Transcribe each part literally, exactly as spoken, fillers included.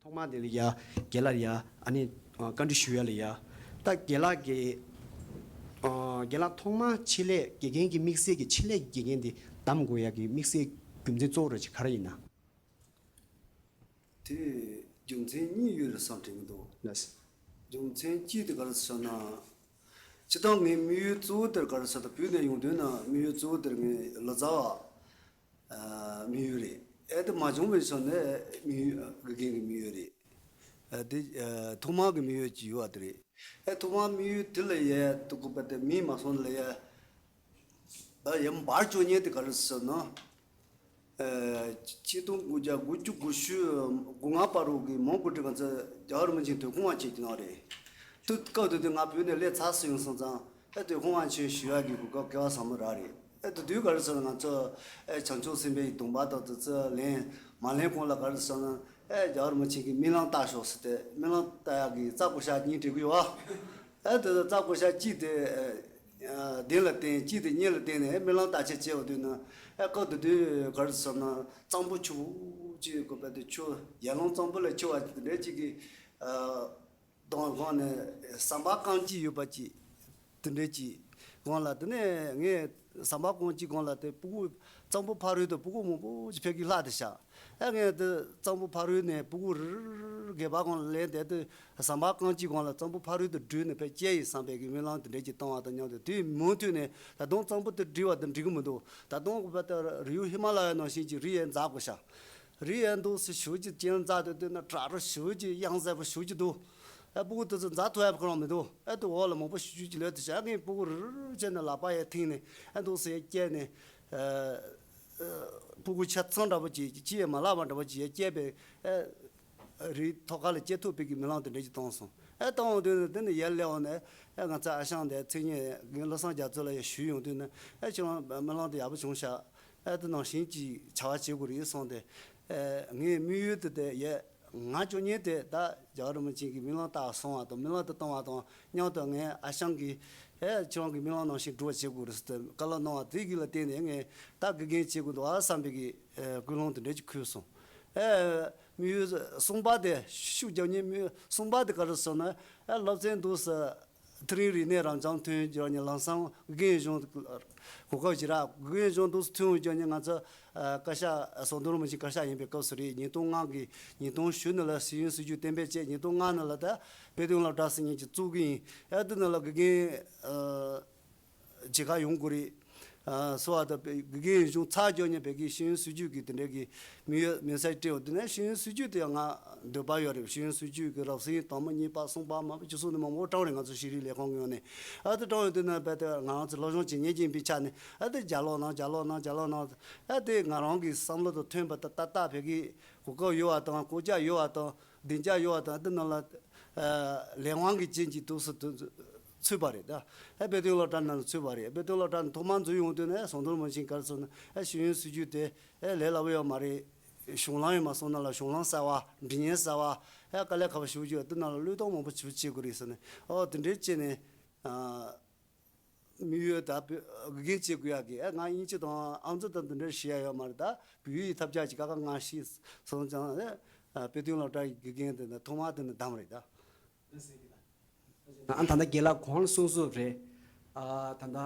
ཐོག་མ་དེ་ལ་ཡ་རྒན་ལགས་ཡ་ཨ་ནི་བཀའ་འདྲི་ཞུ་ཡ་ལ་ཡ། ད་རྒན་ལགས་ཀྱི་རྒན་ལགས་ཐོག་མ་ཆེད་ལས་དགེ་རྒན་གྱི་དམིགས་བསལ་གྱི་ཆེད་ལས་དགེ་རྒན་དེ་གདམ་དགོས་ཡ་གི་དམིགས་བསལ་རྒྱུ་མཚན་གཙོ་བོ་ར་ཅིག་ག་རེ་ཡིན་ན། དེ་རྒྱུ་མཚན་གཉིས་ཡོད་རེད་བསམ་དྲན་གྱི་འདུག་ལགས། རྒྱུ་མཚན་གཅིག་དེ་ག་རེ་ཟེར་ན། སྤྱིར་བཏང་ངའི་དམིགས་ཡུལ་གཙོ་བོ་དེར་ག་རེ་ཟེར་ན། བོད་ནས་ཡོང་དུས་ན་དམིགས་ཡུལ་གཙོ་བོ་དེར་ངའི་ལོ་ཙཱ་བ་དམིགས་ཡུལ་རེད། ཨེ་དེ་མ་བྱུང་བའི་ཆ་ནས་དམིགས་ཡུལ་དགེ་རྒན་གྱི་དམིགས་ཡུལ་རེད། ཨེ་དེ་ཐོག་མ་གི་དམིགས་ཡུལ་གྱི་ཡུལ་བ་དེ་རེད། ཨེ་ཐོག་མ་དམིགས་ཡུལ་དེ་ལ་ཡ་དུ་གོ་པ་དེ་མིན་མ་སོང་ལ་ཡ། ཡ་འབར་བཅོ་ཉེན་དེ་ག་རེ་ཟེར་ན། ཆིག་སྟོང་དགུ་བརྒྱ་དགུ་བཅུ་གོ་དགུ་ལྔ་བར་དུ་གི་མོན་གྷོ་དེ་ག་ཚོད་རྒྱལ་བ་རིན་པོ་ཆེ་དུས་འཁོར་དབང་ཆེན་གྱི་ནང་རེད། དུས་སྐབས་དེ་དུས་ང་བོད་ནས་སླེབས་ཚར་སོང་སོང་ཙང་ཨེ་དུས་འཁོར་དབང་ཆེན་ཞུ་ཡག་གི་གོ་སྐབས་སྐལ་བ་བཟང་པོ་རག་རེད། ཨེ་དེ་དུས་ག་རེ་ཟེར་ན་ང་ཚོ་ཨེ་བྱང་ཆུབ་སེམས་དཔའི་སྡོམ་པ་དང་དེ་ཚོ་ལེན་མ་ལེན་གོང་ལ་ག་རེ་ཟེར་ན་ཨེ་རྒྱལ་བ་རིན་པོ་ཆེ་གི་སྨོན་ལམ་བཏབ་ཤོག་ཟེར་ཏེ་སྨོན་ལམ་བཏབ་ཡག་གི་རྩ་བཀོད་ཤག་གཉིས་སྤྲད་གི་ཡོད་ཨ། ཨེ་དེ་ཚོ་རྩ་བཀོད་ཤག་གཅིག་དེ། བདེན་ལ་བརྟེན་གཅིག་དེ་གཉིས་ལ་བརྟེན་ནས་སྨོན་ལམ་བཏབ་ཆེད་བྱས་པ་དུས་ན་ཨེ་སྐབས་དེ་དུས་ག་རེ་ཟེར་ན་གཙང་པོ་ཆུ་བོ་གཅིག་གོ་པ་དེ་ཆུ་ཡར་ཀླུང་གཙང་པོ་ལ་ཆུ་བ་དེ་འདྲ་གཅིག་གི་གདོང་སྒང་ནས་ཟམ་པ་རྐང་གཅིག་ཡོད་པ་གཅིག་དེ་འདྲ་གཅིག་སྒང་ལ་དེ་ནས་ངས་ཟམ་པ་རྐང་གཅིག་སྒང་ལ་དེ་སྤུ་གུ་གཙང་པོ་ཕ་རོལ་དུ་སྤུ་གུ་མང་པོ་ཅིག་ཕེབས་ཀྱི་ལྷག་དེ་ཤག་ཨ་ངས་འདི་གཙང་པོ་ཕ་རོལ་ནས་སྤུ་གུ་རིར་སྒལ་པ་གང་ལ་ལེན་བསྡད་དུས་ཟམ་པ་རྐང་གཅིག་གང་ལ་གཙང་པོ་ཕ་རོལ་དུ་བྲོས་ནས་ཕར་སྐྱེལ་ཡིན་བསམ་པའི་གི་སྨོན་ལམ་དེ་འདྲས་ཀྱི་བཏང་བ་དང་མཉམ་དུ་དུས་མུ་མཐུད་ནས་ད་དུང་གཙང་པོ་དེ་བྲི་བ་དང་འགྲིག་གི་མི་འདུག་ད་དུང་བ་ད་རི་ཡུལ་ཧི་མ་ལ་ཡ་ནང་བཞིན་གྱི་རི་ཡན་འཛེག་དགོས་ཤག་རི་ཡན་འདུག་སེ་ཞུ་གི་ཅན་འཛེག་དུས་དུས་ན་བྲག་རི་ཞུ་གི་གཡང་གཟར་པོ་ཞུ་གི་འདུག་ཨ་སྤུ་གུ་དེ་ཚོ་འཛེག་ཐུབ་ཡ་ཁོ་རང་མི་འདུག་ཨ་དུ་འོག་ལ་མང་པོ་ཞུ་རྒྱུ་ཅིག་ལོས་དེ་བྱ་ངས་སྤུ་གུ་རིར་བྱས་ནས་ལག་པ་ཡ་ཐིང་ནས་ཨ་འདུག་སེ་ཡ་སྐྱེལ་ནས། སྤུ་གུ་ཆ་ཚང་འདྲ་པོ་ཅིག་ཅི་ཡང་མ་ལབ་པ་འདྲ་པོ་ཅིག་ཡ་སྐྱེས་པའི་རིའི་ཐོག་ཁ་ལ་སྐྱེ་ཐུབ་པའི་གི་སྨོན་ལམ་དེ་འདྲ་ཅིག་བཏང་སོང་། ཨེ་བཏང་འོང་དུས་ནས་དེ་ནས་ཡར་སླེབས་འོང་ནས་ཨེ་ང་ཚ་ཨ་ཞང་དེ་མཚན་སྙན་རྒན་བློ་བཟང་རྒྱ་མཚོ་ལ་ཡ་ཞུས་ཡོང་དུས་ནས་ཨེ་ཁྱེད་རང་སྨོན་ལམ་དེ་ཡག་པོ་བྱུང་ཤག་ཨེ་དེ་ནང་བཞིན་ཅིག་བྱ་བ་བྱེད་དགོས་རེད་གསུངས་ཏེ། ཨེ་ངའི་དམིགས་ཡུལ་དེ་དེ་ཡ། ང་བཅོ་ཉེན་དེ་ད་རྒྱལ་བ་རིན་པོ་ཆེ་གི་སྨོན་ལམ་བཏབ་སོང་བ་དང་སྨོན་ལམ་དུ་བཏང་བ་དང་མཉམ་དུ་ངའི་ཨ་ཞང་གིས་ཨེ་ཁྱེད་རང་གི་སྨོན་ལམ་ནང་བཞིན་སྒྲུབ་པ་བྱེད་དགོས་རེད་ཟེར་ཏེ་བཀའ་སློབ་གནང་བ་དེ་གི་ལ་བརྟེན་ནས་ངས་ད་དགེ་རྒན་བྱེད་དགོས་འདུག་ཨ་བསམ་པའི་གི་ཀུན་སློང་དེ་འདྲ་ཅིག་འཁོར་སོང་། ཨེ་དམིགས་ཡུལ་གསུམ་པ་དེ་ཤུགས་རྒྱག་ཉེན་དམིགས་ཡུལ་གསུམ་པ་དེ་ག་རེ་ཟེར་ན་ཨེ་སློབ་ཚན་འདུག་ཟེར། དེ་རིང་རིག་གནས་རབ་འབྱམས་ཐོན་རྒྱུ་ནི་ལམ་སང་དགེ་རྒན་གཞུང་གོ་སྐབས་ཅིག་རག་དགེ་རྒན་གཞུང་འདུག་ཐོན་རྒྱུ་ནི་ང་ཚོ་བཀའ་ཤག་ཟམ་གདོང་རིན་པོ་ཆེ་བཀའ་ཤག་ཡིན་པའི་སྐབས་སུ་རེད། ཉིས་སྟོང་ལྔ་གི་ཉིས་སྟོང་བཞི་ནང་ལ་ཤེས་ཡོན་སྲིད་བྱུས་གཏན་འབེབས་བྱས། ཉིས་སྟོང་ལྔ་ནང་ལ་ད་དཔེ་སྟོན་སློབ་གྲྭ་ཟེར་མཁན་ཅིག་བཙུགས་ཀྱི་ཡིན། ཨ་དེ་ནང་ལ་དགེ་རྒན་བྱེད་ག་ཡོང་དགོས་རེད། སོ་བ་དང་དགེ་རྒན་གཞུང་ཚར་རྒྱག་མཁན་བོད་ཀྱི་ཤེས་ཡོན་སྲིད་བྱུས་ཀྱི་དེ་འདྲའི་གི་དམིགས་ཡུལ་དམིགས་བསལ་སྤྲད་འོང་དུས་ན་ཤེས་ཡོན་སྲིད་བྱུས་དེ་ཡང་ང་འདོད་པ་ཡོད་རེད། ཤེས་ཡོན་སྲིད་བྱུས་ཀྱི་རབ་གསལ་དང་པོ་གཉིས་པ་གསུམ་པ་མ་པ་ཅི་སོགས་ནས་མང་པོ་བཀྲམ་རེད། ང་ཚོ་ཤེས་རིག་ལས་ཁུངས་ཀྱི་ངོས་ནས་ཨ་དེ་བཀྲམ་ཡོང་དུས་ན་རྦད་དེ་ང་རང་ཚོ་སློབ་སྦྱོང་བྱེད་མཁན་ཅིག་ཡིན་པའི་ཆ་ནས་ཨ་དེ་ལྗགས་ཀློག་གནང་། ལྗགས་ཀློག་གནང་། ལྗགས་ཀློག་གནང་། ཨ་དེ་ང་རང་གི་བསམ་བློ་དང་མཐུན་པ་ད་ཏག་ཏག་བོད་ཀྱི་གོ་སྐབས་ཡོད་པ་དང་གོ་རྒྱ་ཡོད་པ་དང་བདེ་འཇགས་ཡོད་པ་དང་ཨ་དེ་ནང་ལ་ལས་དབང་གི་རྐྱེན་གྱིས་འདུག་སེ་ཚུད་པ་རེད་ད། ཨ་དཔེ་སྟོན་སློབ་གྲྭ་ནང་ལ་ཚུད་པ་རེད། དཔེ་སྟོན་སློབ་གྲྭ་ནང་ཐོག་མར་འཛུལ་ཡོང་དུས་ནས་ཟམ་གདོང་རིན་པོ་ཆེས་ག་རེ་ཟེར་ན་ཨ་ཤེས་ཡོན་སྲིད་བྱུས་དེ་ཨ་ལས་སླ་པོ་ཡོད་མ་རེད། གཞུང་ལམ་ཡོད་མ་སོང་ན་ལ་གཞུང་ལམ་གསར་བ་འབྲི་སྙན་གསར་བ་ཨ་དཀའ་ལས་ཁག་པོ་ཞེ་པོ་ཅིག་ཡོད། དེ་ནང་ལ་བློས་གཏོང་མང་པོ་ཞེ་པོ་བྱེད་དགོས་རེད་ཟེར་ནས་ཨོ་དེ་འདྲའི་བྱས་ནས་ཨ་དམིགས་ཡུལ་ད་དགེ་རྒན་བྱེད་དགོས་ཡག་གི་ཨ་ང་དབྱིན་ཇི་དང་ཨང་རྩིས་དང་དེ་འདྲ་ཤེས་ཡག་ཡོད་མ་རེད། ད་བོད་ཡིག་ཐབས་ཆག་ཅིག་ཁ་ཁ་ང་ཤེས་སོང་ཙང་ཨ་དཔེ་སྟོན་སློབ་གྲྭ་ཡི་དགེ་རྒན་དེ་ནས་ཐོག་མར་དེ་ནས་བདམས་རེད་ད། ཨ་ད་ལྟ་རྒན་ལགས་གོང་ལ་གསུངས་སོང་རེད། ཨ་ད་ལྟ་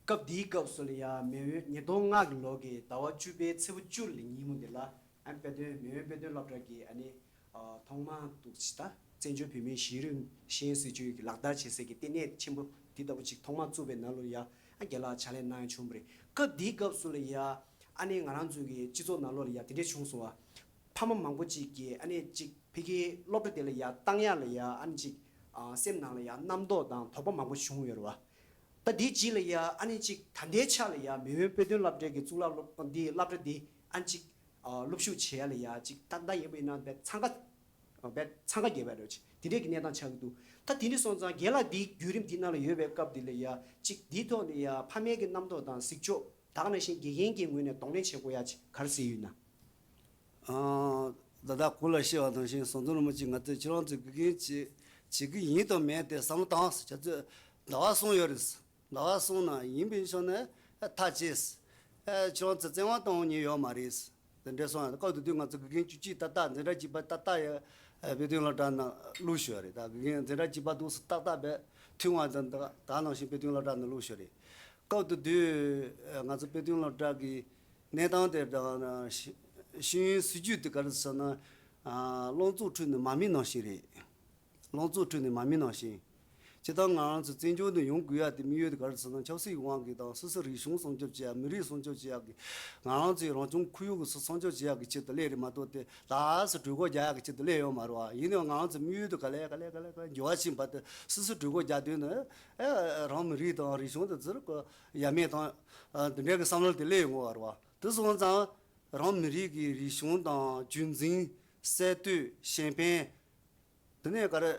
སྐབས་འདིའི་སྐབས་སུ་ལ་ཡ་མེས་དབོན་ཉིས་སྟོང་ལྔ་གི་ལོ་གི་ཟླ་བ་བཅུ་པའི་ཚེས་པ་བཅུ་ལ་ཉིན་མོ་འདི་ལ་ཨ་དཔེ་སྟོན་མེས་དབོན་དཔེ་སྟོན་སློབ་གྲྭ་གི་ཨ་ནི་ཨ་ཐོག་མར་འདུག་ཅི་ད་བཙན་བྱོལ་བོད་མིའི་གཞི་རིམ་ཤེས་ཡོན་སྲིད་བྱུས་ཀྱི་ལག་བསྟར་བྱེད་སའི་གི་ལྟེ་གནས་ཆེན་པོ་འདི་ལྟ་བུ་ཅིག་ཐོག་མར་བཙུགས་པའི་ནང་ལོགས་ལ་ཡ་ཨ་རྒན་ལགས་ཕྱག་ལས་གནང་ཡ་བྱུང་བ་རེད། སྐབས་འདིའི་སྐབས་སུ་ལ་ཡ་ཨ་ནི་ང་རང་ཚོའི་གི་སྤྱི་ཚོགས་ནང་ལོགས་ལ་ཡ་དེ་འདྲས་བྱུང་སོང་བ། ཕ་མ་མང་པོ་ཅིག་གིས་ཨ་ནི་ཅིག་ཕ་གིའི་སློབ་གྲྭ་དེ་ལ་ཡ་བཏང་ཡག་ལ་ཡ་ཨ་ནི་ཅིག་ཨ་སེམས་ནང་ལ་ཡ་རྣམ་རྟོག་དང་དོགས་པ་མང་པོ་བྱུང་ཡོད་རེད་བ། ད་དེའི་རྗེས་ལ་ཡ་ཨ་ནི་ཅིག་ད་ལྟའི་ཆ་ལ་ཡ་མེས་དབོན་དཔེ་སྟོན་སློབ་གྲྭའི་གི་གཙུག་ལག་སློབ་འདི་སློབ་གྲྭ་འདི་ཨ་ནི་ཅིག་ཨ་སློབ་ཞུགས་བྱེད་ཡག་ལ་ཡ་ཅིག་ད་ལྟ་ཡིན་པ་ཡིན་ན་རྦད་འཚང་ཁ་རྦད་འཚང་ཁ་རྒྱབ་པ་རེད་བ། ཅིག་དེ་འདྲའི་གི་གནས་སྟངས་ཆགས་ཀྱི་འདུག་ད་དེ་འདྲ་སོང་ཙང་རྒན་ལགས་འདིའི་བརྒྱུད་རིམ་འདི་ནང་ལ་ཡོད་པའི་སྐབས་འདི་ལ་ཡ་ཅིག་འདིའི་ཐོག་ནས་ཡ་ཕ་མའི་གི་རྣམ་རྟོག་དང་གཟིགས་ཕྱོགས་ད་ག་ནང་བཞིན་དགེ་རྒན་གྱི་ངོས་ནས་གདོང་ལེན་བྱེད་དགོས་ཡ་ཅིག་ག་རེ་ཟེར་ཡོད་ན། ཨང་། ད་ལྟ་གོང་ལ་བཤད་པ་ནང་བཞིན་ཟམ་གདོང་རིན་པོ་ཆེ་ང་ཚོས་ཁྱེད་རང་ཚོས་དགེ་རྒན་བྱེད་བྱེད་ཀྱི་ཡིན་དང་མེད་དེ་བསམ་བློ་བཏང་ཟེར། ཁྱེད་ཚོས་ཟླ་བ་གསུམ་ཡོད་རེད་ཟེར། ཟླ་བ་གསུམ་ནང་ཡིན་པའི་ཕྱོགས་ནས་ཐག་བཅད་ཟེར། ཨེ་ཁྱེད་རང་ཚོས་བཙན་དབང་གཏོང་ཉེན་ཡོད་མ་རེད་ཟེར། དེ་འདྲ་སོང་ཡང་སྐབས་དེ་དུས་ང་ཚོ་དགེ་རྒན་བཅུ་གཅིག་ཏག་ཏག་འཛིན་གྲྭ་གཅིག་པ་ཏག་ཏག་ཡོད། དཔེ་སྟོན་སློབ་གྲྭ་ནང་བླུགས་ཞོར་རེད། ད་དགེ་རྒན་འཛིན་གྲྭ་གཅིག་པ་འདུག་སེ་ཏག་ཏག་བས་ཐོན་བ་དང་ད་ད་ནང་བཞིན་དཔེ་སྟོན་སློབ་གྲྭ་ནང་བླུགས་ཞོར་རེད། སྐབས་དེ་དུས་ང་ཚོ་དཔེ་སྟོན་སློབ་གྲྭ་གི་གནས་སྟངས་དེ་དང་ཤེས་ཡོན་སྲིད་བྱུས་དེ་ག་རེ་ཟེར་ན། ཨ། བློ་བཙོག་ཁྲོད་ནས་མར་མེ་ནང་བཞིན་རེད། བློ་བཙོག་ཁྲོད་ནས་མར་མེ་ནང་བཞིན། སྤྱིར་བཏང་ང་རང་ཚོ་བཙན་བྱོལ་དུ་ཡོང་དགོས་ཡ་དེ་དམིགས་ཡུལ་དེ་ག་རེ་ཟེར་ན་ཆབ་སྲིད་ཀྱི་དབང་གིས་དང་སོ་སོའི་རིག་གཞུང་སྲུང་སྐྱོབ་བྱེད་ཡ། མི་རིགས་སྲུང་སྐྱོབ་བྱེད་ཡ་གི། ང་རང་ཚོའི་རང་སྐྱོང་ཁོར་ཡུག་གི་སྲུང་སྐྱོབ་བྱེད་ཡ་གི་ཆེད་དུ་སླེབས་རེད་མ་གཏོགས་དེ་ལ་སོ་གྲོས་འགོ་རྒྱག་ཡ་གི་ཆེད་དུ་སླེབས་ཡོད་མ་རེད་བ། ཡིན་ནའང་ང་རང་ཚོ་དམིགས་ཡུལ་དེ་ག་ལེ་ག་ལེ་ག་ལེ་ག་ལེ་འགྱུར་བ་ཕྱིན་པ་དེ་སོ་སོ་གྲོས་འགོ་རྒྱག་དུས་ནི། ཨེ། རང་མི་རིགས་དང་རིག་གཞུང་དེ་ཚོར་གོ་ཡ་མེད་དང་། ཨ། དེ་འདྲའི་གི་བསམ་བློ་དེ་སླེབས་ཡོང་གི་ཡོད་རེད་བ། དེ་སོང་ཙང་རང་མི་རིགས་ཀྱི་རིག་གཞུང་དང་རྒྱུན་འཛིན། གསར་གཏོད། གཞན་ཕན། དེ་ནས་ག་རེ།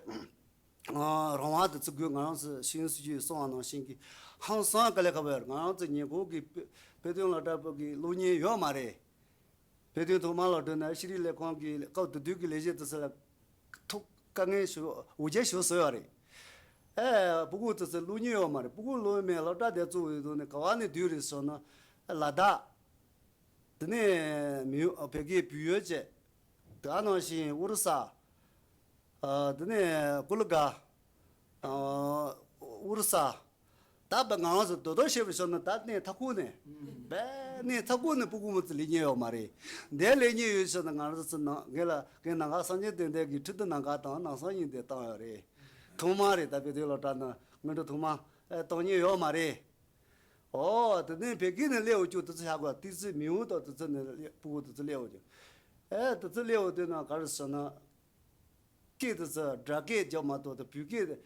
ཨ། རང་དབང་དེ་ཚོ་དགོས། ང་རང་ཚོ་ཤེས་ཡོན་སྲིད་བྱུས་སོང་བ་ནང་བཞིན་གྱི་ཧང་སང་ག་ལེ་ཁ་བོ་ཡོད་རེད། ང་རང་ཚོ་ཉེ་འཁོར་གྱི་དཔེ་དཔེ་སྟོན་སློབ་གྲྭ་པ་གི་སློབ་གཉེར་ཡོད་མ་རེད། དཔེ་སྟོན་ཐོག་མར་སློབ་གྲྭ་ནས་ཤེས་རིག་ལས་ཁུངས་ཀྱི་སྐབས་དེ་དུས་ཀྱི་ལས་བྱེད་དེ་ཚོ་ལ་ཐུག་དཀའ་ངལ་ཞུ་འུ་ཅག་ཞུ་བཟོས་ཡོད་རེད། ཨེ། སྤུ་གུ་དེ་ཚོ་སློབ་གཉེར་ཡོད་མ་རེད། སྤུ་གུ་སློབ་མའི་སློབ་གྲྭ་དེ་བཙུགས་ཡོད་དུས་ནས་ག་བ་ནས་བསྡུས་རེད་ཟེར་ན། ལ་དྭགས། དེ་ནས་མི་བོད་ཀྱི་བོད་ཡུལ་བཅས། དེ་ནང་བཞིན་ཨོ་རི་ས། ཨ། དེ་ནས་ཀུ་ལུ་ག་ཨ། ཨོ་རི་ས། ད་བས་ང་རང་ཚོ་རྡོག་རྡོག་བཤད་པ་ཤོར་ན་ད་གནས་མཐའ་འཁོར་ནས། བས་གནས་མཐའ་འཁོར་ནས་སྤུ་གུ་མི་ཚོ་ལེན་མཁན་ཡོད་མ་རེད། འདིར་ལེན་མཁན་ཡོད་ཤོར་ན་ང་རང་ཚོ་ནང་གི་ལ་གི་ནང་ག་སངས་རྒྱས་བསྟན་འཛིན་གྱི་ཁྲི་ལྡེ་ནང་ག་དང་ནང་སང་ཉིན་དེ་བཏང་ཡོད་རེད། ཐོག་མ་རེད། ད་དཔེ་དེབ་སློབ་གྲྭ་ནང་སྔོན་འགྲོ་ཐོག་མ་ཨེ་གཏོང་མཁན་ཡོད་མ་རེད། ཨོ། དེ་ནས་བོད་སྐད་ནས་སླེབས་འོ་ཅུ་དེ་ཚོ་བཞག་གོ། ཏི་ཙི་མིའུ་དང་དེ་ཚོ་ནས་སླེབས་སྤུ་གུ་དེ་ཚོ་སླེབས་འོ་ཅུ། ཨེ་དེ་ཚོ་སླེབས་འོ་དེ་ན་ག་རེ་ཟེར་ན། སྐད་དེ་ཚོ་སྒྲ་སྐད་རྒྱག་མ་གཏོགས་དེ་བོད་སྐད་དེ།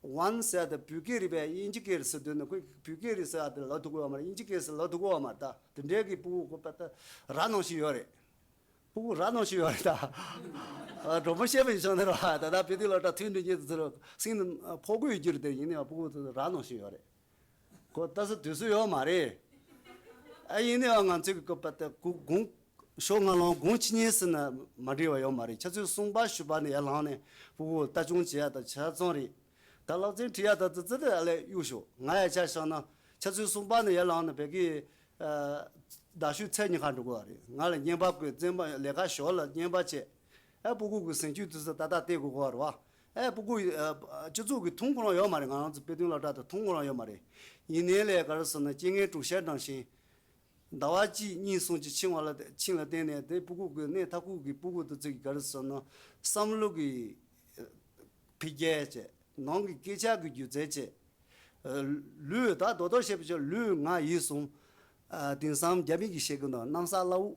ཝན་ཟེར་དེ་བོད་སྐད་རེད་པས་དབྱིན་ཇི་སྐད་རེད་ཟེར་དུས་ན་ཁོས་བོད་སྐད་རེད་ཟེར་ཡ་དེ་ལབ་ཐུབ་ཀྱི་ཡོད་མ་རེད། དབྱིན་ཇི་སྐད་ཟེར་ལབ་ཐུབ་ཀྱི་ཡོད་མ་རེད། ད་དེ་འདྲའི་གི་སྤུ་གུ་ཁོ་པ་ད་ར་ནང་བཞིན་ཡོད་རེད། སྤུ་གུ་ར་ནང་བཞིན་ཡོད་རེད་ད། ཨ། གྲོགས་པོ་བཤད་པ་ཡིན་ཤག་ནི་ར་ད་ད་དཔེ་དེབ་སློབ་གྲྭ་ཐོན་འགྲོ་མཁན་དེ་ཚོར་སེམས་ནི་ཕོག་གི་ཡོད་རྒྱུ་རེད། དེ་ཡིན་ནའང་སྤུ་གུ་དེ་ཚོ་ར་ནང་བཞིན་ཡོད་རེད། ཁོ་ལྟ་ས་དུས་ཚོད་ཡོད་མ་རེད། ཨ། ཡིན་ནའང་ང་ཚོས་གི་སྐབས་དེ་གུ་དགོང་ཞོགས་སྔ་ལངས་དགོང་ཕྱི་ཉལ་ཟེར་ན་མ་འགྲིག་པ་ཡོད་མ་རེད། ཆུ་ཚོད་གསུམ་པ་བཞི་པ་ནས་ཡར་ལངས་ནས་སྤུ་གུ་ལྟ་སྐྱོང་བྱེད་ཡ་དང་ཆ་ཚང་རེད། ད་སློབ་ཚན་ཁྲིད་ཡ་ད་ཙི་ཙི་རེད། ཨ་ལས་གཡུག་ཞོག་ང་ཡ་ཆ་བཞག་ན་ཆུ་ཚོད་གསུམ་པ་ནས་ཡར་ལངས་ནས་བོད་སྐད། ཨ། ཟླ་ཤུལ་ཚེས་གཉིས་ཁ་འགྲོ་གི་རེད། ང་ལ་བརྙན་པར་བཀོད། བཙན་པ་ལས་ཀ་ཞོར་ལ་བརྙན་པར་བྱས། ཨ། སྤུ་གུ་གི་ཟིན་བཅོས་དུས་ཚོད་ཏག་ཏག་སྟེར་དགོས་གོ་རེད་བ། ཨ། སྤུ་གུ། ཨ། སྤྱི་ཚོགས་ཀྱི་ཐོན་ཁུངས་རང་ཡོད་མ་རེད། ང་རང་ཚོ་དཔེ་སྟོན་སློབ་གྲྭ་དུ་ཐོན་ཁུངས་རང་ཡོད་མ་རེད། ཡིན་ནའི་ལས་ག་རེ་ཟེར་ན་རྐྱེན་ངན་གྲོགས་ཤར་ནང་བཞིན། ཟླ་བ་གཅིག་གཉིས་གསུམ་གྱི་ཕྱིན་པ་ལ་ཕྱིན་ལ་བརྟེན་ནས་དེ་སྤུ་གུ་གི་གནས་མཐའ་འཁོར་གྱི་སྤུ་གུ་དེ་ཚོ་གི་ག་རེ་ཟེར་ན་བསམ་བློ་གི་འཕེལ་རྒྱས་བྱས། ནང་གི་སྐད་ཆ་གི་སྒྱུ་རྩལ་བྱས། ལུས་ད་རྡོག་རྡོག་བཤད་པ་ཅིག་ལུས་ངག་ཡིད་གསུམ། ཨ། དེང་སང་རྒྱ་མི་གིས་བཤད་གི་འདུག་གནམ་ས་བླ་འོག་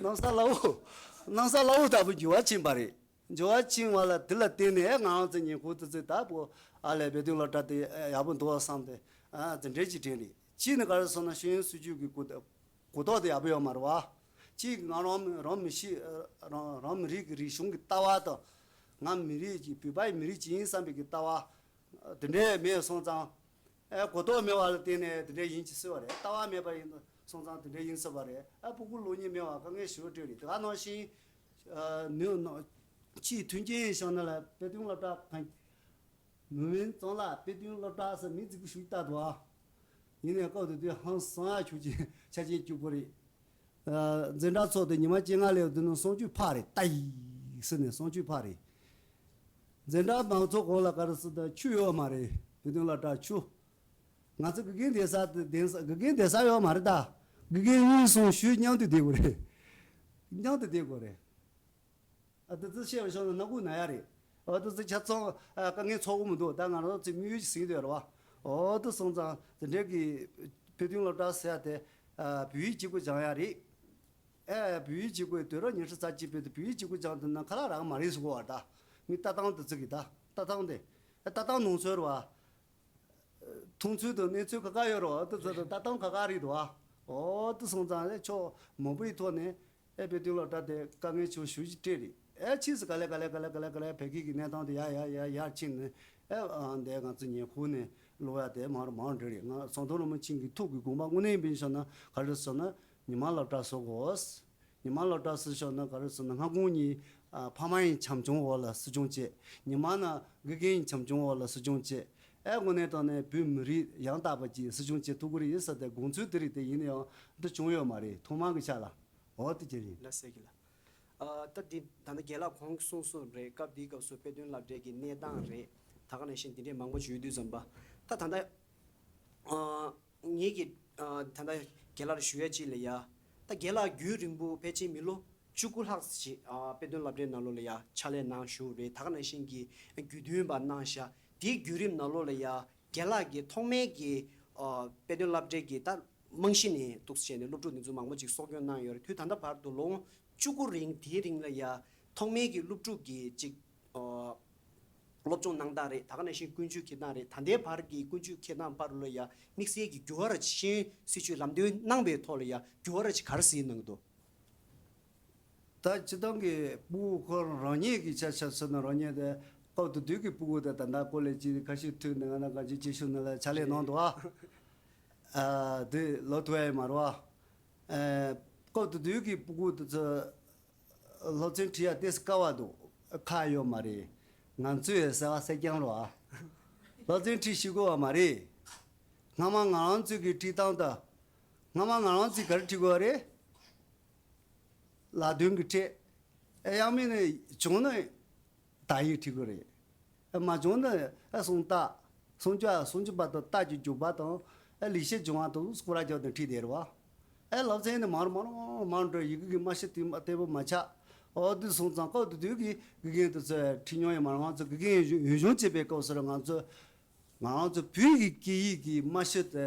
གནམ་ས་བླ་འོག་གནམ་ས་བླ་འོག་ལྟ་བུ་འགྱུར་བ་ཕྱིན་པ་རེད། འགྱུར་བ་ཕྱིན་པ་ལ་དེ་ལ་བརྟེན་ནས་ང་རང་ཚོ་ཉེ་འཁོར་དེ་ཚོས་ད་སྤུ་ཨ་ལས་དཔེ་སྟོན་སློབ་གྲྭ་དེ་ཡག་པོ་འདུག་བསམ་སྟེ། ཨ། དེ་འདྲའི་ཅིག་དྲན་རེད། གཅིག་ནི་ག་རེ་ཟེར་ན་ཤེས་ཡོན་སྲིད་བྱུས་ཀྱི་གོ་གོ་རྟོགས་དེ་ཡག་པོ་ཡོད་མ་རེད་བ། གཅིག་ང་རང་རང་མི་ཤེས། རང་རང་མི་རིགས་ཀྱི་རིག་གཞུང་གི་ལྟ་བ་དང་། ང་མི་རིགས་ཀྱི་བོད་པའི་མི་རིགས་ཅིག་ཡིན་བསམ་པའི་གི་ལྟ་བ། དེ་འདྲས་མེད་སོང་ཙང་། ཨེ། གོ་རྟོགས་མེད་པ་ལ་བརྟེན་ནས་དེ་འདྲས་ཡིན་གྱི་སྲིད་པ་རེད། ལྟ་བ་མེད་པ་ཡིན་སོང་ཙང་དེ་འདྲས་ཡིན་སྲིད་པ་རེད། ཨ། སྤུ་གུ་སློབ་གཉེར་མེད་པ་དཀའ་ངལ་ཞེ་པོ་འཕྲད་རེད། དེ་ག་ནང་བཞིན། ཨ། ནུས་ནོ། ཕྱིའི་མཐུན་རྐྱེན་བཞག་ན་ལ་དཔེ་སྟོན་སློབ་གྲྭ་གང་། མུ་མེན་གཙང་ལ་དཔེ་སྟོན་སློབ་གྲྭ་ཟེར་མིང་རྫིག་པོ་ཞིག་བཏགས་འདུག་ཨ། ཡིན་ནའི་སྐབས་དེ་དུས་ཧང་སང་ཡ་ཆུ་ཆེན་ཆ་ཆེན་སྐྱུག་པོ་རེད། ཨ། འཛིན་གྲྭ་ཚོགས་དེ་ཉི་མ་བཅོ་ལྔ་སླེབས་དུས་ནི་གསང་སྤྱོད་ཕག་རེད། ཏ་ཡིག་ཟེར་ནས་གསང་སྤྱོད་ཕག་རེད། འཛིན་གྲྭ་མང་ཚོགས་གོང་ལ་ག་རེ་ཟེར་ད་ཆུ་ཡོད་མ་རེད། དེ་དུས་ལ་གྲྭ་ཆུ། ང་ཚོ་དགེ་རྒན་བསྡད་ས་དེ་བསྡད་ས་དགེ་རྒན་བསྡད་ས་ཡོད་མ་རེད་ད། དགེ་རྒན་གཉིས་གསུམ་ཤོས་མཉམ་དུ་བསྡད་དགོས་རེད། མཉམ་དུ་བསྡད་དགོས་རེད། ཨ། དེ་ཚོ་བཤད་པ་ཤོར་ན་སྣ་ཁུག་ན་ཡ་རེད། ཨོ། དེ་ཚོ་ཆ་ཚང་། ཨ། དཀའ་ངལ་ཚོར་གི་མི་འདུག་ད་ང་རང་ཚོའི་དམིགས་ཡུལ་ཞིག་ཟིན་ཡོད་རེད་བ། ཨོ། དེ་སོང་ཙང་དེ་འདྲའི་གི་དཔེ་སྟོན་སློབ་གྲྭ་ཟེར་ཡ་དེ། ཨ། བོད་ཡིག་གཅིག་པུ་སྦྱང་ཡ་རེད། ཨེ། བོད་ཡིག་གཅིག་པུ་དུས་རབས་ཉི་ཤུ་རྩ་གཅིག་པའི་དུས་བོད་ཡིག་གཅིག་པུ་སྦྱང་ཐུབ་ན་ཁ་ལག་རག་གི་མ་རེད་ཟེར་གོ་བ་ད། མི་ལྟ་སྟངས་དེ་ཚོ་གི་ད་ལྟ་སྟངས་དེ། ཨེ། ལྟ་སྟངས་ནང་ཚོར་བ། མཐོང་ཚུལ་དང་གནས་ཚུལ་ཁ་ཁ་ཡོད་རོགས། དེ་ཚོ་དང་ལྟ་སྟངས་ཁ་ཁ་རེད་དོ། ཨོ། དེ་སོང་ཙང་ཨེ་ཕྱོགས་མང་པོའི་ཐོག་ནས་ཨེ་དཔེ་སྟོན་སློབ་གྲྭ་དེ་དཀའ་ངལ་ཆེ་ཤོས་ཤིག་སྤྲད་རེད། ཨེ་ཕྱིས་སུ་ག་ལེ་ག་ལེ་ག་ལེ་ག་ལེ་ག་ལེ་བོད་སྐད་ཀྱི་གནས་སྟངས་དེ་ཡར་ཡར་ཡར་ཡར་ཕྱིན་ནས་ཨེ་འདས་ང་ཚོ་ཉེ་འཁོར་ནས་སློབ་ཡ་དེ་མང་རུ་མང་རུ་འགྲོ་རེད། ང་ཟམ་གདོང་རིན་པོ་ཆེ་གི་ཐུགས་ཀྱི་དགོངས་པ་དངོས་གནས་ཡིན་པ་ཡིན་ཟེར་ན་ག་རེ་ཟེར་ན་ཉི་མ་སློབ་གྲྭ་བཟོ་དགོས། ཉི་མ་སློབ་གྲྭ་ཟེར་ཤོག་ན་ག་རེ་ཟེར་ན་སྔ་དགོང་གཉིས། ཨ། ཕ་མ་ཡི་བྱམས་སྐྱོང་འོག་ལ་སྲིད་སྐྱོང་བྱེད། ཉི་མ་ན་དགེ་རྒན་ཡི་བྱམས་སྐྱོང་འོག་ལ་སྲིད་སྐྱོང་བྱེད། ཨེ་དངོས་གནས་དྲང་གནས་བོད་མི་རིགས་ཡང་དག་པ་ཅིག་སྲིད་སྐྱོང་བྱེད་ཐུབ་ཀྱི་རེད་ཟེར་ཏེ་དགོངས་ཚུལ་དེ་རིགས་དེ་ཡིན་ན་ཡང་འདི་བྱུང་ཡོད་མ་རེད། ཐོག་མར་གྱི་ཆ་ལ། འོ་དེ་ཅི་རེད། ལགས་སེ་གི་ལགས། ཨ། ད་འདི་ད་ལྟ་རྒན་ལགས་གོང་གསུངས་སོང་རེད། སྐབས་འདིའི་སྐབས་སུ་དཔེ་སྟོན་སློབ་གྲྭའི་གི་གནས་སྟངས་རེད། ད་ག་ནང་བཞིན་འདི་འདྲའི་མང་པོ་ཞིག་ཡོད་དུས་ཙམ་པ། ད་ད་ལྟ་ཨ། ངེད་ཀྱིས་ཨ། ད་ལྟ་རྒན་ལགས་ལ་ཞུ་ཡ་ཅིག་ལ་ཡ། ད་རྒན་ལགས་རྒྱུན་རིང་པོ་ཕལ་ཆེར་མི་ལོ་བཅུ་དགུ་ལྷག་ཅིག་ཨ། དཔེ་སྟོན་སློབ་གྲྭའི་ནང་ལོགས་ལ་ཡ་ཕྱག་ལས་གནང་བཞུགས་རེད། ད་ག་ནང་བཞིན་གྱི་རྒྱུས་སྟོན་པ་གནང་བཞག་དེའི་བརྒྱུད་རིམ་ནང་ལོགས་ལ་ཡ། རྒན་ལགས་ཀྱིས་ཐོག་མའི་གི་ཨ། དཔེ་སྟོན་སློབ་གྲྭའི་གི་ད་རྨང་གཞི་ནས་འདུག་སེ་བྱས་ནས་སློབ་ཕྲུག་འདི་ཚོ་མང་པོ་ཅིག་གསོ་སྐྱོང་གནང་ཡོད་རེད། དུས་ད་ལྟ་བར་དུ་ལོ་ངོ་བཅུ་དགུ་རིང་དེའི་རིང་ལ་ཡ་ཐོག་མའི་གི་སློབ་ཕྲུག་གི་ཅིག་ཨ། སློབ་སྦྱོང་གནང་སྟངས་རེད། ད་ག་ནང་བཞིན་ཀུན་སྤྱོད་འཁྱེར་སྟངས་རེད། ད་ལྟའི་བར་གྱི་ཀུན་སྤྱོད་འཁྱེར་སྟངས་བར་ལ་ཡ་དམིགས་བསལ་གྱི་འགྱུར་བ་ར་ཅིག་ཤེས་ཡོན་སྲིད་བྱུས་ལམ་སྟོན་གནང་པའི་ཐོག་ལ་ཡ་འགྱུར་བ་ར་ཅིག་ག་རེ་གཟིགས་གནང་གི་འདུག་ད་སྤྱིར་བཏང་གི་སྤུ་གུ་ཁོ་རང་རང་ཉིད་ཀྱི་ཆ་བཞག་ཟེར་ན་རང་ཉིད་དེ་སྐབས་དེ་དུས་ཀྱི་སྤུ་གུ་དེ་ད་ལྟ་ཀོ་ལེ་ཇི་ཁ་ཤས་ཐོན་ནས་ང་ན་ག་ཅིག་སྐྱེད་ཤུགས་ནང་ལ་ཕྱག་ལས་གནང་འདུག་ཨ། ཨ། དེ་ལོ་ཐུ་ཨེ་མ་རུ་ཨ། ཨ། སྐབས་དེ་དུས་ཀྱི་སྤུ་གུ་དེ་ཚོ་སློབ་ཚན་ཁྲིད་ཡ་ཏོག་ཙམ་དཀའ་བ་འདུག་ཁག་ཡོད་མ་རེད། ང་ཚོས་ཟེར་བ་གསེར་རྐྱང་རུ་ཨ། སློབ་ཚན་ཁྲིད་ཤེས་དགོས་བ་མ་རེད། སྔ་མ་ང་རང་ཚོས་ཀྱི་ཁྲིད་སྟངས་དང་། སྔ་མ་ང་རང་ཚོས་ག་རེ་ཁྲིད་དགོས་བ་རེད། ལ་དོན་གྱི་ཁྲིད། ཨེ། ཡང་མིན་ནས་བྱུང་ན་དག་ཡིག་ཁྲིད་དགོས་རེད། ཨེ། མ་བྱུང་ན་ཨེ་གསུང་རྟགས། སུམ་ཅུ་སུམ་ཅུ་པ་དང་རྟགས་ཀྱི་འཇུག་པ་དང་། ཨེ། ལེགས་བཤད་ལྗོན་དབང་དང་སྐོར་ར་རྒྱག་དང་ཁྲིད་བསྡད་རེད་བ། ཨེ། སློབ་ཚན་ནི་མང་རུ་མང་རུ་མང་རུ་འགྲོ། ཡི་གེ་གི་རྨང་གཞི་དེ་མ་བརྟན་པོ་མ་ཆགས། འོ་དེ་སོང་ཙང་སྐབས་དེ་དུས་ཀྱི་དགེ་རྒན་དེ་ཚོས་ཁྲིད་མྱོང་ཡོད་མ་རེད། ང་ཚོ་དགེ་རྒན་ཡོད་གཞུང་བྱེད་པའི་སྐབས་སུ་ར་ང་ཚོ་ང་རང་ཚོ་བོད་ཀྱི་སྐད་ཡིག་གི་རྨང་གཞི་དེ་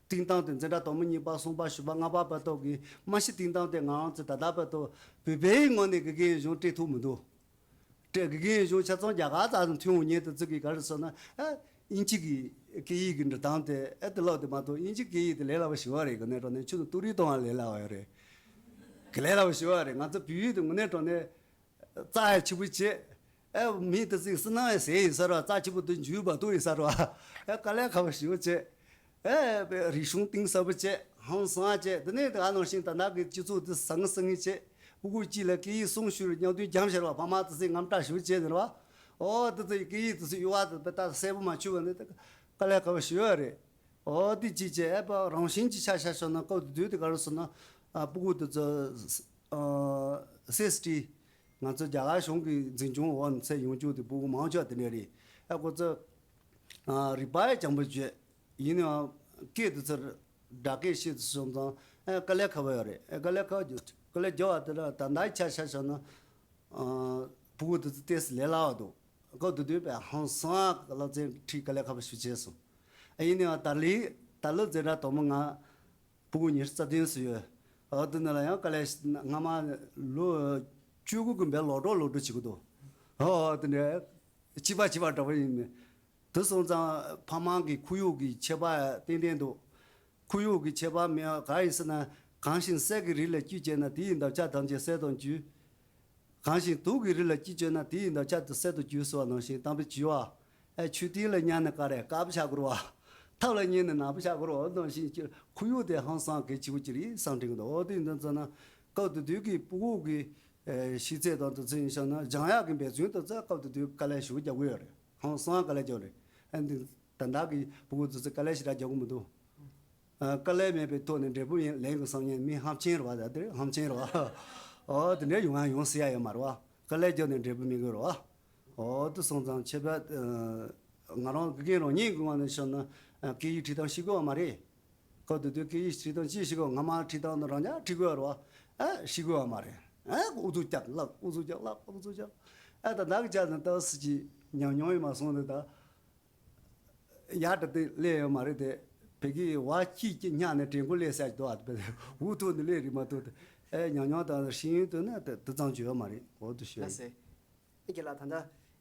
བཏིང་སྟངས་དེ་འཛིན་གྲྭ་དང་པོ་གཉིས་པ་གསུམ་པ་བཞི་པ་ལྔ་པ་བར་ཐོག་གི་རྨང་གཞི་བཏིང་སྟངས་དེ་ང་རང་ཚོ་ད་ལྟ་བར་དུ་བོད་པའི་ངོས་ནས་དགེ་རྒན་གཞུང་སྤྲད་ཐུབ་མི་འདུག་སྤྲད། དགེ་རྒན་གཞུང་ཆ་ཚང་རྒྱ་གར་རྩ་ནས་ཐོན་འོང་མཁན་དེ་ཚོ་གིས་ག་རེ་ཟེར་ན། ཨ། དབྱིན་ཇི་གི་སྐད་ཡིག་གི་འབྲི་སྟངས་དེ་ཨེ་དེ་ལོག་དེ་མ་གཏོགས་དབྱིན་ཇི་སྐད་ཡིག་དེ་ལས་སླ་བ་ཞེ་པོ་རེད། ག་ནས་རོགས་ནས་ཁྱོད་ཚོ་ཏུ་རིས་གཏོང་བ་ལས་སླ་བ་ཡོད་རེད། ག་ལས་སླ་བ་ཞེ་པོ་རེད། ང་ཚོ་བོད་ཡིག་དེ་དངོས་གནས་དྲང་གནས་རྩ་ཡ་ཆེ་པོ་བྱེད། ཨེ། མི་དེ་ཚོས་བསུ་ན་ཡ་ཟེར་ཡིན་ས་ར། རྩ་ཆེ་པོ་དེ་འཇུས་པ་ཏོ་ཡིན་ས་ར། ཨེ། དཀའ་ལས་ཁག་པོ་ཞེ་པོ་བྱེད། ཨེ། རིག་གཞུང་གཏིང་ཟབ་པོ་བྱེད། ཧང་སང་བྱེད། དེ་ནས་ད་ག་ནང་བཞིན་ད་ལྟ་གི་སྤྱི་ཚོགས་དེ་ཟང་ངེ་ཟིང་ངེ་བྱེད། སྤུ་གུ་གཅིག་ལ་སྐད་ཡིག་གསུམ་ཤོད་རེ་མཉམ་དུ་སྦྱངས་བྱས་ར་བ། ཕ་མ་དེ་ཚོས་དངངས་སྐྲག་ཞེ་པོ་བྱེད་ནས་ར་བ། ཨོ་དེ་ཚོ་སྐད་ཡིག་དེ་ཚོ་གཡོ་བ་དེ་ད་གསལ་པོ་མ་ཆུད་པ་ནི་དཀའ་ལས་ཁག་པོ་ཞེ་པོ་རེད། ཨོ་དེ་གཅིག་བྱས། ཨེ། པ་རང་བཞིན་གྱི་ཆ་བཞག་ན་སྐབས་དེ་དུས་དེ་ག་རེ་ཟེར་ན། ཨ། སྤུ་གུ་དེ་ཚོ་ཨ། སེ་སི་ཊི། ང་ཚོ་རྒྱ་གར་གཞུང་གི་འཛིན་སྐྱོང་འོག་ནས་ཚུར་ཡོང་རྒྱུ་དེ་སྤུ་གུ་མང་ཆེ་བ་དེ་འདྲ་རེད། ཨ། ཁོ་ཚོ་ཨ། རིག་པ་ཡང་སྦྱང་པོ་བྱས། ཡིན་ནའང་སྐད་དེ་ཚོར་སྦྲག་སྐད་བཤད་དུ་སོང་ཙང་། ཨ། དཀའ་ལས་ཁག་པོ་ཡོད་རེད། ཨ། དཀའ་ལས་ཁག་རྒྱུ་དཀའ་ལས་རྒྱག་པ་དེ་ལ་ད་ལྟའི་ཆ་བཞག་བཞག་ན། ཨ། སྤུ་གུ་དེ་ཚོ་ཏོག་ཙམ་ལས་སླ་བ་འདུག་སྐབས་དེ་དུས་པའི་ཧང་སང་སློབ་ཚན་ཁྲིད་དཀའ་ལས་ཁག་པོ་ཞེ་པོ་བྱས་སོང་། ཨ། ཡིན་ནའང་ད་ལོའི་ད་ལོ་འཛིན་གྲྭ་དང་པོ་ང་སྤུ་གུ་ཉི་ཤུ་རྩ་བདུན་ཙམ་ཡོད། འོ་དེ་ནང་ལ་ཡང་དཀའ་ལས་སྔ་མ་ལོ་བཅུ་དགུ་གི་བའི་ལོག་འགྲོ་ལོག་འགྲོ་བྱེད་ཀྱི་འདུག་འོ་དེ་འདྲ་གཅིག་པ་གཅིག་པ་འདྲ་པོ་ཡིན་མིན། དེ་སོང་ཙང་ཕ་མ་གི་ཁོར་ཡུག་གི་ཁྱད་པར་ཏན་ཏན་འདུག་ཁོར་ཡུག་གི་ཁྱད་པར་མེད་པ་ག་ཡིན་ཟེར་ན། གང་ཞིག་གསེར་གྱི་རི་ལ་སྐྱིད་བྱས་ན། དེ་ཡི་འདབ་ཆགས་ཐམས་ཅད་གསེར་དུ་འགྱུར། གང་ཞིག་དུག་གི་རི་ལ་སྐྱིད་བྱས་ན། དེ་ཡི་འདབ་ཆགས་དེ་གསེར་དུ་འགྱུར་ཟེར་བ་ནང་བཞིན། དམ་པའི་བྱིས་པ། ཨེ། མཆོད་རྟེན་ལ་བསྙེན་ན་དཀར་རེ་དཀར་པོ་ཆགས་དགོས་རེད་བ། ཐབ་ལ་བསྙེན་ན་ནག་པོ་ཆགས་དགོས་རེད་བ། འོ་དེ་ནང་བཞིན་གྱི་ཁོར་ཡུག་དེ་ཧང་སང་གལ་ཆེ་པོ་ཅིག་རེད་བསམ་དྲན་གྱི་འདུག་འོ་དེ་ཡིན་དུས་ཙམ་ན་སྐབས་དེ་དུས་ཀྱི་སྤུ་གུ་གི་ཨེ། ཤེས་ཚད་དང་དེ་ཚོ་ཡིན་བཞག་ན། སྦྱང་ཡག་གི་འབད་བརྩོན་དེ་ཚོ་སྐབས་དེ་དུས་དཀའ་ལས་ཞེ་པོ་རྒྱག་གི་ཡོད་རེད། ཧང་སང་དཀའ་ལས་རྒྱག་རེད། ཨ་འདི་ད་ལྟ་གི་སྤུ་གུ་ཚོ་ཚོས་དཀའ་ལས་ཞེ་དྲག་རྒྱག་གི་མི་འདུག་ཨ། དཀའ་ལས་མེད་པའི་ཐོག་ནས་འབྲས་བུ་ཡིན་ལན་གྱི་བསམ་ངན་མི་ཧམ་ཆེན་རེད་བ། ད་དེ་ཧམ་ཆེན་རེད་བ། ཨོ་དེ་འདྲ་ཡོང་ཡ་ཡོང་སྲིད་ཡ་ཡོད་མ་རེད་བ། དཀའ་ལས་རྒྱག་ནས་འབྲས་བུ་སྨིན་གི་རེད་བ། ཨོ་དེ་སོང་ཙང་ཁྱད་པར་ང་རང་དགེ་རྒན་རང་ཉིད་ཀྱི་ངོས་ནས་བཤད་ན། ཨ། སྐད་ཡིག་ཁྲིད་སྟངས་ཤེས་དགོས་བ་མ་རེད། སྐབས་དེ་དུས་སྐད་ཡིག་ཁྲིད་སྟངས་ཅི་ཤེས་དགོས། སྔ་མ་ཁྲིད་སྟངས་དང་རང་ཉིད་ཁྲིད་དགོས་རེད་བ། ཨ། ཤེས་དགོས་བ་མ་རེད། ཨ། ཨུ་ཚུགས་རྒྱག་ལབ། ཨུ་ཚུགས་རྒྱག་ལབ། ཨུ་ཚུགས་རྒྱག་ཨ། ད་ནག་ཅག་ནི་ཏོག་ཙམ་ཅིག་ཉམས་མྱོང་ཡོད་མ་སོང་ནས་ད། ཡག་འདྲ་དེ་སླེབས་ཡོད་མ་རེད་དེ། བོད་སྐད་བ་སྐྱིད་སྐྱིད་ཉག་ནས་དྲན་སྐུལ་སླེབས་ས་ཅིག་འདུག་ཨ། དེ་འུ་ཐུག་ནས་སླེབས་རེད་མ་གཏོགས་དེ། ཨེ། ཉམས་མྱོང་དང་ཤེས་ཡོན་དེ་ནི་དེ་དེ་ཙམ་ཅིག་ཡོད་མ་རེད། འོ་དེ་ཤོད། ལགས་སེ། རྒན་ལགས་ད་ལྟ་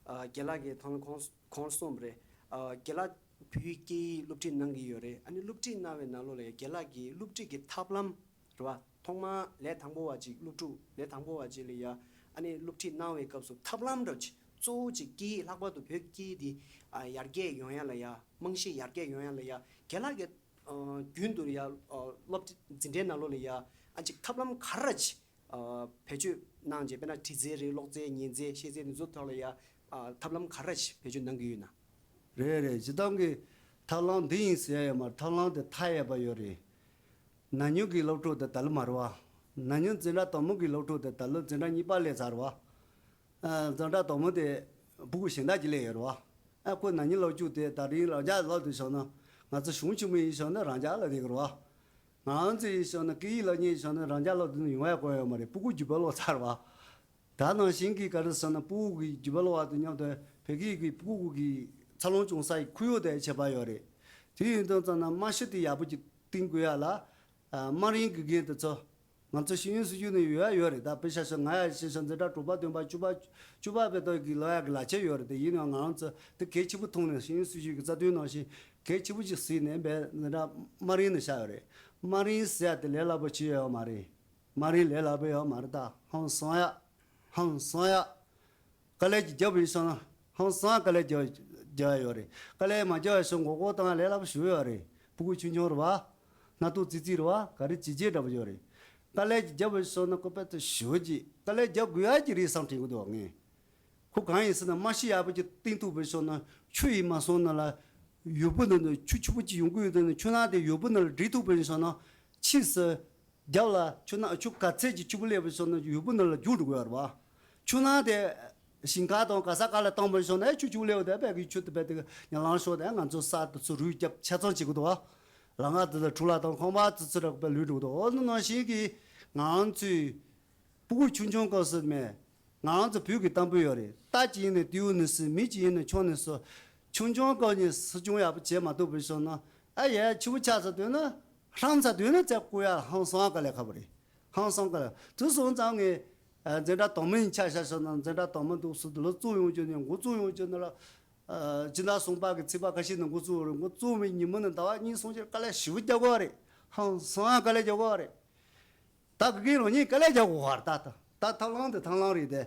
ཨ། རྒན་ལགས་ཀྱིས་ཐོག་མར་གོང་གོང་གསུངས་པ་རེད། ཨ། རྒན་ལགས་བོད་ཡིག་སྐད་ཡིག་སློབ་ཁྲིད་གནང་གི་ཡོད་རེད། ཨ་ནི་སློབ་ཁྲིད་གནང་བའི་ནང་ལོགས་ལ་ཡ་རྒན་ལགས་ཀྱི་སློབ་ཁྲིད་ཀྱི་ཐབས་ལམ་རེད་བ། ཐོག་མར་ལས་དང་པོ་བ་ཅིག་སློབ་ཕྲུག་ལས་དང་པོ་བ་ཅིག་ལ་ཡ། ཨ་ནི་སློབ་ཁྲིད་གནང་བའི་སྐབས་སུ་ཐབས་ལམ་འདྲ་ཅིག་གཙོ་བོ་ཅིག་སྐད་ཡིག་ལྷག་པར་དུ་བོད་སྐད་ཡིག་འདི་ཨ། ཡར་རྒྱས་ཡོང་ཡ་ལ་ཡ། རྨང་གཞི་ཡར་རྒྱས་ཡོང་ཡ་ལ་ཡ། རྒན་ལགས་ཀྱིས་ཨ། རྒྱུན་དུ་ཡ། ཨ། སློབ་འཛིན་གྲྭའི་ནང་ལོགས་ལ་ཡ། ཨ། ཅིག་ཐབས་ལམ་ག་རེ་ཅིག་ཨ། བེད་སྤྱོད་གནང་རྗེས། དཔེར་ན་འབྲི་རྩལ་རེད། ཀློག་རྩལ། ཉན་རྩལ། ཤེས་རྩལ་འདི་ཚོ་ཐོག་ལ་ཡ། ཨ། ཐབས་ལམ་ག་རེ་ཅིག་བེད་སྤྱོད་གནང་གི་ཡོད་ན། རེད་རེད། སྤྱིར་བཏང་གི་ཐབས་ལམ་འདི་ཡིན་ཟེར་ཡ་ཡོད་མ་རེད། ཐབས་ལམ་དེ་མཐའ་ཡས་པ་ཡོད་རེད། ན་ནིང་གི་སློབ་ཕྲུག་དེ་ད་ལོ་མ་རེད་བ། ན་ནིང་འཛིན་གྲྭ་དང་པོ་གི་སློབ་ཕྲུག་དེ་ད་ལོ་འཛིན་གྲྭ་གཉིས་པ་སླེབས་ཚར་བ། ཨ། འཛིན་གྲྭ་དང་པོ་དེ་ཕྲུ་གུ་གཞན་དག་ཅིག་སླེབས་ཡོད་རེད་བ། ཨ། ཁོ་ན་ནིང་སློབ་ཕྲུག་དེ་ད་རིང་རང་འཇགས་སློབ་དུ་སོང་ན། ང་ཚོ་གཞུང་ཆེན་མོ་ཡིན་སོང་ན་རང་འཇགས་སློབ་དེ་གི་རེད་བ། ང་རང་ཚོ་ཡིན་སོང་ན་སྐད་ཡིག་སློབ་གཉེར་ཡིན་སོང་ན་རང་འཇགས་སློབ་དེ་ནི་ཡོང་ཡ་གོ་ཡོད་མ་རེད། ཕྲུ་གུ་རྒྱུད་པ་སློབ་ཚར་བ། ད་ནང་བཞིན་གྱི་ག་རེ་ཟེར་ན་ཕྲུ་གུ་གི་རྒྱུད་པ་སློབ་པ་དང་མཉམ་དུ་བོད་སྐད་ཀྱི་ཕྲུ་གུ་གི་འཚར་ལོངས་བྱུང་ས་ཡི་ཁོར་ཡུག་དེ་ཁྱད་པར་ཡོད་རེད། དེ་ཡིན་དུས་ཙམ་ན་རྨང་གཞི་དེ་ཡག་པོ་ཅིག་བཏིང་དགོས་ཡ་ལ། ཨ། དམའ་རིམ་དགེ་རྒན་དེ་ཚོ། ང་ཚོ་ཤེས་ཡོན་སྲིད་བྱུས་ནང་ཡོད་ཡ་ཡོད་རེད། ད་དཔེ་ཆ་བཞག་ན་ང་ཡ་ཤེས་བྱ་འཛིན་གྲྭ་དྲུག་པ་བདུན་པ་བཅུ་པ་བཅུ་པ་བར་དུ་གི་སློབ་ཡ་གི་ལག་ཁྱེར་ཡོད་རེད། དེ་ཡིན་ཡང་ང་རང་ཚོ་དེ་གལ་ཆེན་པོ་མཐོང་ནས་ཤེས་ཡོན་སྲིད་བྱུས་ཀྱི་རྩ་དོན་ནང་བཞིན་གལ་ཆེན་པོ་ཅིག་གཟིགས་ནས་འབད་འཛིན་གྲྭ་དམའ་རིམ་ནང་བཞག་ཡོད་རེད། དམའ་རིམ་ཟེར་ཡ་དེ་ལས་སླ་པོ་ཅིག་ཡོད་མ་རེད། དམའ་རིམ་ལས་སླ་པོ་ཡོད་མ་རེད། ད་ཧང་སང་ཡ། ཧང་སང་ཡ། དཀའ་ལས་ཅིག་རྒྱབ་པའི་སོང་ན་ཧང་སང་དཀའ་ལས་རྒྱབ་རྒྱབ་ཡ་ཡོད་རེད། དཀའ་ལས་མ་རྒྱབ་ཡ་སོང་མགོ་སྐོར་བཏང་ཡ་ལས་སླ་པོ་ཞིག་ཡོད་རེད། ཕྲུ་གུ་ཆུང་ཆུང་རེད་བ། སྣ་ཐུག་ཙིག་ཙིག་རེད་བ། ག་རེ་བྱེད་བྱེད་འདྲ་པོ་ཡོད་རེད། དཀའ་ལས་ཅིག་རྒྱབ་པའི་སོང་ན་ཁོ་དཔེ་ཏོ་ཞུ་ཅིག་དཀའ་ལས་རྒྱབ་དགོས་ཡ་ཅིག་རེད་བསམ་དྲན་གི་འདུག་ངས། ཁོ་གང་ཡིན་ཟེར་ན་རྨང་གཞི་ཡག་པོ་ཅིག་བཏིང་ཐུབ་པའི་སོང་ན་ཆུ་ཡིས་མ་བཟུང་ན་ལ་ཡུར་བུ་ནང་དུ་ཆུ་ཆུ་བོ་ཅིག་ཡོང་གི་ཡོད་དུས་ན་ཆུ་ནང་དེ་ཡུར་བུ་ནང་ལ་སྒྲིལ་ཐུབ་པའི་སོང་ན་ཕྱིས་སུ། རྒྱབ་ལ་ཆུ་ནང་ཆུ་ག་ཚད་ཀྱི་ཆུ་བོ་སླེབས་པ་སོང་ན་ཡུར་བུ་ནང་ལ་རྒྱུག་འགྲོ་གི་ཡོད་རེད་བ། ཆུ་ནང་དེ་ཞིང་ཁ་དང་ག་ས་ག་ལ་བཏང་པ་སོང་ན་ཆུ་ཆུ་བོ་སླེབས་དེ་བས་ཀྱི་ཆུ་དེ་བས་དེ་ཉ་ལང་ཤོར་དེ་ང་ཚོ་ས་དེ་ཚོ་རུལ་རྒྱབ་ཆ་ཚང་བྱེད་ཀྱི་འདུག་བ། ལམ་ཁ་དེ་ལ་འཁྲུག་ལ་དང་ཁང་པ་དེ་ཚོ་རག་པའི་ལུས་འགྲོ་གི་འདུག་འོ་ན་ནང་བཞིན་གྱི་ང་རང་ཚོའི་ཕྲུ་གུ་ཆུང་ཆུང་སྐབས་སུ་མེད། ང་རང་ཚོ་བོད་ཀྱི་གཏམ་དཔེ་ཡོད་རེད། རྟ་གཅིག་ཡིན་ན་རྟེའུ་ནི་སུ། མི་གཅིག་ཡིན་ན་ཆང་ནི་སུ། ཆུང་ཆུང་སྐབས་ནས་སྲིད་སྐྱོང་ཡག་པོ་བྱས་མ་ཐུབ་པའི་སོང་ན། ཨ་ཡ་ཆུ་བོ་ཆགས་ཚར་དུས་ན། ཧྲང་ཚར་དུས་ན་ཙེ་བཀོལ་ཡ་ཧང་སང་དཀའ་ལས་ཁག་པོ་རེད། ཧང་སང་དཀའ་ལས་དུ་སོང་ཙང་ངས། ཨ། འཛིན་གྲྭ་དང་མའི་ཆ་བཞག་སོང་ན་འཛིན་གྲྭ་དང་མ་འདུག་སུ་ལོ་བཙུགས་ཡོང་རྒྱུ་ནས་འགོ་བཙུགས་ཡོང་རྒྱུ་ནས་ལ། ཨ། སྤྱི་ཟླ་གསུམ་པ་གི་ཚེས་པ་ཁ་ཤས་ནས་འགོ་བཙུགས་རེད། འགོ་བཙུགས་པའི་ཉིན་མོ་ནས་ཟླ་བ་གཉིས་གསུམ་ཅིག་དཀའ་ལས་ཞེ་པོ་རྒྱག་གི་རེད། ཧང་སང་དཀའ་ལས་རྒྱག་གི་རེད། ད་དགེ་རྒན་རང་ཉིད་དཀའ་ལས་རྒྱག་དགོས་པ་རེད། ད་ད་ད་ཐབས་ལམ་དེ་ཐབས་ལམ་རེད་དེ།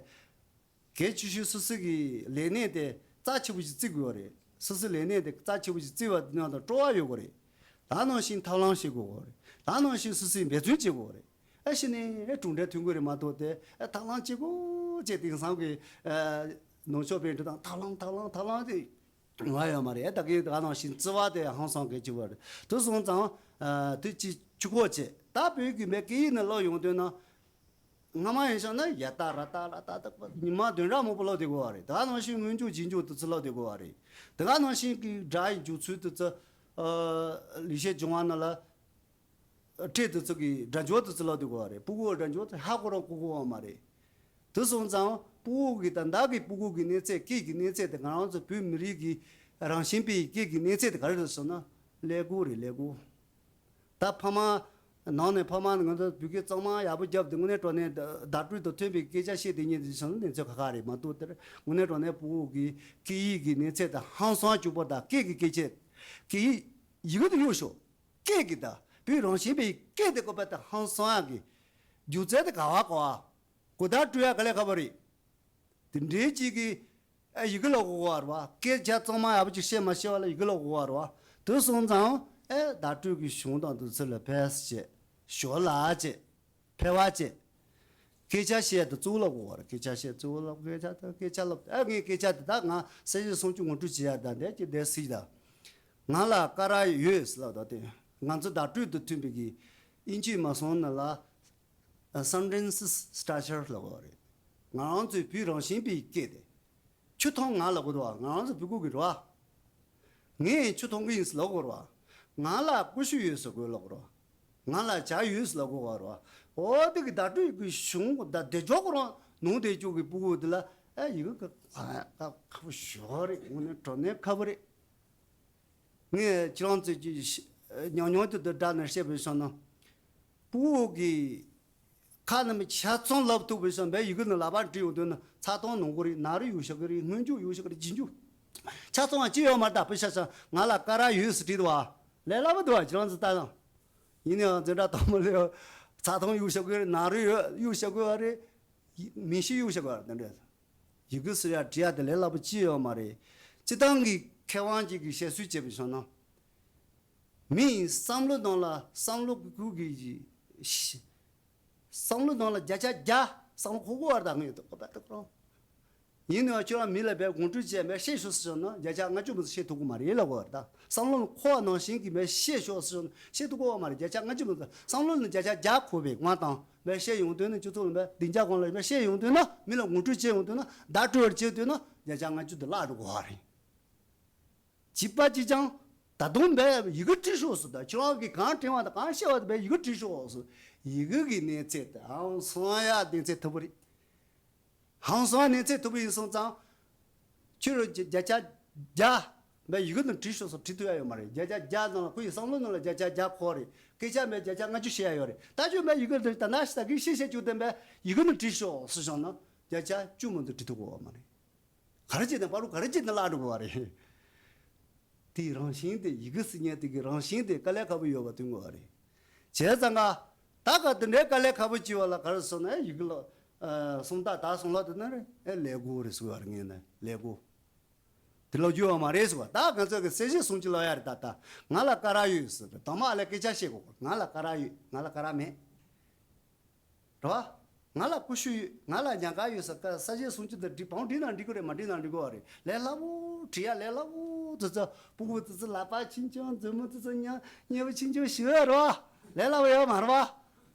གལ་ཆེ་ཤོས་སོ་སོ་གི་ལས་གནས་དེ་རྩ་ཆེ་པོ་ཞིག་བརྩི་དགོས་པ་རེད། སོ་སོའི་ལས་གནས་དེ་རྩ་ཆེ་པོ་ཞིག་བརྩི་བ་དེ་ནང་དུ་སྤྲོ་བ་ཡོད་དགོས་རེད། ད་ནང་བཞིན་ཐབས་ལམ་ཤེས་དགོས་པ་རེད། ད་ནང་བཞིན་སོ་སོས་འབད་བརྩོན་བྱེད་དགོས་པ་རེད། ཨ་ཤི་ནས་ཨེ་གྲུབ་འབྲས་ཐོན་གི་རེད་མ་གཏོགས་དེ་ཨེ་ཐབས་ལམ་གཅིག་པོ་བྱས་དེང་སང་གི་ཨེ་ནང་ཆོས་པའི་འབྲི་དང་ཐབས་ལམ་ཐབས་ལམ་ཐབས་ལམ་དེ། ང་ཡོད་མ་རེད། ད་གིན་ད་ག་ནང་བཞིན་བརྩི་བ་དེ་ཧང་སང་གལ་ཆེ་བ་རེད། དེ་སོང་ཙང་ཨ་དེ་ཅི་ཆུ་ཁོག་བྱེད། ད་བོད་ཀྱི་མི་སྐད་ཡིག་ནས་ཀློག་ཡོང་དུས་ན། སྔ་མ་ཡིན་ཞག་ན་ཡ་ཏ་ར་ཏ་ལ་ཏ་ཏ་ཉི་མ་བདུན་ཕྲག་མང་པོ་ཀློག་བསྡད་དགོས་བ་རེད། ད་ག་ནང་བཞིན་སྔོན་འཇུག་རྗེས་འཇུག་དེ་ཚོ་ཀློག་བསྡད་དགོས་བ་རེད། ད་ག་ནང་བཞིན་གྱི་སྒྲ་ཡི་འཇུག་ཚུལ་དེ་ཚོ་ཨ་ལེགས་བཤད་ལྗོན་དབང་ནང་ལ། ཕྲད་དེ་ཚོ་གི་སྒྲ་སྦྱོར་དེ་ཚོ་ལབ་དུས་གོ་བ་རེད། ཕྲུ་གུའི་སྒྲ་སྦྱོར་དེ་ཧ་གོ་རང་གོ་གོ་བ་མ་རེད། དེ་སོང་ཙང་ཕྲུ་གུ་གི་ད་ལྟ་གི་ཕྲུ་གུ་གི་གནས་ཚད་སྐད་ཀྱི་གནས་ཚད་དེ་ང་རང་ཚོ་བོད་མི་རིགས་ཀྱི་རང་བཞིན་པའི་སྐད་ཀྱི་གནས་ཚད་དེ་ག་རེ་རེད་ཟེར་ན་ཀླད་ཀོར་རེད། ཀླད་ཀོར། ད་ཕ་མ་ནང་ནས་ཕ་མ་ང་ཚོ་བོད་སྐད་གཙང་མ་ཡག་པོ་བརྒྱབ་སྟེ་དངོས་གནས་དྲང་གནས་བརྡ་སྤྲོད་དང་མཐུན་པའི་སྐད་ཆ་བཤད་བསྡད་མཁན་དེ་ཚོ་གནས་ཚད་ཁག་ཁག་རེད་མ་གཏོགས་དེར་དངོས་གནས་དྲང་གནས་ཕྲུ་གུ་གི་སྐད་ཡིག་གི་གནས་ཚད་དེ་ཧང་སང་སྐྱུག་པོ་དང་སྐད་ཀྱི་སྐད་ཆ་སྐད་ཡིག་ཡི་གེ་དེ་གཡུག་ཤོག་སྐད་ཀྱི་ད་བོད་རང་བཞིན་པའི་སྐད་དེ་བཀོད་པ་དང་ཧང་སང་ཡག་གི་སྒྱུ་རྩལ་དེ་ག་བ་ག་བ་གོ་བརྡ་སྤྲོད་ཡག་ག་ལས་ཁག་པོ་རེད། དེ་འདྲའི་གཅིག་གིས་ཨ་ཡི་གེ་ཀློག་གོ་ག་བ་རེད་བ། སྐད་ཆ་གཙང་མ་ཡག་པོ་ཅིག་བཤད་མ་ཤེས་པ་ལ་ཡི་གེ་ཀློག་གོ་ག་བ་རེད་བ། དེ་སོང་ཙང་ཨེ་བརྡ་སྤྲོད་ཀྱི་གཞུང་དང་དེ་ཚོ་ལ་ཕེ་སི་བྱེད་ཞོར་ལ་བྱེད་ཕལ་བ་བྱེད། སྐད་ཆ་བཤད་དེ་གཙོ་བོ་ལ་གོ་བ་རེད། སྐད་ཆ་བཤད་གཙོ་བོ་ལ་སྐད་ཆ་དང་སྐད་ཆ་ལབ་ཨ་ངས་སྐད་ཆ་དེ་དག་ང་གསལ་བཤད་སུམ་ཅུ་ངོ་སྤྲོད་བྱེད་ཡག་དང་འདས་ཀྱི་འདས་སྲིད་དང་། ང་ལ་ཀ་ར་ཡོད་ཟེར་ལབ་ད་དེ་ང་ཚོ་བརྡ་སྤྲོད་དང་མཐུན་པའི་གི་དབྱིན་ཇི་མ་སོང་ན་ལ་སན་ཊེན་སི་སི་ཊག་ཅར་ལབ་པ་རེད། ང་རང་ཚོའི་བོད་རང་བཞིན་པའི་སྐད་དེ། ཆུ་འཐུང་ང་ལབ་དགོས་རེད་བ། ང་རང་ཚོ་བོད་ཁུལ་གྱི་རེད་བ། ངས་ཆུ་འཐུང་གི་ཡིན་ཟེར་ལབ་དགོས་རེད་བ། ང་ལ་ཀུ་ཤུ་ཡོད་ཟེར་དགོས་ལབ་དགོས་རེད་བ། ང་ལ་ཇ་ཡོད་ཟེར་ལབ་དགོས་རེད་བ། འོ་དེ་གི་བརྡ་སྤྲོད་ཀྱི་གཞུང་ད་བདེ་འཇོག་ཁོ་རང་ནང་བསྡད་ཅོག་གི་ཕྲུ་གུ་དེ་ལ་ཨ་ཡི་གེ་ཁ་ཁ་ཁ་པོ་ཞོ་རེད། དངོས་གནས་དྲང་གནས་ཁ་པོ་རེད། ངས་ཁྱེད་རང་ཚོས་ཀྱི་ཉམས་མྱོང་དེ་དང་སྦྲགས་ནས་བཤད་པའི་བསམ་ན། ཕྲུ་གུ་གི་ཁ་ནས་མི་ཆ་ཚང་ལབ་ཐུབ་པའི་བསམ་པའི་ཡི་གེ་ནང་ལག་པ་བྲིས་ཡོང་དུས་ན་ཚ་གདུང་ནང་གོ་རེད། ན་རུ་ཡོད་ཤག་གི་རེད། སྔོན་འཇུག་ཡོད་ཤག་གི་རེད། རྗེས་འཇུག་ཆ་ཚང་བ་ཅི་ཡོད་མ་རེད། ད་དཔེ་ཆ་ཆ་ང་ལ་ཀ་ར་ཡོད་ཟེར་བྲིས་འདུག་བ། ལས་སླ་པོ་འདུག་བ། ཁྱེད་རང་ཚོ་ལྟ་དང་། ཡིན་ནའང་འཛིན་གྲྭ་དང་པོ་ལས་ཚ་གདུང་ཡོད་ཤག་གི་རེད། ན་རུ་ཡོད་ཡོད་ཤག་གི་རེད། མི་ཤི་ཡོད་ཤག་གི་རེད། དེ་འདྲ། ཡི་གེ་ཟེར་ཡ་བྲིས་ཡ་དེ་ལས་སླ་པོ་ཅི་ཡོད་མ་རེད། སྤྱིར་བཏང་གི་མཁས་དབང་ཅིག་གིས་བཤད་སྲོལ་བྱས་པའི་བྱུང་ན། མི་ཡི་བསམ་བློ་ནང་ལ་བསམ་བློ་གི་ཁུག་གི་བསམ་བློ་ནང་ལ་བརྒྱ་ཆ་བརྒྱ་བསམ་བློ་ཁོག་པ་བར་དང་ངེས་འདུག་གོ་པ་ཏོག་རང་ ཡིན་ནའང་ཁྱོད་རང་མི་ལ་བས་དགོངས་སྤྲོད་བྱས་མས་བཤད་ཤོག་ཟེར་ན་བརྒྱ་ཆ་ལྔ་བཅུ་མ་ཟིན་བཤད་ཐུབ་ཀྱི་མ་རེད་ལབ་དགོས་པ་རེད། ད་བསམ་བློ་ལ་འཁོར་བ་ནང་བཞིན་གྱི་མས་བཤད་ཤོག་ཟེར་ན་བཤད་ཐུབ་ཀྱི་ཡོད་མ་རེད། བརྒྱ་ཆ་ལྔ་བཅུ་མ་ཟིན། བསམ་བློ་ལ་བརྒྱ་ཆ་བརྒྱ་འཁོར་བའི་ང་དང་མས་བཤད་ཡོང་དུས་ན། སྤྱི་ཚོགས་ལ་མས་བདེ་འཇགས་སྒང་ལ་མས་བཤད་ཡོང་དུས་ན། མི་ལ་ངོ་སྤྲོད་བྱེད་ཡོང་དུས་ན། བརྡ་སྤྲོད་པར་བྱེད་དུས་ན་བརྒྱ་ཆ་ལྔ་བཅུ་དེ་བརླག་འགྲོ་གི་ཡོད་རེད། བྱིས་པ་གཅིག་ཀྱང་ད་དུང་འབད་ཡི་གེ་བྲིས་ཤོག་ཟེར། ད་ཁྱེད་རང་གིས་གང་དྲན་པ་དང་གང་ཤེས་པ་དེ་འབད་ཡི་གེ་བྲིས་ཤོག་ཟེར། ཡི་གེ་གི་གནས་ཚད་དེ་ཧང་སང་ཡ་གནས་ཚད་མཐོ་པོ་རེད། ཧང་སང་ཡ་གནས་ཚད་མཐོ་པོ་ཡིན་སོང་ཙང་། ཁྱོད་རང་བརྒྱ་ཆ་བརྒྱ་འབད་ཡི་གེ་ནང་བྲིས་ཤོག་ཟེར་བྲིས་ཐུབ་ཡ་ཡོད་མ་རེད། བརྒྱ་ཆ་བརྒྱ་ནང་ལ་ཁོ་ཡི་བསམ་བློ་ནང་ལ་བརྒྱ་ཆ་བརྒྱ་འཁོར་རེད། སྐད་ཆ་འབད་བརྒྱ་ཆ་ལྔ་བཅུ་བཤད་ཡ་ཡོད་རེད། ད་ཁྱོད་འབད་ཡི་གེ་འདི་ད་ན་ཤི་ད་གི་ཤི་བཤད་རྒྱུ་དེ་འབད་ཡི་གེ་ནང་བྲིས་ཤོག་ཟེར་བྱུང་ན་བརྒྱ་ཆ་བཅུ་མ་གཏོགས་བྲིས་ཐུབ་ཀྱི་ཡོད་མ་རེད། ག་རེ་བྱས་ནས་བར་དུ་ག་རེ་བྱས་ནས་བརླག་འགྲོ་དགོས་པ་རེད། དེའི་རང་བཞིན་དེ་ཡི་གེ་ཟེར་མཁན་དེ་གི་རང་བཞིན་དེ་དཀའ་ལས་ཁག་པོ་ཡོད་པ་སྟོན་དགོས་པ་རེད། བྱས་ཙང་ཀ་ད་ག་དེ་འདྲའི་དཀའ་ལས་ཁག་པོ་བྱས་པ་ལ་ག་རེ་ཟེར་ན་ཡི་གེ་ལ་སུམ་རྟགས་དག་སུམ་ལྷག་དེ་ན་རེད། ཨེ་ཀླད་ཀོར་རེད་ཟེར་བ་རེད། ངས་ན་ཀླད་ཀོར་དེ་ཀློག་རྒྱུ་ཡོད་མ་རེད་ཟེར་བ། ད་ང་ཚོ་གི་གསལ་བྱེད་སུམ་ཅུ་ཀློག་ཡ་རེད། ད་ད་ང་ལ་ཀ་ར་ཡོད་ཟེར། དང་མ་ཨ་ལས་སྐད་ཆ་བཤད་དགོས། ང་ལ་ཀ་ར་ཡོད། ང་ལ་ཀ་ར་མེད། རེད་བ། ང་ལ་ཀུ་ཤུ་ཡོད། ང་ལ་ཉག་ག་ཡོད་ཟེར། ཀ་གསལ་བྱེད་སུམ་ཅུ་དེ་འབྲི་བང་བྲིས་ན་འགྲིག་གི་རེད། མ་བྲིས་ན་འགྲིག་གི་རེད། ལས་སླ་པོ། བྲིས་ཡ་ལས་སླ་པོ། ཙི་ཙི་སྤུ་གུ་ཙི་ཙི་ལག་པ་ཆུང་ཆུང་མཛུབ་མོ་ཙི་ཙི་ཉག་ཉེ་བོ་ཆུང་ཆུང་ཞུ་ཡ་རེད་བ། ལས་སླ་པོ་ཡོད་མ་རེད་བ།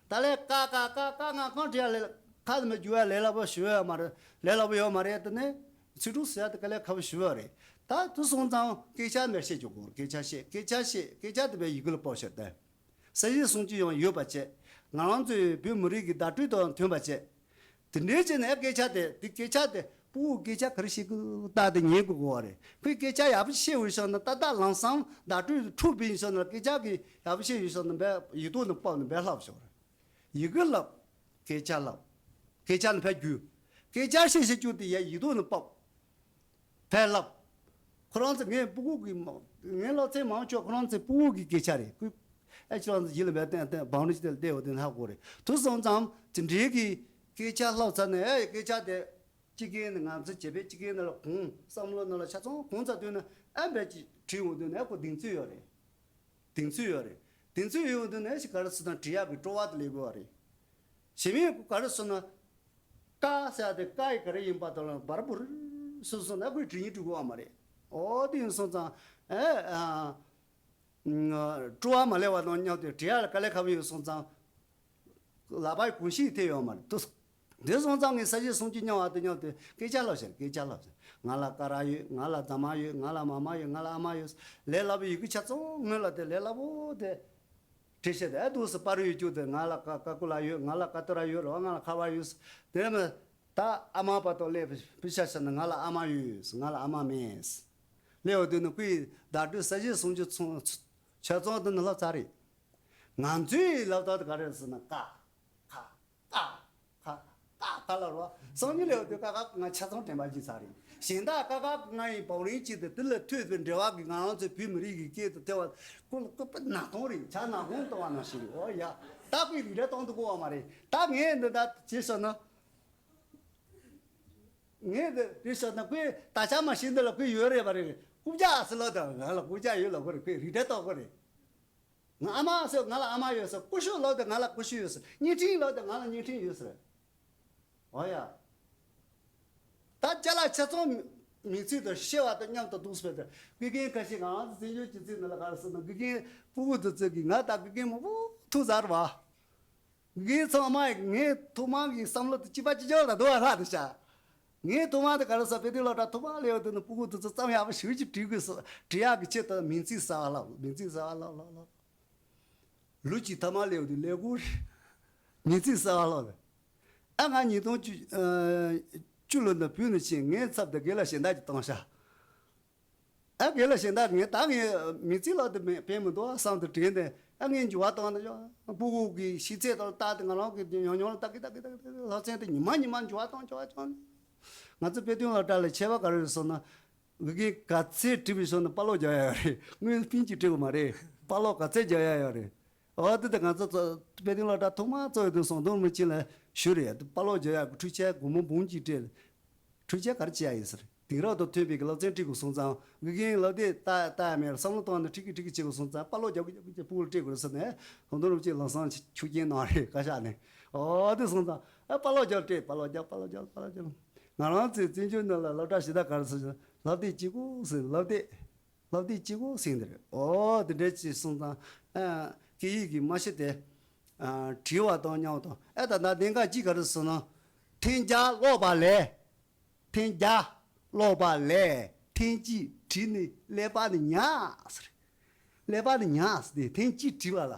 ད་ལས་ཀ་ཀ་ཀ་ཀ་ང་གང་བྲིས་ཡ་ལས་ཁ་ལ་མ་རྒྱུ་ཡ་ལས་སླ་པོ་ཞུ་ཡ་མ་རེད། ལས་སླ་པོ་ཡོད་མ་རེད། དེ་ནས་ཚིག་གྲོགས་ཟེར་ཡ་དེ་དཀའ་ལས་ཁག་པོ་ཞུ་ཡ་རེད། ད་དེ་སོང་ཙང་སྐད་ཆ་མེད་བཤད་རྒྱུ་དགོས། སྐད་ཆ་བཤད། སྐད་ཆ་བཤད། སྐད་ཆ་དེ་བས་ཡི་གེ་ལ་སྤོ་བཤད་དེ། གསལ་བྱེད་སུམ་ཅུ་ཡང་ཡོད་པ་བྱས། ང་རང་ཚོའི་བོད་མི་རིགས་ཀྱི་བརྡ་སྤྲོད་དང་མཐུན་པ་བྱས། དེ་འདྲའི་བྱས་ནས་སྐད་ཆ་དེ་དེ་སྐད་ཆ་དེ་སྤུ་གུ་སྐད་ཆ་ག་རེ་བཤད་ཀྱི་ད་དེ་ཉན་དགོས་གོ་བ་རེད། ཁོས་སྐད་ཆ་ཡག་པོ་བཤད་འོས་ཤག་ན་ཏག་ཏག་ལམ་སང་བརྡ་སྤྲོད་འཁྲུག་པ་ཡིན་ཤག་ན། སྐད་ཆ་གི་ཡག་པོ་བཤད་འོས་ཤག་ན་འབད་ཡིག་ཐོག་ནས་ཕབ་ནས་འབད་ལྷབ་ཤོག་རེད། ཡི་གེ་ལབ། སྐད་ཆ་ལབ། སྐད་ཆ་ནི་ཕར་བསྒྱུར། སྐད་ཆ་བཤད་བཤད་རྒྱུ་དེ་ཡ་ཡིག་ཐོག་ནས་ཕབ། ཕར་ལབ། ཁོ་རང་ཚོ་ངའི་སྤུ་གུ་གི་མ་ངའི་སློབ་ཚན་མང་ཆོག་ཁོ་རང་ཚོའི་སྤུ་གུ་གི་སྐད་ཆ་རེད། ཁོས་ཨེ་ཁྱོད་རང་ཚོ་ཡིད་ལ་འབད་བསྟན་བསྟན་བང་རི་ཅི་དེ་ལ་བལྟས་འོ་དེ་ཧ་གོ་རེད། དུ་སོང་ཙང་དེ་འདྲའི་གི་སྐད་ཆ་ལྷག་ཚར་ནས་ཨེ་སྐད་ཆ་དེ་སྤྱི་སྒེར་ནས་ང་ཚོ་བྱེད་པའི་སྤྱི་སྒེར་ནང་ལ་གོང་བསམ་བློ་ནང་ལ་ཆ་ཚང་གོང་ཚ་དུས་ན་ཨེ་འབད་ཅི་བྲིས་འོང་དུས་ན་ཨེ་ཁོ་གདེང་ཚོད་ཡོད་རེད། གདེང་ཚོད་ཡོད་རེད། གདེང་ཚོད་ཡོད་དུས་ནས་ཞིག་ག་རེ་ཟེར་ན་བྲིས་ཡག་གི་སྤྲོ་བ་དེ་སླེབས་དགོས་པ་རེད། གཞན་མིན་ག་རེ་ཟེར་ན། ཀ་ཟེར་ཡག་དེ་ཀ་ཡི་ག་རེ་ཡིན་པ་དང་ལ་བར་པོ་རི་སུ་སོང་ན་ཁོས་བྲིས་ཡིན་འགྲིག་གོ་བ་མ་རེད། འོ་དེ་ཡིན་སོང་ཙང་ཨེ་ཨ། སྤྲོ་བ་མ་སླེབས་པ་དང་མཉམ་དུ་བྲིས་ཡག་ལ་དཀའ་ལས་ཁག་པོ་ཡོད་སོང་ཙང་། ལག་པའི་གོམས་གཤིས་ཐེབས་ཡོད་མ་རེད་དུ། དེ་སོང་ཙང་ངས་གསལ་བྱེད་སུམ་ཅུ་མཉམ་པ་དང་མཉམ་དུ་སྐད་ཆ་ལབ་ཤར། སྐད་ཆ་ལབ་ཤར། ང་ལ་ཀ་ར་ཡོད། ང་ལ་རྫ་མ་ཡོད། ང་ལ་མ་མ་ཡོད། ང་ལ་ཨ་མ་ཡོད། ལས་སླ་པོ་ཡི་གེ་ཆ་ཚང་སྔོན་ལ་དེ་ལས་སླ་པོ་དེ་བྲིས་ཤར་དེ་ཨ་འདུག་སེ་པར་ཡོད་རྒྱུ་དེ་ང་ལ་ཀ་ཀ་ཀུ་ལ་ཡོད། ང་ལ་ཀ་ཏོ་ར་ཡོད་རེད་བ། ང་ལ་ཁ་བ་ཡོད། དེ་མ་ད་ཨ་མ་བར་དུ་སླེབས་བུ་ཤ་ཤ་ན་ང་ལ་ཨ་མ་ཡོད། ང་ལ་ཨ་མ་མེད། སླེབས་འོ་དེ་ནི་ཁོའི་བརྡ་སྤྲོད་གསལ་བྱེད་སུམ་ཅུ་ཚང་ཆ་ཚང་དེ་ནི་ལྷག་ཚར་རེད། ང་ཚོའི་ལབ་སྟངས་དེ་ག་རེ་ཟེར་ན་ཀ། ཁ། ཀ། ཁ། ཀ་ཀ་ལ་རོ། སང་ཉིན་ལས་འོ་དེ་ཀ་ཁ་ང་ཆ་ཚང་དྲན་པ་ཅིག་ཚར་རེད། གཞན་དག་ཀ་ཁ་ང་ཡི་བང་རིམ་གཅིག་དེ་དེ་ལ་ཐོས་པའི་འབྲེལ་བ་གི་ང་རང་ཚོའི་བོད་མི་རིགས་ཀྱི་སྐད་དུ་ཐོས་པ་ཀུ་ལ་ཀུ་པ་ནག་ཐོང་རེད། ཆ་ནག་ཁུང་གཏོང་བ་ནང་བཞིན་རེད། འོ་ཡ། ད་ཁོས་རིགས་འདྲ་གཏོང་དུ་གོ་བ་མ་རེད། ད་ངས་འདི་ད་བྱེད་ཤོག་ན། ངས་འདི་རེད་ཤོག་ན་ཁོས་ད་ཆ་མ་ཤེས་འདི་ལ་ཁོས་ཡོད་རེད་པ་རེད། རྐུབ་བཀྱག་ཟེར་ལོ་དང་ང་ལ་རྐུབ་བཀྱག་ཡོད་ལ་ཁོ་རེད། ཁོས་རིགས་འདྲ་གཏོང་གོ་རེད། ང་ཨ་མ་ཟེར་ང་ལ་ཨ་མ་ཡོད་ཟེར། ཀུ་ཤུ་ལབ་དུས་ང་ལ་ཀུ་ཤུ་ཡོད་ཟེར། བརྙན་འཕྲིན་ལབ་དུས་ང་ལ་བརྙན་འཕྲིན་ཡོད་ཟེར། འོ་ཡ། ད་ཅ་ལག་ཆ་ཚང་མིང་ཚིག་དང་ཤེས་པ་དང་མཉམ་དུ་འདུག་ཟེར་དུས་དགེ་རྒན་ཁ་ཤས་ང་རང་ཚོ་བཙན་བྱོལ་སྤྱི་ཚོགས་ནང་ལ་ག་རེ་ཟེར་ན་དགེ་རྒན་སྤུ་གུ་དེ་ཚོ་གིས་ང་ད་དགེ་རྒན་མང་པོ་ཐུག་ཚར་བ། དགེ་རྒན་ཚང་མ་ངའི་ཐུགས་མང་གི་བསམ་བློ་དེ་གཅིག་པ་གཅིག་རྐྱང་ལ་འདུག་བ་ལྷག་དེ་ཤག་ངའི་ཐུགས་མང་དེ་ག་རེ་ཟེར། དཔེ་སྟོན་སློབ་གྲྭ་ཐོག་མ་སླེབས་དུས་ནས་སྤུ་གུ་དེ་ཚོ་རྩོམ་ཡག་པོ་ཞེ་པོ་ཅིག་བྲིས་དགོས་ཟེར། བྲིས་ཡག་གི་ཆེད་དུ་མིང་ཚིག་གསར་པ་ལབ། མིང་ཚིག་གསར་པ་ལབ་ལབ་ལབ། ལོ་གཅིག་ཐ་མ་སླེབས་དུས་ཀླད་ཀོར་རེད། མིང་ཚིག་གསར་པ་ལབ་ལབ། ཨ་ང་ཉིས་སྟོང་བཅུ་ཨ་བཅུ་ལོ་ནས་བོད་ནས་ཕྱིན། ངའི་ཚབ་དེ་དགེ་ལགས་གཞན་དག་ཅིག་བཏང་ཤག་ཨ་དགེ་ལགས་གཞན་དག་ངས་ད་ངས་མིང་ཚིག་ལབ་དེ་མེད་ཕན་མི་འདུག་བསམ་དུ་དྲན་ཏེ་ཨ་ངས་འགྱུར་བ་བཏང་ནས་ཡོ། སྤུ་གུ་གི་ཤེས་ཚད་དང་ལྟ་དེ་ང་རང་གི་ཉུང་ཉུང་ལ་ལྟ་གི་ལྟ་གི་ལྟ་གི་ལྟ་གི་ལྷག་ཚན་དེ་ཉི་མ་ཉི་མ་འགྱུར་བ་བཏང་འགྱུར་བ་བཏང་། ང་ཚོ་དཔེ་སྟོན་སློབ་གྲྭ་ལ་ཁྱད་པར་ག་རེ་རེད་ཟེར་ན། དགེ་རྒན་ག་ཚད་བྲིས་པའི་ཞོར་ནས་དཔར་ཀློག་རྒྱག་ཡ་ཡོད་རེད། དངོས་སུ་པིན་གཅིག་བྲིས་དགོས་མ་རེད། དཔར་ཀློག་ག་ཚད་རྒྱག་ཡ་ཡོད་རེད། འོ་དེ་དེ་ང་ཚོ་ཚོ་དཔེ་སྟོན་སློབ་གྲྭ་ཐོག་མ་ཚོགས་ཡོད་དུས་ཟམ་གདོང་རིན་པོ་ཆེ་ལ་ཞུས་རེད། དཔར་ཀློག་རྒྱག་ཡ་གི་འཕྲུལ་ཆས་སྒོར་མོ་འབུམ་གཅིག་སྤྲད། འཕྲུལ་ཆས་ག་རེ་བྱེད་ཡ་ཡིན་ཟེར། དེང་རབས་དང་མཐུན་པའི་གི་སློབ་ཚན་སྤྲད་དགོས་སོང་ཙང་དགེ་རྒན་ལབ་དེ་ལྟ་ལྟ་ཡ་མེད་ལ་བསམ་བློ་བཏང་ནས་ཁྲིག་གི་ཁྲིག་གི་བྱེད་དགོས་སོང་ཙང་དཔར་ཀློག་རྒྱག་གི་རྒྱག་གི་རྒྱག་སྤུ་གུར་སྤྲད་དགོས་རེད་ཟེར་ནས་ཟམ་གདོང་རིན་པོ་ཆེ་ལམ་སང་ཆུ་རྐྱལ་གནང་རེད་བཀའ་ཤག་ནས། འོ་དེ་སོང་ཙང་ཨ་དཔར་ཀློག་རྒྱག་སྤྲད། དཔར་ཀློག་རྒྱག་དཔར་ཀློག་རྒྱག་དཔར་ཀློག་རྒྱག་ང་རང་ཚོའི་བཙན་བྱོལ་ནང་ལ་སློབ་གྲྭ་ཞེ་དྲག་ག་རེ་ཟེར་ན་སློབ་དེབ་གཅིག་པོ་ཟེར། སློབ་དེབ་སློབ་དེབ་གཅིག་པོ་ཟེར་འདི་རེད། ཨོ་དེ་འདྲ་ཅིག་སོང་ཙང་ཨ་སྐད་ཡིག་གི་མ་ཤེས་ཏེ་ཨ་བྲིས་པ་དང་མཉམ་དུ་ཨ་ད་ལྟ་གནད་འགག་གཅིག་ག་རེ་ཟེར་ན་ཐེངས་བརྒྱ་ཀློག་པ་ལས། ཐེངས་བརྒྱ་ཀློག་པ་ལས་ཐེངས་གཅིག་བྲིས་ནས་ཀླད་པ་ནས་ཉར་ཟེར། ཀླད་པ་ནས་ཉར་ཟེར་ཏེ་ཐེངས་གཅིག་བྲིས་པ་ལ།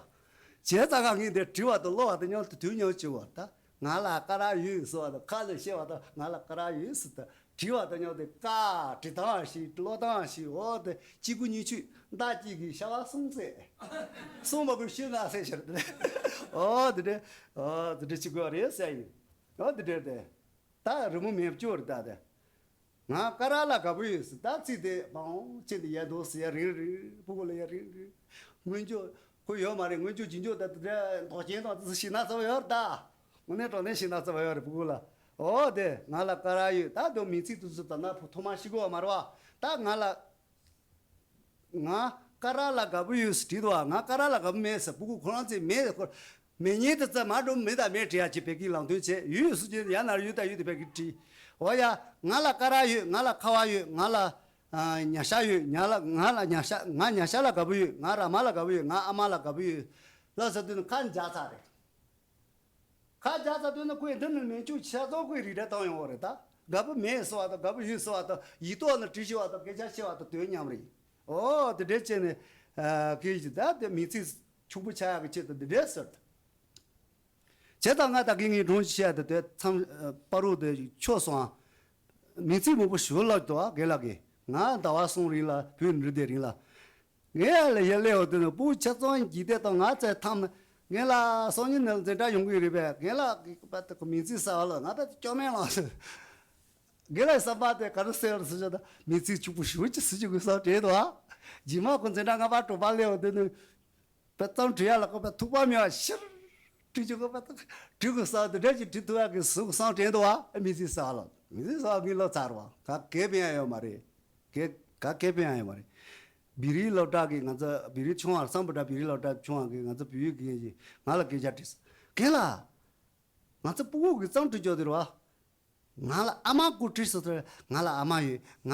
བྱས་ཙང་ང་ངས་འདིར་བྲིས་པ་དང་ཀློག་པ་དང་མཉམ་དུ་དུས་མཉམ་བྱེད་པ་ད། ང་ལ་སྐ་རགས་ཡོད་ཟེར་བ་དང་ཁ་ནས་བཤད་པ་དང་ང་ལ་སྐ་རགས་ཡོད་ཟེར་ད་བྲིས་པ་དང་མཉམ་དུ་ཀ་བྲིས་སྟངས་ཤིག་ཀློག་སྟངས་ཤིག་འོ་དེ་གཅིག་པུ་གཉིས་མཆོད་མདའ་གཅིག་གིས་ཤ་བ་གསུམ་བསད། གསུམ་མ་དགོས་ཤི་ན་བསད་ཤར་དེ་འོ་དེ་འདྲ་འོ་དེ་འདྲ་བྱེད་དགོས་རེད་ཟེར་ཡིན། འོ་དེ་འདྲ་དེ། ད་རི་མོ་མེད་སྐྱོ་རེད་ད་དེ། ང་ཀ་རག་ལ་དགའ་པོ་ཡོད་ཟེར་ད་ཚིག་དེ་མང་ཅན་དེ་ཡལ་འདུག་ཟེར་ཡ་རིང་རིང་སྤུ་གུ་ལ་ཡ་རིང་རིང་། སྔོན་འཇུག་ཁོ་ཡོད་མ་རེད། སྔོན་འཇུག་རྗེས་འཇུག་ད་དེ་འདྲ་མདོག་ཅན་དང་དེ་ཚོ་ཤེས་ན་ཚ་བ་ཡོད་རེད་ད། དངོས་གནས་དྲང་གནས་ཤེས་ན་ཚ་བ་ཡོད་རེད་སྤུ་གུ་ལ། འོ་དེ་ང་ལ་ཀ་རག་ཡོད་ད་དུང་མིང་ཚིག་དེ་ཚོ་ད་ན་ཕུ་ཐོག་མ་ཤེས་དགོས་བ་མ་རེད་བ། ད་ང་ལ། ང་ཀ་རག་ལ་དགའ་པོ་ཡོད་ཟེར་བྲིས་འདུག་བ། ང་ཀ་རག་ལ་དགའ་པོ་མེད་ཟེར་སྤུ་གུ་ཁོ་རང་ཚོས་མེད་ཁོ། མེད་ཉིན་དུ་ཙམ་མ་འགྲོ་མེད་དང་མེད་བྲིས་ཡ་ཅིག་བོད་སྐད་ལམ་སྟོན་བྱས་ཡོད་སུ་ཅིག་ཡ་ན་ཡོད་དང་ཡོད་དུ་བོད་སྐད་བྲིས། འོ་ཡ། ང་ལ་ཀ་རག་ཡོད། ང་ལ་ཁ་བ་ཡོད། ང་ལ་ཨ་ཉ་ཤ་ཡོད། ཉ་ལ་ང་ལ་ཉ་ཤ་ང་ཉ་ཤ་ལ་དགའ་པོ་ཡོད། ང་ར་མ་ལ་དགའ་པོ་ཡོད། ང་ཨ་མ་ལ་དགའ་པོ་ཡོད། ལ་ཟེར་དུས་ནི་ཁ་འཇག་ཚར་རེད། ཁ་རྒྱག་ཚར་དུས་ན་ཁོས་འདི་ནི་མེ་མཆོད་ཆ་ཚང་ཁོས་རིགས་འདྲ་བཏང་ཡོང་བ་རེད་ད། དགའ་པོ་མེད་ཟེར་བ་དང་དགའ་པོ་ཡོད་ཟེར་བ་དང་ཡིག་ཐོག་ན་བྲིས་ཤེས་པ་དང་སྐད་ཆ་ཤེས་པ་དང་དོན་མཉམ་རེད། ཨོ་དེ་འདྲའི་བྱས་ནས་ཨ་སྐད་ཀྱི་ད་དེ་མིང་ཚིག་ཕྱུག་པོ་ཆགས་ཡག་གི་ཆེད་དུ་འདི་འདྲའི་ཟེར་ད། བྱས་ཙང་ང་ད་གིན་ངའི་སྒྲུང་བཤད་དེ་དེ་མཚམས་ཨ་པ་རུ་དེ་ཆོག་སོང་ཨ། མིང་ཚིག་མང་པོ་ཞུ་ལབ་འདུག་ཨ་རྒན་ལགས་ཀྱིས། ང་ཟླ་བ་གསུམ་རིང་ལ་བོད་འགྲོ་དེ་རིང་ལ། ངས་ལ་ཡ་ལེའོ་དེ་ནི་སྤུ་ཆ་ཚང་འཇིག་རྟེན་དང་ང་ཚེ་ཐམ་ངས་ལ་སང་ཉིན་ནས་འཛིན་གྲྭ་ཡོང་གི་རེད་པས། ངས་ལ་པ་ཏི་ཁོ་མིང་ཚིག་གསར་བ་ལ་ང་པ་ཏི་སྐྱོ་མེད་ལགས་སོ། ངས་ལ་བསམ་པ་དེ་ག་རེ་ཟེར་བར་སུ་ཆ་ད་མིང་ཚིག་ཕྱུག་པོ་ཞུ་ཅི་སུ་ཅི་གི་སང་དྲན་དུ་ཨ། རྗེས་མ་ཁོ་འཛིན་གྲྭ་ལྔ་པ་དྲུག་པ་ལེའོ་དེ་ནི་པ་ཙང་བྲིས་ཡ་ལ་ཁོ་པ་ཐུག་པ་མེད་པ་ཤིར། བྲིས་ཆོག་གི་པ་ཏི་བྲིས་གི་སང་དེ་འདྲ་ཅིག་བྲིས་ཐུབ་ཡ་གི་སུ་གི་སང་དྲན་དུ་ཨ་མིང་ཚིག་གསར་བ་ལ་མིང་ཚིག་གསར་བ་ངའི་ལོ་ཚར་བ་ག་གེ་པེ་ཡ་ཡོད་མ་རེད། གེ་ག་གེ་པེ་ཡ་ཡོད་མ་རེད། བི་རིའི་སློབ་གྲྭ་གི་ང་ཚོ་བི་རི་ཆུང་བ་སམ་བྷོ་ཊ་བི་རིའི་སློབ་གྲྭ་ཆུང་བ་གི་ང་ཚོ་བོད་ཡིག་གི་ཡིན་ཞིང་ང་ལ་སྐད་ཆ་དྲིས། རྒན་ལགས། ང་ཚོ་སྤུ་གུ་གི་གཙང་སྒྲིག་སྐྱོར་དེ་རེད་བ། ང་ལ་ཨ་མ་སྐུ་དྲིས་སུ་ཐོན། ང་ལ་ཨ་མ་ཡོད། ང་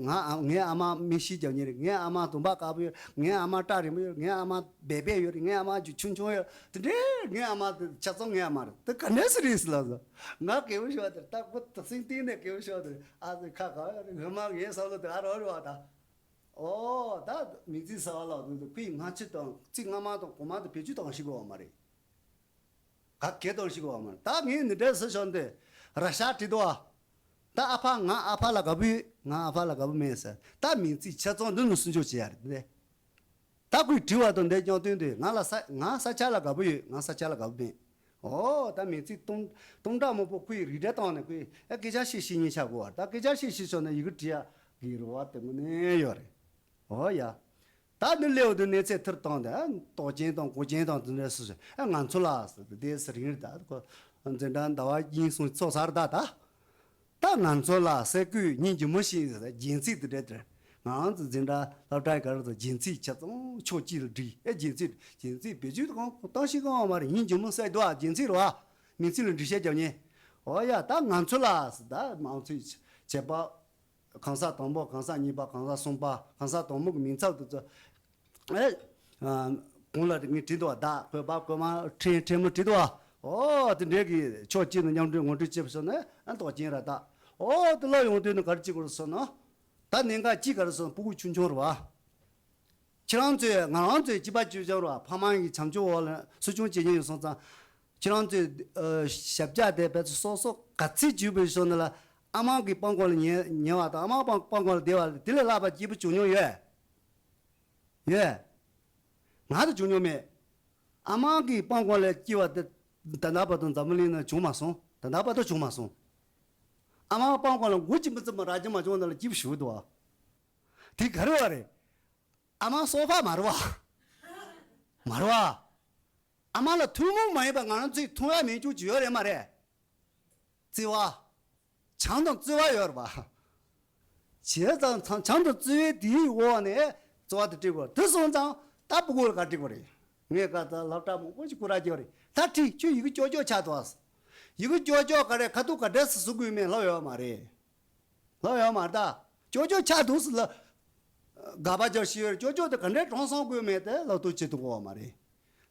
ང་ངའི་ཨ་མ་མི་ཤི་རྒྱག་ཉེ་རེད། ངའི་ཨ་མ་དུམ་པ་དཀར་པོ་ཡོད། ངའི་ཨ་མ་སྐྲ་རིང་པོ་ཡོད། ངའི་ཨ་མ་སྦལ་པས་ཡོད་རེད། ངའི་ཨ་མ་ཆུང་ཆུང་ཡོད། དེ་འདྲའི་ངའི་ཨ་མ་དེ་ཆ་ཚང་ངའི་ཨ་མ་རེད། དེ་ག་ནས་སུ་རེད་ཟེར་ལབ་སོང་། ང་སྐྱིད་པོ་ཤོར་དེ་ད་ཁོ་ད་སེམས་གཏིང་ནས་སྐྱིད་པོ་ཤོར་དེ་ཨ་ཙི་ཁ་ཁ་ཡོད་རེད། ངའི་མ་ངའི་བསམ་བློ་དེ་ཨ་རོ་རེད་བ་ད། ཨོ་ད་མིང་ཚིག་གསར་བ་ལ་དུས་དུ་ཁོས་ང་ཚོ་དང་ཚིག་སྔ་མ་དང་གོང་མ་དང་བེད་སྤྱོད་བཏང་ཤེས་གི་ཡོད་མ་རེད། ག་གེ་བཏང་ཤེས་གི་ཡོད་མ་རེད། ད་ངས་འདི་འདྲའི་ཟེར་ཤོག་འདི་ར་ཤ་བྲིས་འདུག་ཨ། ད་ཨ་ཕ་ང་ཨ་ཕ་ལ་དགའ་པོ་ཡོད། ང་ཨ་ཕ་ལ་དགའ་པོ་མེད་ཟེར། ད་མིང་ཚིག་ཆ་ཚང་འདི་ནས་སུ་འཇོག་བྱེད་ཡ་རེད་འདི། ད་ཁོས་བྲིས་པ་དང་འདི་རྐྱང་སྟོན་དུས་ང་ལ་ས་ང་ས་ཆ་ལ་དགའ་པོ་ཡོད། ང་ས་ཆ་ལ་དགའ་པོ་མེད། ཨོ་ད་མིང་ཚིག་སྟོང་སྟོང་ཕྲག་མང་པོ་ཁོས་རིགས་འདྲ་བཏང་ནས་ཁོས་ཨ་སྐད་ཆ་བཤད་ཤེས་མཁན་ཆགས་དགོས་བ། ད་སྐད་ཆ་བཤད་ཤེས་ཆོག་ན་ཡི་གེ་འབྲི་ཡ་གི་རེ་བ་དེ་དངོས་གནས་ཡོད་རེད། ཨོ་ཡ། ད་འདི་སླེའུ་དེ་གནས་ཚད་ཐུར་བཏང་དེ་ཨ་མདོག་ཅན་དང་གོ་ཅན་དང་དེ་འདྲ་སུ་ཨ་ང་ཚོ་ལ་སུ་དེ་སུ་རིང་རེད་ད་ཁོ་འཛིན་གྲྭ་ཟླ་བ་གཉིས་གསུམ་ཚོགས་ཚར་ད་ད། ད་ང་ཚོ་ལ་ཟས་གོས་སྙིང་རྗེ་མོ་ཞིག་རྒྱན་ཚིག་དེ་འདྲ་དེར་ང་རང་ཚོ་འཛིན་གྲྭ་སློབ་གྲྭའི་སྒང་རུ་ཚོ་རྒྱན་ཚིག་ཆ་ཚང་ཕྱོགས་གཅིག་ལ་བསྒྲིགས་ཨེ་རྒྱན་ཚིག་རྒྱན་ཚིག་བེད་སྤྱོད་གང་གཏང་ཤེས་གང་མ་རེད། སྙིང་རྗེ་མོ་ཟེར་འདུག་ཨ་རྒྱན་ཚིག་རེད་བ། མིང་ཚིག་ལ་འགྲེལ་བཤད་རྒྱབ་ཉེན། འོ་ཡ་ད་ང་ཚོ་ལ་ཟེར་ད་མང་ཚོས་བྱེད་པ། གང་ཟག་དང་པོ་གང་ཟག་གཉིས་པ་གང་ཟག་གསུམ་པ་གང་ཟག་དང་པོ་གི་མིང་ཚབ་དེ་ཚོ། ཨེ། ཨ། གོང་ལ་ངས་བྲིས་འདུག་བ་ད་བཀོད་པ་བཀོད་མ་ཕྲན་ཕྲན་མོ་བྲིས་འདུག་བ། ཨོ་དེ་འདྲའི་གི་ཕྱོགས་གཅིག་ནས་མཉམ་འབྲེལ་ངོ་སྤྲོད་བྱེད་པ་སོགས་ནས་ཨ་མདོག་ཅན་ར་ད། ཨོ་དེ་ལ་ཡོང་དུས་ནི་ག་རེ་བྱེད་དགོས་རེད་ཟེར་ན། ད་གནད་འགག་གཅིག་ག་རེ་ཟེར་ན་སྤུ་གུ་ཆུང་ཆུང་རེད་བ། ཁྱེད་རང་ཚོས་ང་རང་ཚོའི་སྐྱེས་པ་ཆུང་ཆུང་རེད་བ་ཕ་མ་ཡི་བྱམས་སྐྱོང་འོག་ལ་སྲུང་སྐྱོང་བྱེད་མཁན་ཡོད་སོང་ཙང་། ཁྱེད་རང་ཚོས་ཨ་ཞབས་བཀྱག་དེ་བེད་སོ་སོ་ག་ཚིག་བརྗོད་པའི་ཞོར་ནས་ལ་ཨ་མ་གི་པང་ཁོག་ལ་ཉལ་ཉལ་བ་དང་ཨ་མ་པང་པང་ཁོག་ལ་བསྡད་པ་དེ་ལས་ལྷག་པ་སྐྱིད་པོ་བྱུང་མྱོང་ཡོད། ཡོད། ང་ད་བྱུང་མྱོང་མེད། ཨ་མ་གི་པང་ཁོག་ལ་སྐྱིད་པ་དེ་ད་ལྟ་བར་དུ་འཛམ་བུ་གླིང་ན་བྱུང་མ་སོང་། ད་ལྟ་བར་དུ་བྱུང་མ་སོང་། ཨ་མ་པང་ཁོག་ལ་མགོ་གཅིག་མི་ཚིམ་པ་ར་ཅི་མ་བྱུང་ན་ལ་སྐྱིད་པོ་ཞུ་འདུག་བ། དེ་ག་རེ་བ་རེད། ཨ་མ་སོ་ཕག་མ་རེད་བ། མ་རེད་བ། ཨ་མ་ལ་ཐུན་མོང་མ་ཡིན་པ་ང་རང་ཚོས་མཐོང་ཡ་མིན་རྒྱུ་ཅིག་ཡོད་རེད་མ་རེད། བརྩེ་བ། བྱམས་དང་བརྩེ་བ་ཡོད་རེད་པ། བྱས་ཙང་བྱམས་དང་བརྩེ་བའི་དེའི་འོག་ནས་བརྩེ་བ་དེ་སྤྲད་དགོས་དེ་སོང་ཙང་ད་སྤུ་གུ་ལ་ག་སྤྲད་དགོས་རེད། ངས་ག་ད་སློབ་གྲྭ་མང་པོ་ཞིག་སྐོར་ར་རྒྱག་རེད་ད་ཁྲིད་ཁྱོད་ཡི་གེ་ཅོག་ཅོག་ཆགས་འདུག་ཨ། ཡི་གེ་ཀྱོག་ཀྱོག་ག་རེ་ཁ་ཐུག་ག་འདྲས་སུ་བཟོ་དགོས་མེད་ལབ་ཡོད་མ་རེད། ལབ་ཡོད་མ་རེད་ད། ཀྱོག་ཀྱོག་ཆགས་འདུག་སུ་ལ། དགག་པ་རྒྱག་ཤེས་ཡོད་ཀྱོག་ཀྱོག་དེ་ག་འདྲས་གྲོང་སོང་དགོས་མེད་དེ་ལབ་ཐུབ་བྱེད་ཐུབ་ཀྱི་ཡོད་མ་རེད།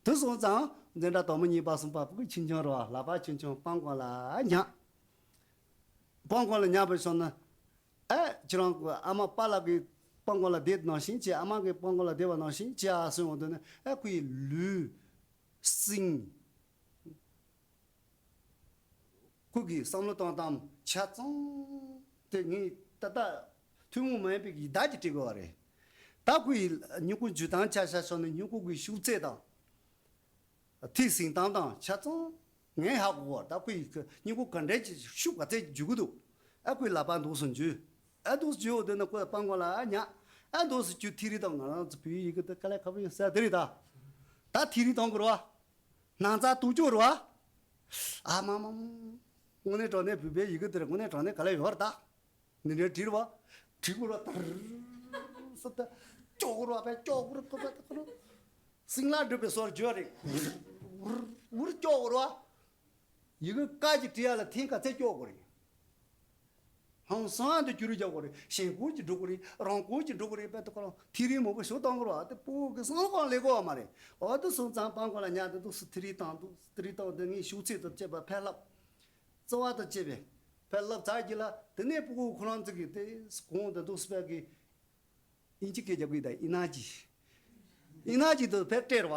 དེ་སོང་ཙང་འཛིན་གྲྭ་དང་པོ་གཉིས་པ་གསུམ་པ་ཕྲུ་གུ་ཆུང་ཆུང་རེད་བ། ལག་པ་ཆུང་ཆུང་སྤང་གོང་ལ་ཉག་སྤང་གོང་ལ་ཉག་པའི་ཤོག་ན། ཨེ་ཁྱེད་རང་གི་ཨ་མ་པཱ་ལགས་ཀྱི་སྤང་གོང་ལ་བསྡད་ནང་བཞིན་བྱས། ཨ་མ་གི་སྤང་གོང་ལ་བསྡད་པ་ནང་བཞིན་བྱས་ཨ་སོང་འོང་དུས་ནི་ཨེ་ཁོ་ཡི་ལུས་སེམས། ཁོ་གི་བསམ་བློ་གཏོང་སྟངས་ཆ་ཚང་དེ་ངས་ད་ལྟ་ཐུན་མོང་མ་ཡིན་པའི་ཡི་དྭགས་ཀྱིས་བྲིས་དགོས་པ་རེད། ད་ཁོ་ཡི་སྨྱུ་གུ་འཇུ་སྟངས་ཆ་བཞག་ཤོག་ན་སྨྱུ་གུ་གི་ཤུགས་ཚད་དང་། ཐིག་ཟིན་སྟངས་དང་ཆ་ཚང་ངས་ཧ་གོ་བར། ད་ཁོ་ཡི་སྨྱུ་གུ་ག་འདྲས་ཀྱི་ཤུགས་ག་ཚད་ཀྱི་འཇུ་གི་འདུག་ཨ་ཁོའི་ལག་པ་འདུག་སུ་འཇུ། ཨ་འདུག་སུ་འཇུ་འོ་དེ་ན་ཁོ་སྤང་གོང་ལ་ཨ་ཉག་ཨ་འདུག་སུ་འཇུ། ཐིག་རིས་དང་ང་རང་ཚོ་བོད་ཡིག་གི་དེ་དཀའ་ལས་ཁག་པོ་ཡིན་ཟེར་དེ་རེད་ད། ད་ཐིག་རིས་གཏོང་དགོས་རེད་བ། སྣང་ཚ་གཏུག་ཀྱོག་རེད་བ། ཨ་མ་མ་མ། དངོས་གནས་དྲང་གནས་བོད་པའི་ཡི་གེ་དེར་དངོས་གནས་དྲང་གནས་དཀའ་ལས་ཡོད་རེད་ད། འདི་འདྲའི་བྲིས་རེད་བ། བྲིས་དགོས་རེད་བ། ད་རུ་སུ་ད་ཀྱོག་དགོས་རེད་བ། བས་ཀྱོག་དགོས་རེད་ཁོ་པ་ད་ཁོ་རུ། སིང་ལ་འགྲུབ་པའི་སོར་བརྗོད་རེད། འུར་འུར་ཀྱོག་དགོས་རེད་བ། ཡི་གེ་ཀ་ཅིག་བྲིས་ཡ་ལ་ཐེངས་ག་ཚད་ཀྱོག་དགོས་རེད། ཧང་སང་དུ་བསྒྱུར་རྒྱག་དགོས་རེད། ཞེན་ཁོག་ཅིག་འགྲོ་དགོས་རེད། རང་ཁོག་ཅིག་འགྲོ་དགོས་རེད། དཔེ་ལྟ་ཁོ་རང་ཐིག་རིས་མང་པོ་ཞིག་བཏང་དགོས་རེད་བ། དེ་ཕྲུ་གུ་གི་སང་ལོ་གང་ལས་དགོས་བ་མ་རེད། འོ་དེ་སོང་ཙང་སྤང་གོང་ལ་ཉག་དེ་འདུག་སུ་ཐིག་རིས་བཏང་འདུག་ཐིག་རིས་བཏང་དེ་ངས་ཤུགས་ཚད་དང་བཅས་པ་ཕར་བསླབ། རྩ་བ་དང་བཅས་པའི་ཕར་བསླབ་ཚར་གྱི་ལ་དེ་ནས་ཕྲུ་གུ་ཁོ་རང་ཚོ་གི་དེ་གོང་དུ་འདུག་སུ་ཕར་གི་དབྱིན་ཇི་སྐད་རྒྱབ་གི་ད་ཨི་ན་ཇི། ཨི་ན་ཇི་དུ་ཕར་སྤྲད་རེད་བ།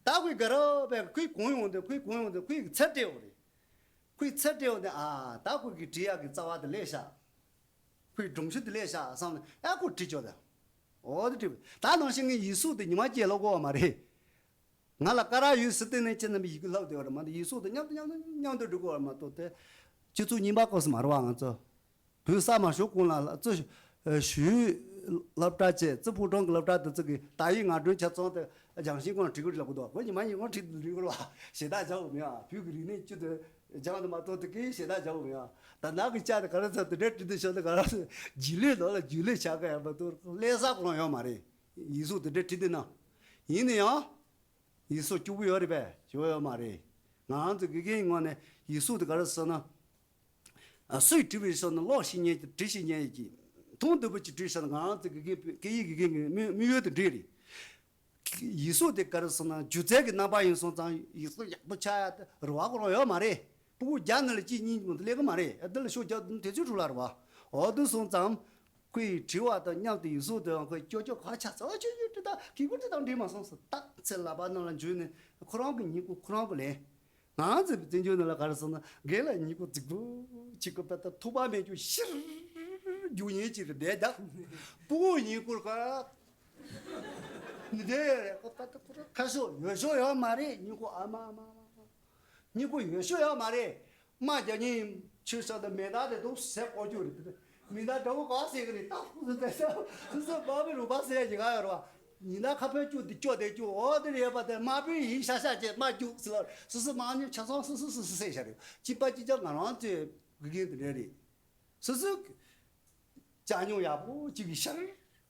ད་ཁོས་ག་རེ་བས་ཁོས་གོང་ཡོང་དུས་ཁོས་གོང་ཡོང་དུས་ཁོས་ཚར་སྤྲད་འོ་རེད། ཁོས་ཚར་སྤྲད་འོ་དེ་ཨ་ད་ཁོས་གི་བྲིས་ཡག་གི་རྩ་བ་དེ་ལས་བཞག་ཁོས་སྒྲུང་གཞི་དེ་ལས་བཞག་བསམ་ནས་ཨ་ཁོ་བྲིས་ཆོག་ད། འོ་དེ་བྲིས་ད་ནང་བཞིན་ངས་ཡིག་གཟུགས་དེ་ཉི་མ་སྐྱེལ་ལོ་གོ་བ་མ་རེད། ང་ལ་ཀ་ར་ཡོད་ཟེར་དེ་ནས་ཁྱེད་རྣམ་པས་ཡི་གེ་བསླབ་བསྡད་པ་རེད་མ་གཏོགས་ཡིག་གཟུགས་དང་མཉམ་དུ་མཉམ་དུ་མཉམ་དུ་འགྲོ་དགོས་པ་མ་གཏོགས་དེ། སྤྱི་ཚོགས་རྙིང་པ་སྐབས་སུ་མ་རེད་བ་ང་ཚོ། བོད་ས་མ་ཞོག་གོང་ལ་ལ་ཙི་ཞུ་སློབ་གྲྭ་བཅས་ཙི་ཕོ་བྲང་གི་སློབ་གྲྭ་དེ་ཚོ་གི་ད་ཡིག་ང་སྒྲོན་ཆ་ཚང་དེ་སྦྱང་ཤིང་གོང་བྲིས་དགོས་ལབ་གི་འདུག་ཁོ་ཉི་མ་ཉིན་གོང་བྲིས་བསྡད་རིགས་རེད་བ། ཞེ་དྲག་སྦྱང་འོང་མེད་ཨ། བོད་ཀྱི་རིག་གནས་སྤྱི་དེ་སྦྱང་དུ་མ་གཏོགས་དེ་གའི་ཞེ་དྲག་སྦྱང་འོང་མེད་ཨ། ད་ནག་གི་ལྕགས་དེ་ག་རེ་ཚ་དེ་འདྲ་བྲིས་དུ་ཤོག་དེ་ག་རེ་ཚ་རྗེས་ལུས་ལོ་ལ་རྗེས་ལུས་བྱ་དགོས་ཡ་མ་གཏོགས་ཀླད་གསར་གོ་ལོང་ཡོད་མ་རེད། ཡིག་གཟུགས་དེ་འདྲ་བྲིས་དུས་ན། ཡིན་ན་ཡང་། ཡིག་གཟུགས་སྐྱོ་པོ་ཡོད་རེད་པས། སྐྱོ་པོ་ཡོད་མ་རེད། ང་རང་ཚོ་དགེ་རྒན་ངོས་ནས་ཡིག་གཟུགས་དེ་ག་རེ་ཟེར་ན། ཨ་སུས་བྲིས་པའི་ཟེར་ན་ཀློག་ཤེས་མཁན་གྱི་འབྲི་ཤེས་མཁན་གྱི་མཐོང་བདེ་པོ་ཅིག་བྲིས་ཟེར་ན་ང་རང་ཚོ་དགེ་རྒན་སྐད་ཡིག་དགེ་རྒན་གྱི་དམིགས་དམིགས་ཡུལ་དེ་འདྲས་རེད། ཡིག་གཟུགས་དེ་ག་རེ་ཟེར་ན་སྒྱུ་རྩལ་གྱི་རྣམ་པ་ཡིན་སོང་ཙང་ཡིག་གཟུགས་ཡག་པོ་ཆགས་ཡ་དེ་རེ་བ་ཁོ་རང་ཡོད་མ་རེད། ཕྲུ་གུ་བརྒྱ་ནང་ལ་གཅིག་གཉིས་ཀྱི་ངོ་དེ་སླེབས་ཀྱི་མ་རེད། ཨ་དེ་ལ་ཤོག་རྒྱག་དུས་དེ་ཚོའི་ཁྲོད་ལ་རེད་བ། འོ་དེ་སོང་ཙང་། ཁོས་བྲིས་པ་དང་མཉམ་དུ་ཡིག་གཟུགས་དེའང་ཁོས་ཀྱོག་ཀྱོག་ག་ཆ་ཚ་ཨ་ཁྱོད་ཁྱོད་བྲིས་དང་གི་གུ་བྲིས་དང་འགྲིག་མ་སོང་ཟེར་ཏག་ཚེ་ལག་པ་ནང་ལ་འཇུས་ནས་ཁོ་རང་གི་སྨྱུ་གུ་ཁོ་རང་གི་ལེན། ང་ཚོའི་བཙན་བྱོལ་ནང་ལ་ག་རེ་ཟེར་ན་རྒན་ལགས་སྨྱུ་གུ་རྫིག་པོ་ཅིག་གི་པད་ཐུག་པ་མེད་རྒྱུ་ཤིར་རྒྱུག་ཉེན་ཅིག་རེད་བསྡད་ད། ཕྲུ་གུ་སྨྱུ་གུར་ག་ནི་དེ་རེད་ཁོ་པད་ཁོ་རང་ཁ་ཤོ་ཡོད་ཤོ་ཡོད་མ་རེད། སྨྱུ་གུ་ཨ་མ་ཨ་མ་ཨ་མ། སྨྱུ་གུ་ཡོད་ཤོ་ཡོད་མ་རེད། དམག་རྒྱག་ཉིན་ཆོས་ས་དང་མེ་མདའ་དེ་དུ་ཟས་ཀོ་རྒྱུ་རེད། མེ་མདའ་འདྲ་བོ་ག་ཟེར་གི་རེད་ད། སུ་སུ་སུ་སུ་བ་མི་རུ་བ་ཟེར་ཡ་ཅིག་ག་ཡོད་རེད་བ། ཉི་ཟླ་ཁ་ཕན་བཅུ་དེ་བཅོ་དེ་བཅུ་འོ་དེ་རེད་པ་དེ་དམག་དཔོན་ཡིན་ཤ་ཤ་བྱས་དམག་རྒྱུག་ཟེར་ལ་སུ་སུ་དམག་ཉིན་ཆ་ཚང་སུ་སུ་སུ་སུ་ཟེར་ཤ་རེད། གཅིག་པ་གཅིག་རྐྱང་ང་རང་ཚོའི་དགེ་རྒན་དེ་འདྲ་རེད། སུ་སུ། ཅ་སྨྱུག་ཡག་པོ་གཅིག་གིས་ཤར་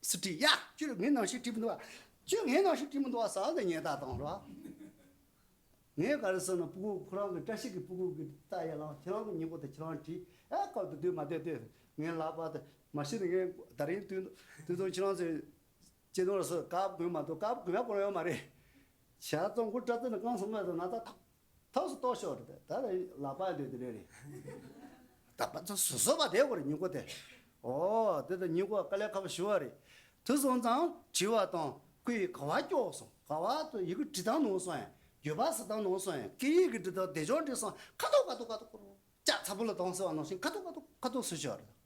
སི་ཏི་ཡ་ཁྱོད་ངའི་ནང་བཞིན་བྲིས་མི་འདུག་ཨ། ཁྱོད་ངའི་ནང་བཞིན་བྲིས་མི་འདུག་ཨ་ཟེར་ཏེ་ཉེས་རྡུང་བཏང་རོགས། ངས་ག་རེ་ཟེར་ན་ཕྲུ་གུ་ཁོ་རང་གི་བཀྲ་ཤིས་ཀྱི་ཕྲུ་གུ་གི་རྟ་ཡར་ལངས་ཁྱེད་རང་གི་སྨྱུ་གུ་དེ་ཁྱེད་རང་བྲིས་ཨ་སྐབས་དེ་དུས་མ་བསྡད་དུས་ངའི་ལག་པ་དེ་མ་གཞི་ནས་ངས་ད་རིང་དུས་དུས་ཚོད་ཁྱེད་རང་ཚོའི་སྤྱི་ནོར་སུ་དཀར་པོ་གོན་མ་འདུག་དཀར་པོ་གོན་ཡ་གོ་ཡོད་མ་རེད། བྱས་ཙང་ཁོ་སྐྲ་རྩེ་ནས་རྐང་སོང་མེད་དུ་ན་ད་ཐག་ཐག་སུ་གཏོགས་ཤོག་རེད། ད་ལ་ལག་པ་འདོད་དེ་རེད་རེད། ད་པ་ཚོ་སོ་སོ་བ་དེ་གོ་རེད་སྨྱུ་གུ་དེ། ཨོ་དེ་ད་སྨྱུ་གུ་དཀའ་ལས་ཁག་པོ་ཞུ་བ་རེད། དེ་སོང་ཙང་བྲིས་པ་དང་ཁོས་ག་བ་སྐྱོག་སོང་ག་བ་དུ་ཡི་གེ་བྲིས་སྟངས་ནོར་སོང་ཡང་འགྱོད་པ་ཟ་སྟངས་ནོར་སོང་ཡང་སྐད་ཡིག་གི་འབྲི་སྟངས་བདེ་སྦྱོང་འབྲི་སོང་ཁ་ཐོག་ཁ་ཐོག་ཁ་ཐོག་ཁོ་རོ་ལྕགས་ཚ་པོ་ལ་གཏོང་ཟེར་བ་ནང་བཞིན་ཁ་ཐོག་ཁ་ཐོག་ཁ་ཐོག་སུ་ཤོར་རེད།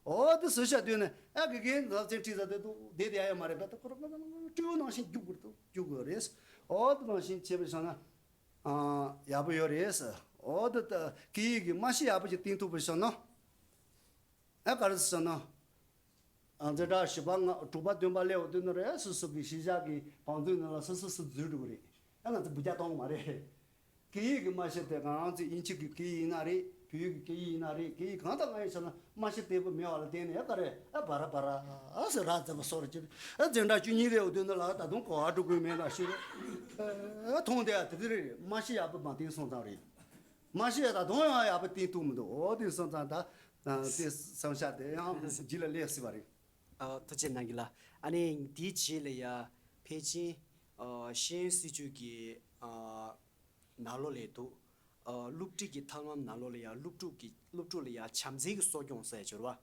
ཨོ་དེ་སུ་ཤོར་དུས་ནས་ཨ་དགེ་རྒན་ལབ་ཚེ་ཁྲིད་ས་དེ་དུ་བསྡད་དེ་ཡ་ཡོད་མ་རེད་པས། ད་ཁོ་རོ་སྤྲེའུ་ནང་བཞིན་རྒྱུག་དགོས་རེད་རྒྱུག་དགོས་རེད། ཨོ་དེ་ནང་བཞིན་བྱས་པའི་བྱས་ན། ཨ་ཡག་པོ་ཡོད་རེད། འོ་དེ་ལྟ་སྐད་ཡིག་གི་རྨང་གཞི་ཡག་པོ་ཞིག་བཏིང་ཐུབ་པ་བྱུང་ན། ཨ་ག་རེ་ཟེར་ན། ཨ་འཛིན་གྲྭ་བཞི་པ་ལྔ་དྲུག་པ་བདུན་པ་སླེབས་འོ་དེ་ནི་རེད་སོ་སོ་གི་གཞིས་ཆགས་ཀྱི་བང་མཛོད་ནང་ལ་སོ་སོ་སོ་འཛུལ་འགྲོ་གི་རེད། ཨ་ང་ཚོ་འབུད་རྒྱག་གཏོང་གི་མ་རེད། སྐད་ཡིག་གི་རྨང་གཞི་དེ་ང་རང་ཚོའི་དབྱིན་ཇི་གི་སྐད་ཡིག་ཡིན་ན་རེད་བོད་ཡིག་གི་སྐད་ཡིག་ཡིན་ན་རེད་སྐད་ཡིག་གང་དང་གང་ཡིན་ཟེར་ན་རྨང་གཞི་བདེ་པོ་མེད་པ་ལ་བརྟེན་ནས་ཨ་ག་རེ་ཨ་བ་ར་བ་ར་ཨ་ཟེར་ར་ཟེར་བ་སོར་གྱི་ཨ་འཛིན་གྲྭ་བཅུ་གཉིས་རེད་འོ་དེ་ནི་ལ་ད་དུང་གོ་བ་འགྲོ་དགོས་མེད་ལ་ཤི་རེད། ཨ་མཐོང་དེ་ཨ་དེ་དེ་རེད་རྨང་གཞི་ཡག་པོ་མ་བཏིང་སོང་ཙང་རེད། མ་ཤེས་ད་དུང་ཡང་ཡག་པོ་བསྟན་ཐུབ་མི་འདུག་འོ་དེ་སོང་ཙང་ད་དེ་བསམ་བྱ་དེ་ཡང་རྗེས་ལ་སླེབས་སྲིད་པ་རེད། ཨ། ཐུགས་རྗེ་གནང་གི་ལགས། ཨ་ནི་དེའི་རྗེས་ལ་ཡ་ཕལ་ཆེར་ཨ་ཤེས་ཡོན་སྲིད་བྱུས་ཀྱི་ཨ་ནང་ལོགས་ལ་འདུག་ཨ་སློབ་ཁྲིད་ཀྱི་ཐབས་ལམ་ནང་ལོགས་ལ་ཡ་སློབ་ཕྲུག་གི་སློབ་ཕྲུག་ལ་ཡ་བྱམས་བརྩེ་གི་གསོ་སྐྱོང་ཟེར་ཡ་སྦྱོར་བ་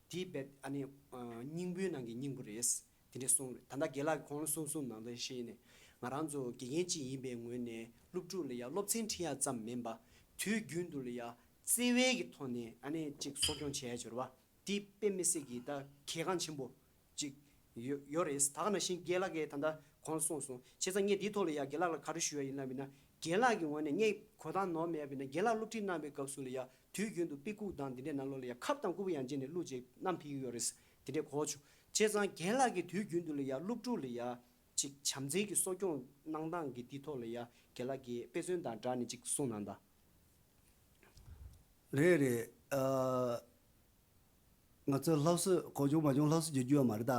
དེ་རྦད་ཨ་ནི་ཨ་སྙིང་པོའི་ནང་གི་སྙིང་པོ་རེད། དེ་འདྲས་གསུངས་རེད། ད་ལྟ་རྒན་ལགས་ཀྱིས་གོང་ལ་གསུངས་གསུངས་ནང་དོན་བཤད་ནས་ང་རང་ཚོ་དགེ་རྒན་གཅིག་ཡིན་པའི་ངོས་ནས་སློབ་ཕྲུག་ལ་ཡ་སློབ་ཚན་ཁྲིད་ཡ་ཙམ་མིན་པ་དུས་རྒྱུན་དུ་ལ་ཡ་བརྩེ་བའི་གི་ཐོག་ནས་ཨ་ནི་ཅིག་གསོ་སྐྱོང་བྱེད་ཡ་སྦྱོར་བ་དེ་དཔེ་མི་སྲིད་ཀྱི་ད་གལ་འགངས་ཆེན་པོ་ཅིག་ཡོད་ཡོད་རེད། ད་ག་ནང་བཞིན་རྒན་ལགས་ཀྱིས་ད་ལྟ་གོང་ལ་གསུངས་སོང་། བྱས་ཙང་ངས་འདིའི་ཐོག་ལ་ཡ་རྒན་ལགས་ལ་ག་རེ་ཞུ་ཡ་ཡིན་ལབ་ཡིན་ན་རྒན་ལགས་ཀྱི་ངོས་ནས་ངས་གོ་སྟངས་ནོར་མེད་པ་ཡིན་ན་རྒན་ལགས་སློབ་ཁྲིད་གནང་བའི་སྐབས་སུ་ལ་ཡ་དུས་རྒྱུན་དུ་དཔེ་ཁུག་དང་འདི་འདྲའི་ནང་ལོགས་ལ་ཡ་ཁབ་དང་སྐུད་པ་ཡང་བརྗེས་ནས་བླུགས་རྗེས་བསྣམས་ཕེབས་ཀྱི་ཡོད་རེད། དེ་འདྲའི་གོ་བྱུང་། བྱས་ཙང་རྒན་ལགས་ཀྱིས་དུས་རྒྱུན་དུ་ལ་ཡ་སློབ་ཕྲུག་ལ་ཡ་ཅིག་བྱམས་བརྩེ་གི་གསོ་སྐྱོང་གནང་སྟངས་ཀྱི་འདི་ཐོག་ལ་ཡ་རྒན་ལགས་ཀྱིས་དཔེ་མཚོན་དང་སྦྲགས་ནས་ཅིག་གསུངས་གནང་དང་། རེད་རེད། ཨ། ང་ཚོ་སློབ་གསོ་གོ་བྱུང་མ་བྱུང་སློབ་གསོ་རྒྱག་རྒྱུ་ཡོད་མ་རེད་ད།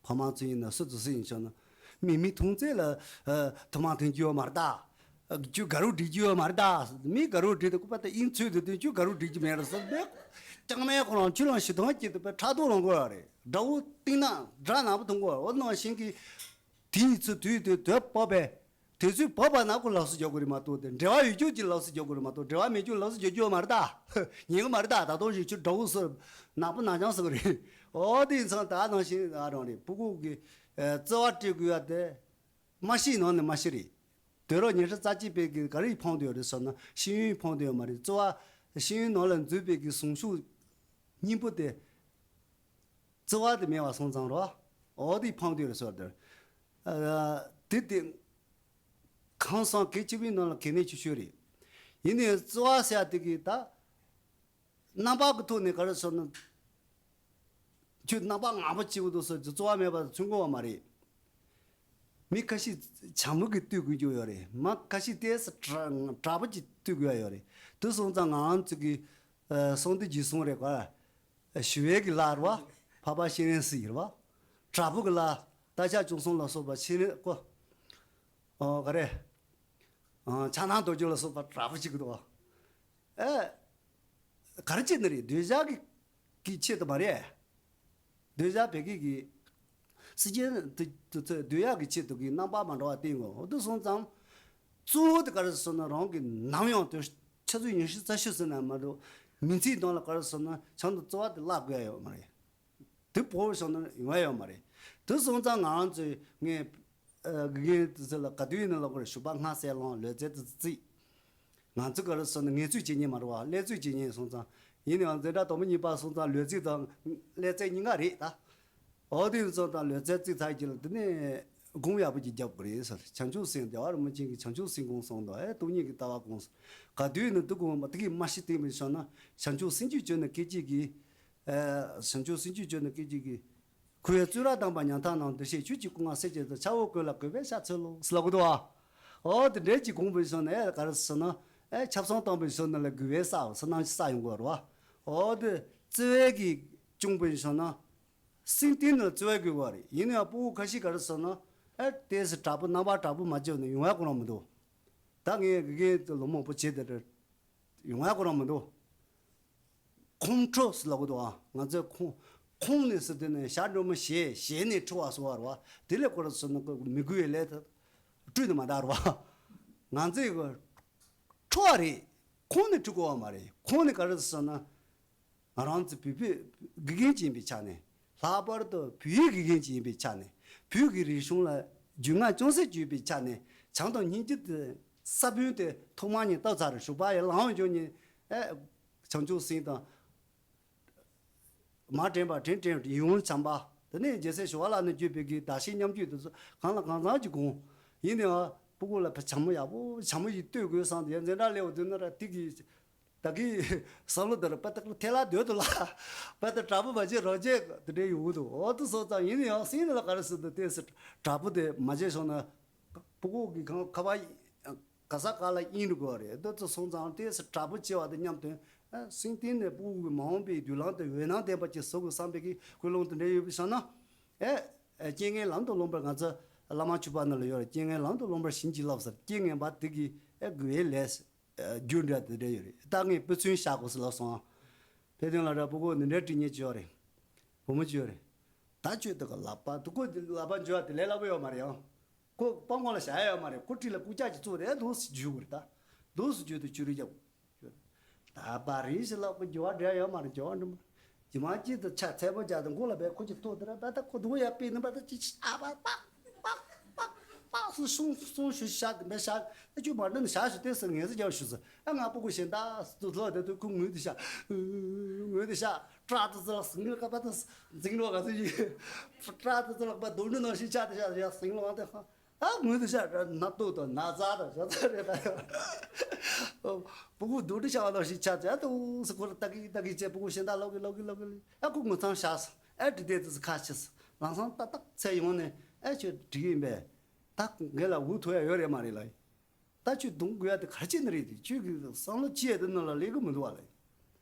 ཕ་མ་ཚོ་ཡིན་ན་སུ་དང་སུ་ཡིན་ཆོག་ན། མི་མི་མཐོང་ཚད་ལ་ཨ་ཐུག་མ་ཐོན་རྒྱུ་ཡོད་མ་རེད་ད། ཁྱོད་དགའ་རབ་སྒྲིག་རྒྱུ་ཡོད་མ་རེད་ད། མི་དགའ་རབ་སྒྲིག་དུས་ཁོ་པ་ད་ཨིན་ཚོད་དུ་དོན་ཁྱོད་དགའ་རབ་སྒྲིག་རྒྱུ་མེད་རེད་ཟེར་བས། ཅང་མེད་ཁོ་རང་ཁྱོད་རང་ཞུ་ཐང་སྐྱིད་དུ་པའི་ཕྲག་དོག་ལོང་དགོས་རེད། དགྲ་བོ་བཏིང་ན་དགྲ་ནག་པོ་མཐོང་དགོས་འོ་ནང་བཞིན་གྱི། དེ་ཡི་ཚུལ་དུས་དུས་དོད་པོ་པས། དེ་ཚོས་བབས་པ་ན་ཁོ་ལགས་སུ་རྒྱག་དགོས་རེད་མ་གཏོགས་དེ་འབྲེལ་བ་ཡོད་རྒྱུ་གྱི་ལགས་སུ་རྒྱག་དགོས་རེད་མ་གཏོགས་འབྲེལ་བ་མེད་རྒྱུ་ལགས་སུ་རྒྱག་རྒྱུ་ཡོད་མ་རེད་ད། ཉན་གི་མ་རེད་ད། ད་དུང་ཞིག་ཁྱོད་དགྲ་བོ་སུ་ནག་པོ་ནག་རྐྱང་ཟེར་གི་རེད། ཨོ་དེ་ཡིན་ཙང་ད་ནང་བཞིན་ཨ་རང་རེད། ཕྲུ་གུ་གི་ཨ་བརྩེ་བ་སྤྲད་དགོས་ཡ་དེ་མ་ཤེས་ནང་ནས་མ་ཤེས་རེད། དུས་རབས་ཉི་ཤུ་རྩ་གཅིག་པའི་གི་ག་རེ་ཕོངས་བསྡད་ཡོད་རེད་ཟེར་ན་ཤེས་ཡོན་ཕོངས་བསྡད་ཡོད་མ་རེད། བརྩེ་བ་ཤེས་ཡོན་ནང་ལ་འཛུལ་བའི་གི་ཟུངས་ཤུགས་སྙིང་པོ་དེ། བརྩེ་བ་དེ་མེད་པ་སོང་ཙང་རོ། འོ་དེ་ཕམ་དུས་རེད་ཟེར་དེར། ཨ་དེ་དེ། ཁམས་སངས་གལ་ཆེ་བའི་ནང་ལ་གལ་གནད་ཆེ་ཤོས་རེད། ཡིན་ནའི་བརྩེ་བ་ཟེར་ཡ་དེ་གི་ད། རྣམ་པ་གི་ཐོག་ནས་ག་རེ་ཟེར་ན། ཁྱོད་རྣམ་པ་ངང་པོ་སྐྱེ་བོ་འདུག་ཟེར་རྒྱུ་བརྩེ་བ་མེད་པ་མཚོན་གོ་བ་མ་རེད། མི་ཁ་ཤས་བྱམས་པོ་གིས་བསྟོད་དགོས་ཀྱི་ཡོད་རེད། མ་ཁ་ཤས་ཏོག་ཙམ་དྲག་དྲག་པོ་གིས་བསྟོད་དགོས་ཡ་ཡོད་རེད། དེ་སོང་ཙང་ང་རང་ཚོ་གི་ཨ་གསང་འདུས་རྗེས་གསུང་རེད་ག་ཞི་བའི་གི་ལྷ་རེད་བ། འཕགས་པ་སྤྱན་རས་གཟིགས་རེད་བ། དྲག་པོ་གི་ལྷ་རྟ་ཕྱག་བཅུ་གསུམ་ལ་སོགས་པ་ཕྱི་ནས་ཀོ། ཨོ་ག་རེ། ཨ་ཕྱག་ན་རྡོ་རྗེ་ལ་སོགས་པ་དྲག་པོ་གཅིག་གི་འདུག་བ། ཨེ། ག་རེ་བྱེད་ནི་རེད། འདོད་ཆགས་ཀྱི་ཀྱི་ཆེད་དུ་མ་རེད། འདོད་ཆགས་བད་ཀན་གྱི། སྲིད་ཅན་དུ་དུ་ཚོད་འདོད་ཡག་གི་ཆེད་དུ་གི་རྣམ་པ་མ་འདྲ་བ་བསྟན་དགོས། འོ་དུ་སོང་ཙང་། གཙོ་བོ་དེ་ག་རེ་ཟེར་ན་རང་གི་ནམ་ཡང་དུ་ཆུ་ཚོད་ཉི་ཤུ་རྩ་བཞི་ཟེར་ན་མ་གཏོགས་མི་ཚེའི་ནང་ལ་ག་རེ་ཟེར་ན་བྱང་དུ་བརྩེ་བ་དེ་བརླག་དགོས་ཡ་ཡོད་མ་རེད། དེ་བོར་བཞག་ན་ཡོང་ཡ་ཡོད་མ་རེད། དེ་སོང་ཙང་ང་རང་ཚོས་ངས་དགེ་རྒན་དེ་ཚོ་ལ་ག་དུས་ཡིན་ན་ལབ་དགོས་རེད། ཞུ་བ་སྔ་སེ་ལོང་ལོས་རྩལ་དེ་ཚོ་རྩིས། ང་ཚོ་ག་རེ་ཟེར་ན་ངལ་རྩོལ་བྱེད་མཁན་མ་རེད་བ། ཀླད་རྩོལ་བྱེད་མཁན་སོང་ཙང་། ཡིན་ནའང་འཛིན་གྲྭ་དང་པོ་གཉིས་པ་སོང་ཙང་ལོས་རྩལ་དང་ཀླད་རྩལ་གཉིས་ཀ་རེད་ད། འོ་དེ་ཡིན་སོང་ཙང་ལོས་རྩལ་རྩིས་ཚར་རྗེས་ལ་དེ་ནས་སྒོམ་ཡག་པོ་ཅིག་རྒྱབ་དགོས་རེད་ཟེར། བྱང་ཆུབ་སེམས་རྒྱལ་བ་རིན་པོ་ཆེ་གིས་བྱང་ཆུབ་སེམས་སྒོམ་གསུངས་འདུག་ཨེ་སྟོང་ཉིད་ཀྱི་ལྟ་བ་སྒོམ་ཟེར། ག་དུས་ནས་དེ་སྒོམ་པ་དེ་གིས་མ་ཤི་བསྟན་པའི་ཤོག་ན་བྱང་ཆུབ་སེམས་རྒྱུད་བཅོས་ནས་སྐད་ཅིག་གིས། ཨེ་བྱང་ཆུབ་སེམས་རྒྱུད་བཅོས་ནས་སྐད་ཅིག་གིས། ཁོ་བོས་བཙུན་རབ་དམ་པ་ཉམ་ཐག་རྣམས་འདུ་ཤེས་ཆོས་ཀྱི་སྐུ་ལྔ་སད་བྱེད་དུ་ཕྱག་འོས་བསྐོར་ལ་གུས་པས་ཕྱག་འཚལ་ལོ་ཟེར་ལབ་གི་འདུག་བ། འོ་དེ་འདྲའི་ཅིག་སྒོམ་པའི་ཤོག་ན་ཨེ་ག་རེ་ཟེར་ན། ཨེ་ཆབ་གསང་བཏང་པའི་ཤོག་ན་ལ་གུས་པའི་ས་ས་ནང་ས་ཡོང་དགོས་རེད་བ། འོ་དེ་བརྩེ་བའི་གི་སྐྱོང་པའི་ཤོག་ན། སེམས་གཏིང་ནས་བརྩེ་བའི་གུས་པ་རེད། ཡིན་ནའང་ཕྲུ་གུ་ཁ་ཤས་ག་རེ་ཟེར་ན། ཨེ་ཏོག་ཙམ་དྲག་པོ་རྣམ་པ་དྲག་པོ་མ་བྱས་ན་ཡོང་ཡ་ཁོ་རང་མི་འདུག་ད་ངས་དགེ་རྒན་དེ་ལོ་མང་པོ་བྱས་དེ་འདྲ་ཡོང་ཡ་ཁོ་རང་མི་འདུག་ཁོང་ཁྲོ་ཟེར་ལབ་གི་འདུག་ཨ་ང་ཚོས་ཁོང་ཁོང་ནས་ཟེར་དེ་ནས་ཞྭ་སྒྲོན་མ་ཞེད་ཞེད་ནས་ཁྲོ་བ་ཟེར་བ་རེད་བ། དེ་ལས་ཁོ་རང་ཟེར་ན་ཁོ་མི་དགོས་པའི་ལས་དེ་སྤྲོས་དེ་མ་འདྲ་རེད་བ། ང་ཚོས་ཁོ་ཁྲོ་བ་རེད། ཁོང་ནས་ཁྲོ་དགོས་པ་མ་རེད། ཁོང་ནས་ག་རེ་ཟེར་ན། ང་རང་ཚོ་བོད་པའི་དགེ་རྒན་ཅིག་ཡིན་པའི་ཆ་ནས། ལྷག་པར་དུ་བོད་ཡིག་དགེ་རྒན་ཅིག་ཡིན་པའི་ཆ་ནས། བོད་ཀྱི་རིག་གཞུང་ལ་རྒྱུས་མངའ་ཅུང་ཟད་ཅིག་ཡོད་པའི་ཆ་ནས། བྱམས་དང་སྙིང་རྗེ་དེ་ས་བོན་དེ་ཐོག་མ་ཉིད་བཏབ་ཚར་རེད། ཞུགས་པ་ཡི་ལམ་འབྱོར་ཉིད་ཨེ། བྱང་ཆུབ་སེམས་དང་། མ་དྲན་པ་དྲན་དྲན་ཡིད་འོང་བྱམས་པ། དེ་ནས་རྒྱལ་སྲས་ཞི་བ་ལྷ་ནས་བརྒྱུད་པའི་གི་བདག་གཞན་མཉམ་བརྗོད་དེ་ཚོ་གང་ལ་གང་འཚམ་གྱིས་དགོངས། ཡིན་ནའང་ཕྲུ་གུ་ལ་བྱམས་པོ་ཡག་པོ་བྱམས་པོ་ཞིག་གཏོད་དགོས་བསམ་སྟེ་ཡང་འཛིན་གྲྭ་སླེབས་པ་དུས་ན་ར་དེ་གི་ད་གིན་བསམ་བློ་དེར་པ་ཏག་ཐལ་ལ་སྡོད་དུ་ལ། པ་ཏག་དྲག་པོ་མ་བྱེད་རོགས་བྱེད་དེ་འདྲའི་ཡོང་གི་འདུག་འོ་དེ་སོང་ཙང་ཡིན་ན་ཡང་སེམས་ནང་ལ་ག་རེ་ཟེར་འདུག་དེ་སེ་དྲག་པོ་དེ་མ་བྱེད་སོང་ན། ཕྲུ་གུ་གི་གང་ཁ་བ་ག་ས་ག་ལ་གཡེང་འགྲོ་གི་རེད། དེ་ཚོ་སོང་ཙང་དེ་སེ་དྲག་པོ་བྱེད་པ་དེ་མཉམ་དུ་སེམས་གཏིང་ནས་ཕྲུ་གུ་གི་མ་འོངས་པའི་མདུན་ལམ་དེ་འོད་སྣང་ལྡན་པ་ཅིག་བཟོ་དགོས་བསམ་པའི་གི་ཀུན་སློང་དེ་འདྲ་ཡོད་པ་སོང་ན། ཨེ། རྐྱེན་ངན་ལམ་དུ་སློང་བར་ང་ཚོ་བླ་མ་མཆོད་པ་ནང་ལ་ཡོད་རེད། རྐྱེན་ངན་ལམ་དུ་སློང་བར་བྱིན་གྱིས་བརླབས་ཟེར། རྐྱེན་ངན་པ་དེ་གི་ཨེ་དགེ་བའི་ལས། རྒྱུ་འདྲ་དེ་འདྲ་ཡོད་རེད། ད་ངས་དཔེ་མཚོན་བཞག་དགོས་ཟེར་ལབ་སོང་། དཔེ་དོན་ལ་ར་སྤུ་གུ་འདི་འདྲའི་དྲི་ཉེ་ཅིག་ཡོད་རེད། བུ་མོ་ཅིག་ཡོད་རེད། ད་ཁྱོད་དེ་ག་ལག་པ་དུ་ཀོ་དེ་ལག་པ་འཇུ་བ་དེ་ལས་སླ་པོ་ཡོད་མ་རེད་ཡང་། ཁོ་པང་ཁོང་ལ་བཞག་ཡ་ཡོད་མ་རེད། ཁོ་ཁྲིད་ལ་རྐུབ་ཀྱག་ཅིག་བཙུགས་རེད། ལོགས་སུ་འཇུ་དགོས་རེད། ད་ལོགས་སུ་འཇུ་དུ་ཅུ་རེ་རྒྱབ། ད་པ་རེད་ཞེས་ལབ་གི་འགྱུར་བ་འདྲ་ཡོད་མ་རེད། འགྱུར་བ་འགྲོ་མ་རེད། རྗེས་མ་གཅིག་ཏུ་ཆ་ཚད་པོ་རྒྱག་དུ་མགོ་ལ་བས་ཁོ་ཅིག་ཐོག་དེ་ར་ད་ད་ཁོ་དུ་ཡ་པེ་ནི་པ་ད་ཅི་ཨ་པ་པ་པ་པ་པ་སུ་སུང་སུང་ཞུ་ཤ་དེ་མེ་ཤ་ད་ཅུ་མ་འདི་ནི་ཤ་ཞུ་དེ་སུ་ངེས་སུ་རྒྱབ་ཞུ་སུ་ཨ་ང་སྤུ་གུ་གཞན་དག་སུ་ལོ་དེ་དུ་ཁོ་ངུས་དུ་ཤ་ངུས་དུ་ཤ་ཏྲ་དུ་ཙི་ལ་སིང་ལ་ཀ་པ་དུ་འཛིང་ལོ་ག་སུ་ཡི་ཏྲ་དུ་ཙི་ལ་ཀ་པ་དུ་འདྲུ་ནང་ཞིག་ཆ་དུ་ཤ་ཡ་སིང་ལོ་དེ་ཧ། ཨ་ངུས་དུ་ཤ་ན་ཏོ་དང་ན་ཚ་དང་ཤ་ཚ་རེད་ད་ཡ། སྤུ་གུ་སྡུག་འདྲི་ཤ་བ་ལོ་ཞིག་ཆ་ཚ་དུ་སི་ཁོ་ལ་ཏ་གི་ཏ་གི་ཅེ་སྤུ་གུ་ཤིན་ད་ལོ་གི་ལོ་གི་ལོ་གི་ལི་ཨ་ཁུ་ངུ་ཚང་ཤ་སི་ཨ་དྲི་དེ་དུ་སི་ཁ་ཆི་སི་ལང་སང་ཏག་ཏག་ཚེ་ཡོང་ནས་ཨ་ཁྱོད་དྲི་གི་ཡིན་པས། ད་ངེད་ལ་འུ་ཐུ་ཡ་ཡོད་རེད་མ་རེད་ལ། ད་ཁྱོད་རྡུང་དགོས་ཡ་དེ་ག་རེ་བྱས་ནི་རེད་དེ་ཁྱོད་ཀྱི་བསམ་བློ་ཅི་ཡ་དེ་ནང་ལ་ལེགས་གི་མི་འདུག་བ་ལ།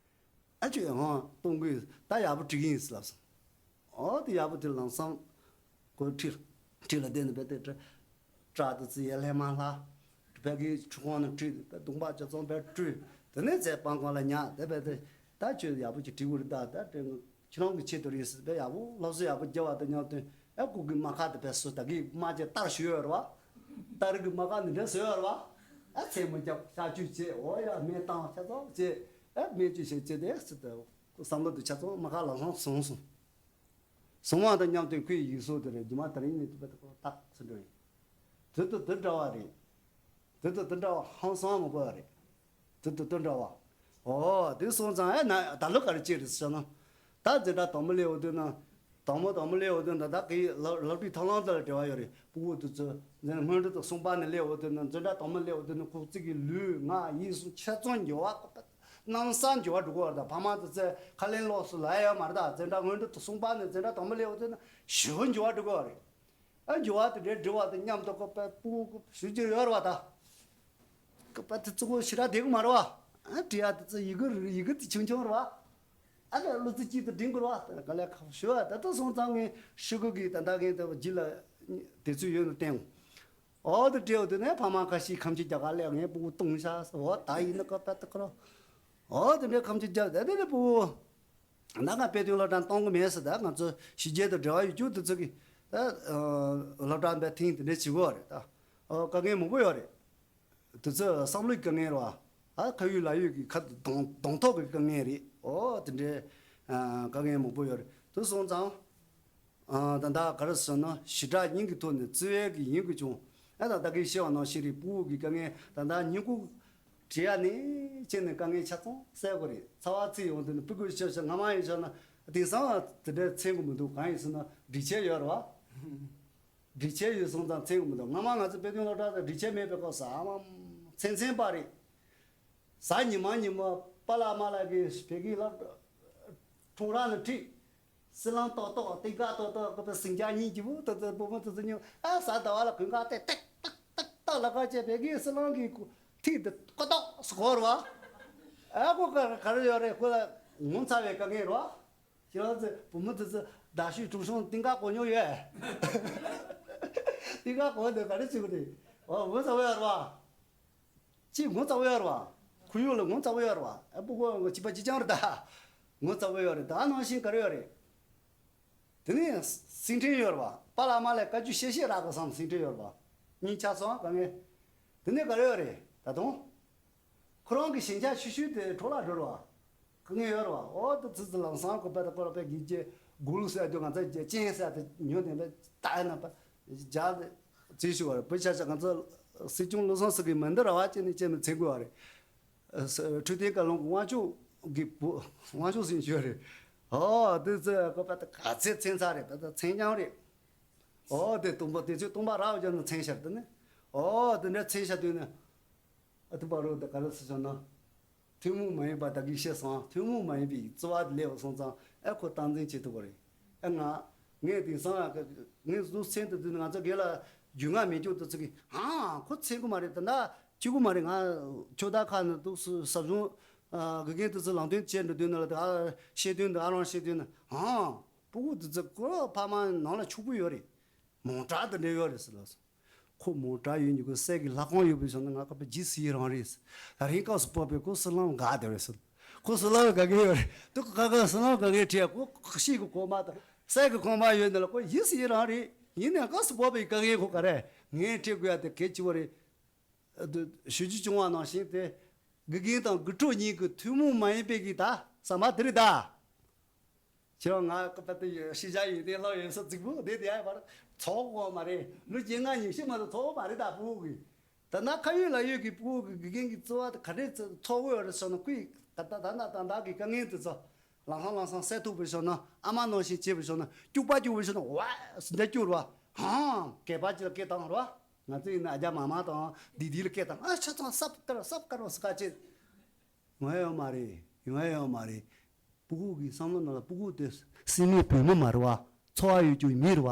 ཨ་ཅོ་ཡང་ཧང་གཏོང་གི་ད་ཡག་པོ་འགྲིག་གི་ཡིན་ཟེར་ལབ་སོང་། ཨོ་དེ་ཡག་པོ་དེ་ལམ་སང་ཁོ་ཁྲིད་ཁྲིད་ལ་བསྡད་ནས་བས་དེ་བྲ་བྲག་དེ་ཚི་ཡ་ལྷས་མ་ལྷ་བས་གི་ཁྲུ་ཁོང་ནང་ཁྲིད་དེ་གདོང་པ་ཅོ་ཚོང་བས་བཀྲུས་དེ་ནས་ཚེ་སྤང་ཁང་ལ་ཉག་དེ་བས་དེ་ད་ཁྱོད་ཡག་པོ་ཅིག་འགྲིག་གི་རེད། ད་ད་དེ་ཁྱེད་རང་གི་ཆེད་དུ་རེད་ཟེར་བས་ཡག་པོ་སློབ་གསོ་ཡག་པོ་རྒྱབ་པ་དང་མཉམ་དུ་ཨ་ཁུ་གི་རྨ་ཁ་དེ་བས་སུ་ད་གི་རྨ་ཅེ་ལྟར་ཞུ་ཡོད་རེད་བ། ལྟར་གི་རྨ་ཁ་འདི་འདྲ་བཟོས་ཡོད་རེད་བ། ཨ་ཚེ་མི་རྒྱབ་ཤ་བཅུ་བྱས་ཨོ་ཡ་སྨན་བཏང་ཆ་ཚང་བྱས། ཨ་སྨན་བཅུ་བྱས་བྱས་དེ་སི་ཏུ་བསམ་བློ་དུ་ཆ་ཚང་རྨ་ཁ་ལམ་སང་བཟུང་སོང་། བཟུང་བ་དང་མཉམ་དུ་ཁོའི་ཡིག་གཟུགས་དེ་རེད་རྒྱུ་མ་དེ་རིང་ནས་དུ་བ་དུ་ཁོ་ཐག་ཚུ་འགྲོ་ཡིན། དུ་དུ་དུ་འདྲ་བ་རེད། དུ་དུ་དུ་འདྲ་བ་ཧང་སང་མ་པོ་རེད། དུ་དུ་དུ་འདྲ་བ། ཨོ་དེ་སོང་ཙང་ཨེ་ན་ད་ལོ་ག་རེ་བྱེད་རེད་ཟེར་ན། ད་འཛིན་གྲྭ་དང་པོ་སླེབས་འོ་དུས་ན། དང་པོ་དང་པོ་སླེབས་འོ་དུས་ན་ད་གི་ལ་ལག་བྲིས་ཐང་ལང་དུ་ལ་འབྲེལ་བ་ཡོད་རེད། སྤུ་གུ་དུ་ཚོ་འཛིན་སྔོན་འགྲོ་དང་གསུམ་པ་ནས་སླེབས་འོ་དུས་ན་འཛིན་གྲྭ་དང་པོ་སླེབས་འོ་དུས་ན་ཁོ་གཅིག་གི་ལུས་ངག་ཡིད་གསུམ་ཆ་ཚང་འགྱུར་བ་ཀོ་པ་རྣམ་གསར་འགྱུར་བ་འགྲོ་གི་ཡོད་རེད། ད་ཕ་མ་དུ་ཚོས་ཁ་ལེན་ལོགས་སུ་ལ་ཡ་ཡོད་མ་རེད། ད་འཛིན་གྲྭ་སྔོན་འགྲོ་དང་གསུམ་པ་ནས་འཛིན་གྲྭ་དང་པོ་སླེབས་འོ་དུས་ན་ཞི་བོ་འགྱུར་བ་འགྲོ་གི་ཡོད་རེད། ཨ་འགྱུར་བ་དེ་འདྲའི་འབྲི་བ་དང་མཉམ་དུ་ཁོ་པའི་སྤུ་གུ་ཞུ་རྒྱུ་ཡོད་རེད་བ་ད། ཁོ་པ་དེ་ཙི་གོ་ཞི་ར་བསྡད་གི་མ་རེད་བ། ཨ་བྲིས་ཡ་དེ་ཚོ་ཡི་གེ་རེད། ཡི་གེ་དེ་ཆུང་ཆུང་རེད་བ། ཨ་ལས་བློ་རྩེ་གཅིག་ཏུ་འབྲི་དགོས་རེད་བ། ག་ལས་ཁ་ཞུ་བ་ད་ལྟ་སོང་ཙང་ངས་ཤི་གུ་གི་ད་ལྟ་ངས་ད་རྗེས་ལ་དེ་ཚོ་ཡོད་ནོ་བསྟན། ཨོ་དེ་བྲིས་འོ་དེ་ནས་ཕ་མ་ཁ་ཤས་ཁམས་ཆེ་རྒྱ་གར་ལས་ངའི་སྤུ་གུ་གཏོང་ཤག་ཟེར་བ་ད་ཡིན་ན་ཁོ་པ་དེ་ཁོ་ར། ཨོ་དེ་འདྲའི་ཁམས་ཆེ་རྒྱ་དེ་དེ་ནས་སྤུ་གུ། ད་ང་དཔེ་སྟོན་སློབ་གྲྭ་གཏོང་གི་མེད་ཟེར། ད་ང་ཚོ་ཕྱི་རྒྱལ་དུ་འབྲེལ་བ་ཡོད་རྒྱུ་དེ་ཚོ་གི་ད་སློབ་གྲྭ་འབད་ཐེངས་དེ་འདྲ་བྱེད་དགོས་རེད། ད་ཨོ་དཀའ་ངལ་མང་པོ་ཡོད་རེད། དེ་ཚོ་བསམ་བློའི་དཀའ་ངལ་རེད་བ། ཨ་ཁ་ཡོད་ལག་ཡོད་ཀྱི་ཁ་གདོང་གདོང་ཐོག་གི་དཀའ་ངལ་རེད། ཨོ་དེ་འདྲའི་དཀའ་ངལ་མང་པོ་ཡོད་རེད། དེ་སོང་ཙང་ད་ལྟ་ག་རེ་ཟེར་ན་ཞི་དྲག་སྙིང་གི་ཐོག་ནས་བརྩེ་བའི་གི་ཡིན་དགོས་བྱུང་། ཨ་ད་ལྟ་གི་བཤད་པ་ནང་བཞིན་རེད། སྤུ་གུ་གི་དཀའ་ངལ་ད་ལྟ་ཉིན་གུང་བྲིས་ཡ་ནས་བྱས་ནས་དཀའ་ངལ་ཆ་ཚང་སེལ་དགོས་རེད། ཚ་བ་ཚིག་ཡོང་དུས་ནས་སྤུ་གུ་ཤོར་ཤོར་སྔ་མ་ཡིན་ཤོར་ན་དེང་སང་དེ་འདྲའི་མཚན་གི་མི་འདུག་གང་ཡིན་ཟེར་ན་སྒྲིག་ཆས་ཡོད་རེད་བ། སྒྲིག་ཆས་ཡོད་སོང་ཙང་མཚན་གི་མི་འདུག་སྔ་མ་ང་ཚོ་དཔེ་སྟོན་སློབ་གྲྭ་དུ་སྒྲིག་ཆས་མེད་པའི་སྐབས་སུ་ཨ་མ་མཚན་མཚན་པ་རེད། གཟའ་ཉི་མ་ཉི་མ་པཱ་ལགས་མ་ལགས་ཀྱིས་བོད་ཀྱི་སློབ་ཁྲོམ་ར་ནས་ཁྲིད། སྲིན་ལམ་ཏོག་ཏོག་སྟེང་ཀ་ཏོག་ཏོག་ཁོ་པའི་སིང་རྒྱ་གཉིས་ཀྱི་བུ་ཏོག་ཏོག་བུ་མོ་ཏོག་ཏོག་ཉོ། ཨ་གཟའ་ཟླ་བ་ལ་གོན་ཁ་དེ་ཏག་ཏག་ཏག་ཏག་ལ་ཁ་བྱས་པའི་གི་སྲིན་ལམ་གྱི་ཐིག་དེ་ཀོ་ཏོག་སུ་གོ་ར་བ། ཨ་ཁོ་ག་ག་རེ་ཡོད་རེད། ཁོ་ལ་ངོ་ཚ་བའི་དཀའ་ངལ་རེད་བ། ཁྱེད་རང་ཚོ་བུ་མོ་ཏོག་ཏོག་ཟླ་ཤུའི་གྲུ་གཤོང་སྟེང་ཀ་གོ་མྱོང་ཡོད། སྟེང་ཀ་གོ་འདི་ག་རེ་བྱེད་དགོས་རེད། ཨོ་ངོ་ཚ་བ་ཡོད་རེད་བ། ཅིག་ངོ་ཚ་བོ་ཡོད་རེད་བ། ཁོར་ཡུག་ལ་ངོ་ཚ་བོ་ཡོད་རེད་བ། ཨ་སྤུ་གུ་ངོ་བྱིས་པ་གཅིག་རྐྱང་རེད་ད། ངོ་ཚ་བོ་ཡོད་རེད། ད་ནང་བཞིན་ག་རེ་ཡོད་རེད། དེ་ནས་སེང་ཕྲེང་ཡོད་རེད་བ། པཱ་ལགས་མ་ལགས་བཀའ་བཀྱོན་བཤད་བཤད་རག་གི་བསམ། སེང་ཕྲེང་ཡོད་རེད་བ། གཉིས་ཆགས་སོང་དཀའ་ངལ། དེ་ནས་ག་རེ་ཡོད་རེད་ད་དུང་། ཁོ་རང་གི་ཞེན་ཆགས་ཆུང་ཆུང་དེ་འཕྲོ་བརླག་འགྲོ་རེད་བ། དཀའ་ངལ་ཡོད་རེད་བ། ཨོ་དེ་ཚོ་ཚོ་ལམ་སང་ཁོ་པ་དང་ཁོ་རང་པའི་གི་ཅེ་གུ་ལུ་ཟེར་དུས་ང་ཚོ་ཅེ་ཅན་ཟེར་དུ་ཉོ་དེ་འདྲ་ད་ཡིན་ན་པ་རྒྱ་རྩིས་ཞུ་བ་རེད། བུ་ཆ་ཆ་ང་ཚོ་སྲིད་སྐྱོང་བློ་བཟང་སེང་གེ་མི་འདི་ར་བ་ཅན་ནས་ཅན་མི་ཚེ་དགོས་བ་རེད། འཕྲོད་བསྟེན་བཀའ་བློན་དབང་ཕྱུག་གི་བུ་དབང་ཕྱུག་ཟིན་ཞུ་བ་རེད། ཨོ་དེ་ཚོ་ཁོ་པ་དང་ག་ཚད་མཚན་ཚ་རེད། པ་དང་མཚན་རྐྱང་རེད། ཨོ་དེ་སྟོང་པ་དེ་ཚོས་སྟོང་པ་ར་བ་ཅན་ནས་མཚན་ཤར་དུ་ནས། ཨོ་དེ་འདྲ་མཚན་ཤར་དུས་ནས། ཨ་ཐུ་པ་རོ་དེ་ག་རེ་ཟེར་བྱུང་ན། ཐུན་མོང་མ་ཡིན་པ་ད་གིན་བཤད་སོང་། ཐུན་མོང་མ་ཡིན་པའི་རྩི་བ་དེ་སླེབས་སོང་ཙང་ཨ་ཁོ་སྟངས་འཛིན་བྱེད་ཐུབ་པ་རེད། ཨ་ང་ངས་དེང་སང་ཨ་ངས་གཟུགས་མཚན་དུ་བསྡུས་ན་ང་ཚོ་སྒེར་ལ་རྒྱུས་མངའ་མེད་རྒྱུ་དུ་ཚིག་གི་ཧང་ཁོ་ཚེ་གི་མ་རེད། ད་ད་ཅི་གུ་མ་རེད། ང་ཁྱོད་ད་ཁ་ན་འདུག་སུ་ཟབ་སྦྱོང་དགེ་རྒན་དུ་ཚོ་ལམ་སྟོན་བྱས་འགྲོ་དུས་ན་ལ་ད་ཨ་བཤད་དོན་འདི་ཨ་རང་བཤད་དོན་ན་ཧང་སྤུ་གུ་དུ་ཚོ་ཁོ་ཕ་མ་ནང་ལ་ཕྱུག་པོ་ཡོད་རེད། མོང་གྲགས་དུ་འདྲེ་ཡོད་རེད་ཟེར་ལ་སོང་། ཁོ་མོ་ཊ་ཡོད་མི་ཁོ་སའི་གི་ལྷ་ཁང་ཡོད་པའི་ཞོར་ན་ང་ཁ་པ་ཇི་སི་ཡི་རང་རེད། ད་རིང་སྐབས་སུ་བབས་པའི་ཁོ་སི་ལང་དགའ་དེ་རེད་ཟེར། ཁོ་སི་ལང་དགའ་གི་ཡོད་རེད། དུ་ཁ་ཁ་སི་ལང་དགའ་གི་ཁྲིད་ཁོ་ཤི་གི་གོང་མ་དང་སའི་གི་གོང་མ་ཡོད་ནི་ལ་ཁོ་ཇི་སི་ཡི་རང་རེད། ཡིན་ནའང་སྐབས་སུ་བབས་པའི་དཀའ་ངལ་ཁོ་ག་རེ་ངས་ཁྲིད་དགོས་ཡ་དེ་གལ་ཆེ་བ་རེད། ཞུ་རྒྱུ་བྱུང་བ་ནང་བཞིན་དེ་དགེ་རྒན་དང་དགེ་ཕྲུག་གཉིས་ཀྱི་ཐུན་མོང་མ་ཡིན་པའི་གི་ད་ཟ་མ་དེ་རེད་ད། ཁྱེད་རང་ང་ཀ་པ་ཏི་ཤེས་བྱ་ཡོད་དེ་ལྷག་ཡོད་ས་རྫིག་པོ་དེ་དེ་ཡ་བར་ཚོགས་གོ་མ་རེད། ལོ་བཅོ་ལྔ་ཉི་ཤུ་མ་གཏོགས་ཚོགས་མ་རེད་ད་ཕྲུ་གུ་གི། ད་ན་ཁ་ཡོད་ལ་ཡོད་ཀྱི་ཕྲུ་གུ་གི་དགེ་རྒན་གྱི་རྩོལ་བ་དེ་ག་འདྲས་ཚོགས་གོ་ཡོད་རེད་ཟེར་ན་ཁོས་ད་ད་ད་ན་ད་ད་གི་དཀའ་ངལ་དེ་ཚོ་ལམ་སང་ལམ་སང་སེལ་ཐུབ་པའི་ཞོར་ན་ཨ་མ་ནང་བཞིན་བྱེད་པའི་ཞོར་ན་སྐྱུག་པ་སྐྱུག་པའི་ཞོར་ན་ཝ་ཟིན་ད་སྐྱུར་བ་ཧང་སྐད་པ་ཅིག་ལ་སྐད་བཏང་རོ། ང་ཚོ་ཡིན་ན་ཨ་ཅག་མ་མ་དང་དིག་དིག་ལ་སྐད་བཏང་ཨ་ཆ་ཚང་སབ་ཀར་སབ་ཀར་བ་སི་ཀ་ཅེ། ཡོང་ཡ་ཡོད་མ་རེད། ཡོང་ཡ་ཡོད་མ་རེད། ཕྲུ་གུ་གི་བསམ་བློ་ནང་ལ་ཕྲུ་གུ་དེ་སྲིད་མེད་བུད་མེད་མ་རེད་བ། འཚོ་བ་ཡོད་རྒྱུ་མི་རེད་བ།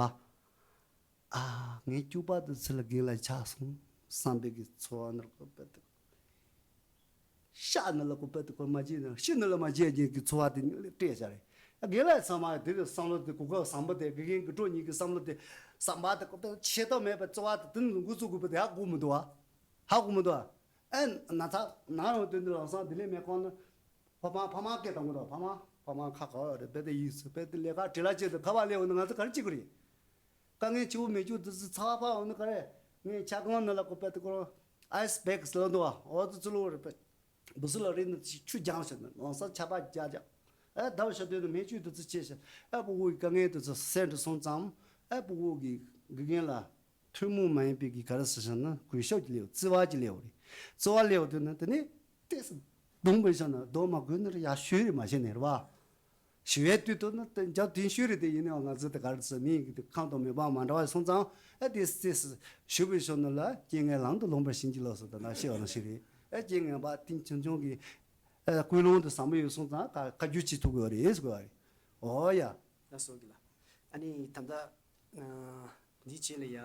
ཨ་ངའི་སྐྱུག་པ་དེ་ཚུར་ལ་རྒན་ལ་ཆགས་སོང་བསམ་པའི་གི་འཚོ་བ་ནར་ཁོ་པད་དེ། ཤ་ནི་ལ་ཁོ་པད་དེ་ཁོ་མ་བརྗེད་ན་ཤི་ནི་ལ་མ་བརྗེད་རྒྱུ་གི་འཚོ་བ་དེ་སྤྲད་བྱ་རེད། རྒན་ལ་ཚང་མ་དེ་དེ་བསམ་བློ་དེ་གོ་སྐབས་བཟང་པོ་དེ་དགེ་རྒན་དགེ་ཕྲུག་གཉིས་ཀྱི་བསམ་བློ་དེ་བསམ་པ་དེ་ཁོ་པད་ཆད་ཐབས་མེད་པའི་འཚོ་བ་དེ་དེ་ནི་འགོ་བཙུགས་དགོས་པ་དེ་ཧ་གོ་མི་འདུག་བ། ཧ་གོ་མི་འདུག་བ། ཨེ་ན་ཚ་ན་རང་དོན་དུ་ལམ་སང་དེ་ལས་མེད་ཁོང་ནི། ཕ་མ་ཕ་མ་སྐད་བཏང་གི་འདུག་ཕ་མ་ཕ་མ་ཁ་ཁ་བ་རེད་བེ་དེ་ཡིག་སུ་བེ་དེ་ལས་ཀ་བྲེལ་ལ་བྱེད་དུ་ཁ་བ་ལས་འོ་ན་ང་ཚོ་ག་རེ་བྱེད་དགོས་རེད། དཀའ་ངལ་ཆེ་བོ་མེད་རྒྱུ་དུ་ཚི་ཚ་བ་ཕ་འོ་ན་ག་རེ། ངས་ཆ་གང་ནི་ལ་ཁོ་བེ་དེ་ཁོ་རང་ཨའི་སི་བེག་སི་ལ་འདུག་བ་འོ་དུ་ཚུ་ལོ་རེད་བེ། འབུ་སུ་ལ་རེད་ནི་ཆུ་རྒྱང་ཞིག་ནི་ལོང་ས་ཆ་པ་རྒྱ་རྒྱ། ཨེ་ད་བ་ཤ་དོད་ནི་མེ་ཆུ་དུ་ཚི་ཆེ་ཞིག་ཨེ་ཕྲུ་གུ་གི་དཀའ་ངལ་དུ་ཚི་སེ་འདྲ་སོང་ཙང་ཨེ་ཕྲུ་གུ་གི་དགེ་རྒན་ལ། ཐུན་མོང་མ་ཡིན་པའི་གི་ག་རེ་ཟེར་ཞིག་ན་གུས་ཞབས་ཀྱི་ལེའུ་བརྩི་བ་ཀྱི་ལེའུ་རེད། བརྩི་བ་ལེའུ་དེ་ནི་དེ་ནི་ཏོག་ཙམ་གདོང་པོ་ཞིག་ན་གདོང་མ་གུས་ནི་རེད་ཡ་ཞུས་རེད་མ་བྱས་ནས་རེད་བ། ཞུ་བའི་དུས་དུ་ནི་དེ་འཇབ་དེ་ཞུས་རེད་དེ་ཡིན་ནའང་ང་ཚོ་དེ་ག་རེ་ཟེར་མིན་གི་དེ་ཁམས་དང་མོས་པ་མ་འདྲ་བ་སོང་ཙང་ཨ་དེ་ཏོག་ཙམ་ཞུ་བའི་ཞོར་ནི་ལ་རྐྱེན་ངན་ལམ་དུ་ལོངས་པར་བྱིན་གྱིས་རློབས་སོ་དེ་ན་ཤེས་བ་ནང་བཞིན་རེད། ཨ་རྐྱེན་ངན་པ་ཏིང་ཆུང་ཆུང་གི་ཨ་ཀུན་སློང་དུ་བཟང་པོ་ཡོད་སོང་ཙང་ཁ་ཁ་རྒྱུ་ཅི་ཐུབ་དགོས་རེད་ཟེར་བ་རེད། འོ་ཡ། ལགས་སོ་གི་ལ། ཨ་ནི་ད་ལྟ་འདི་བྱས་ལ་ཡ།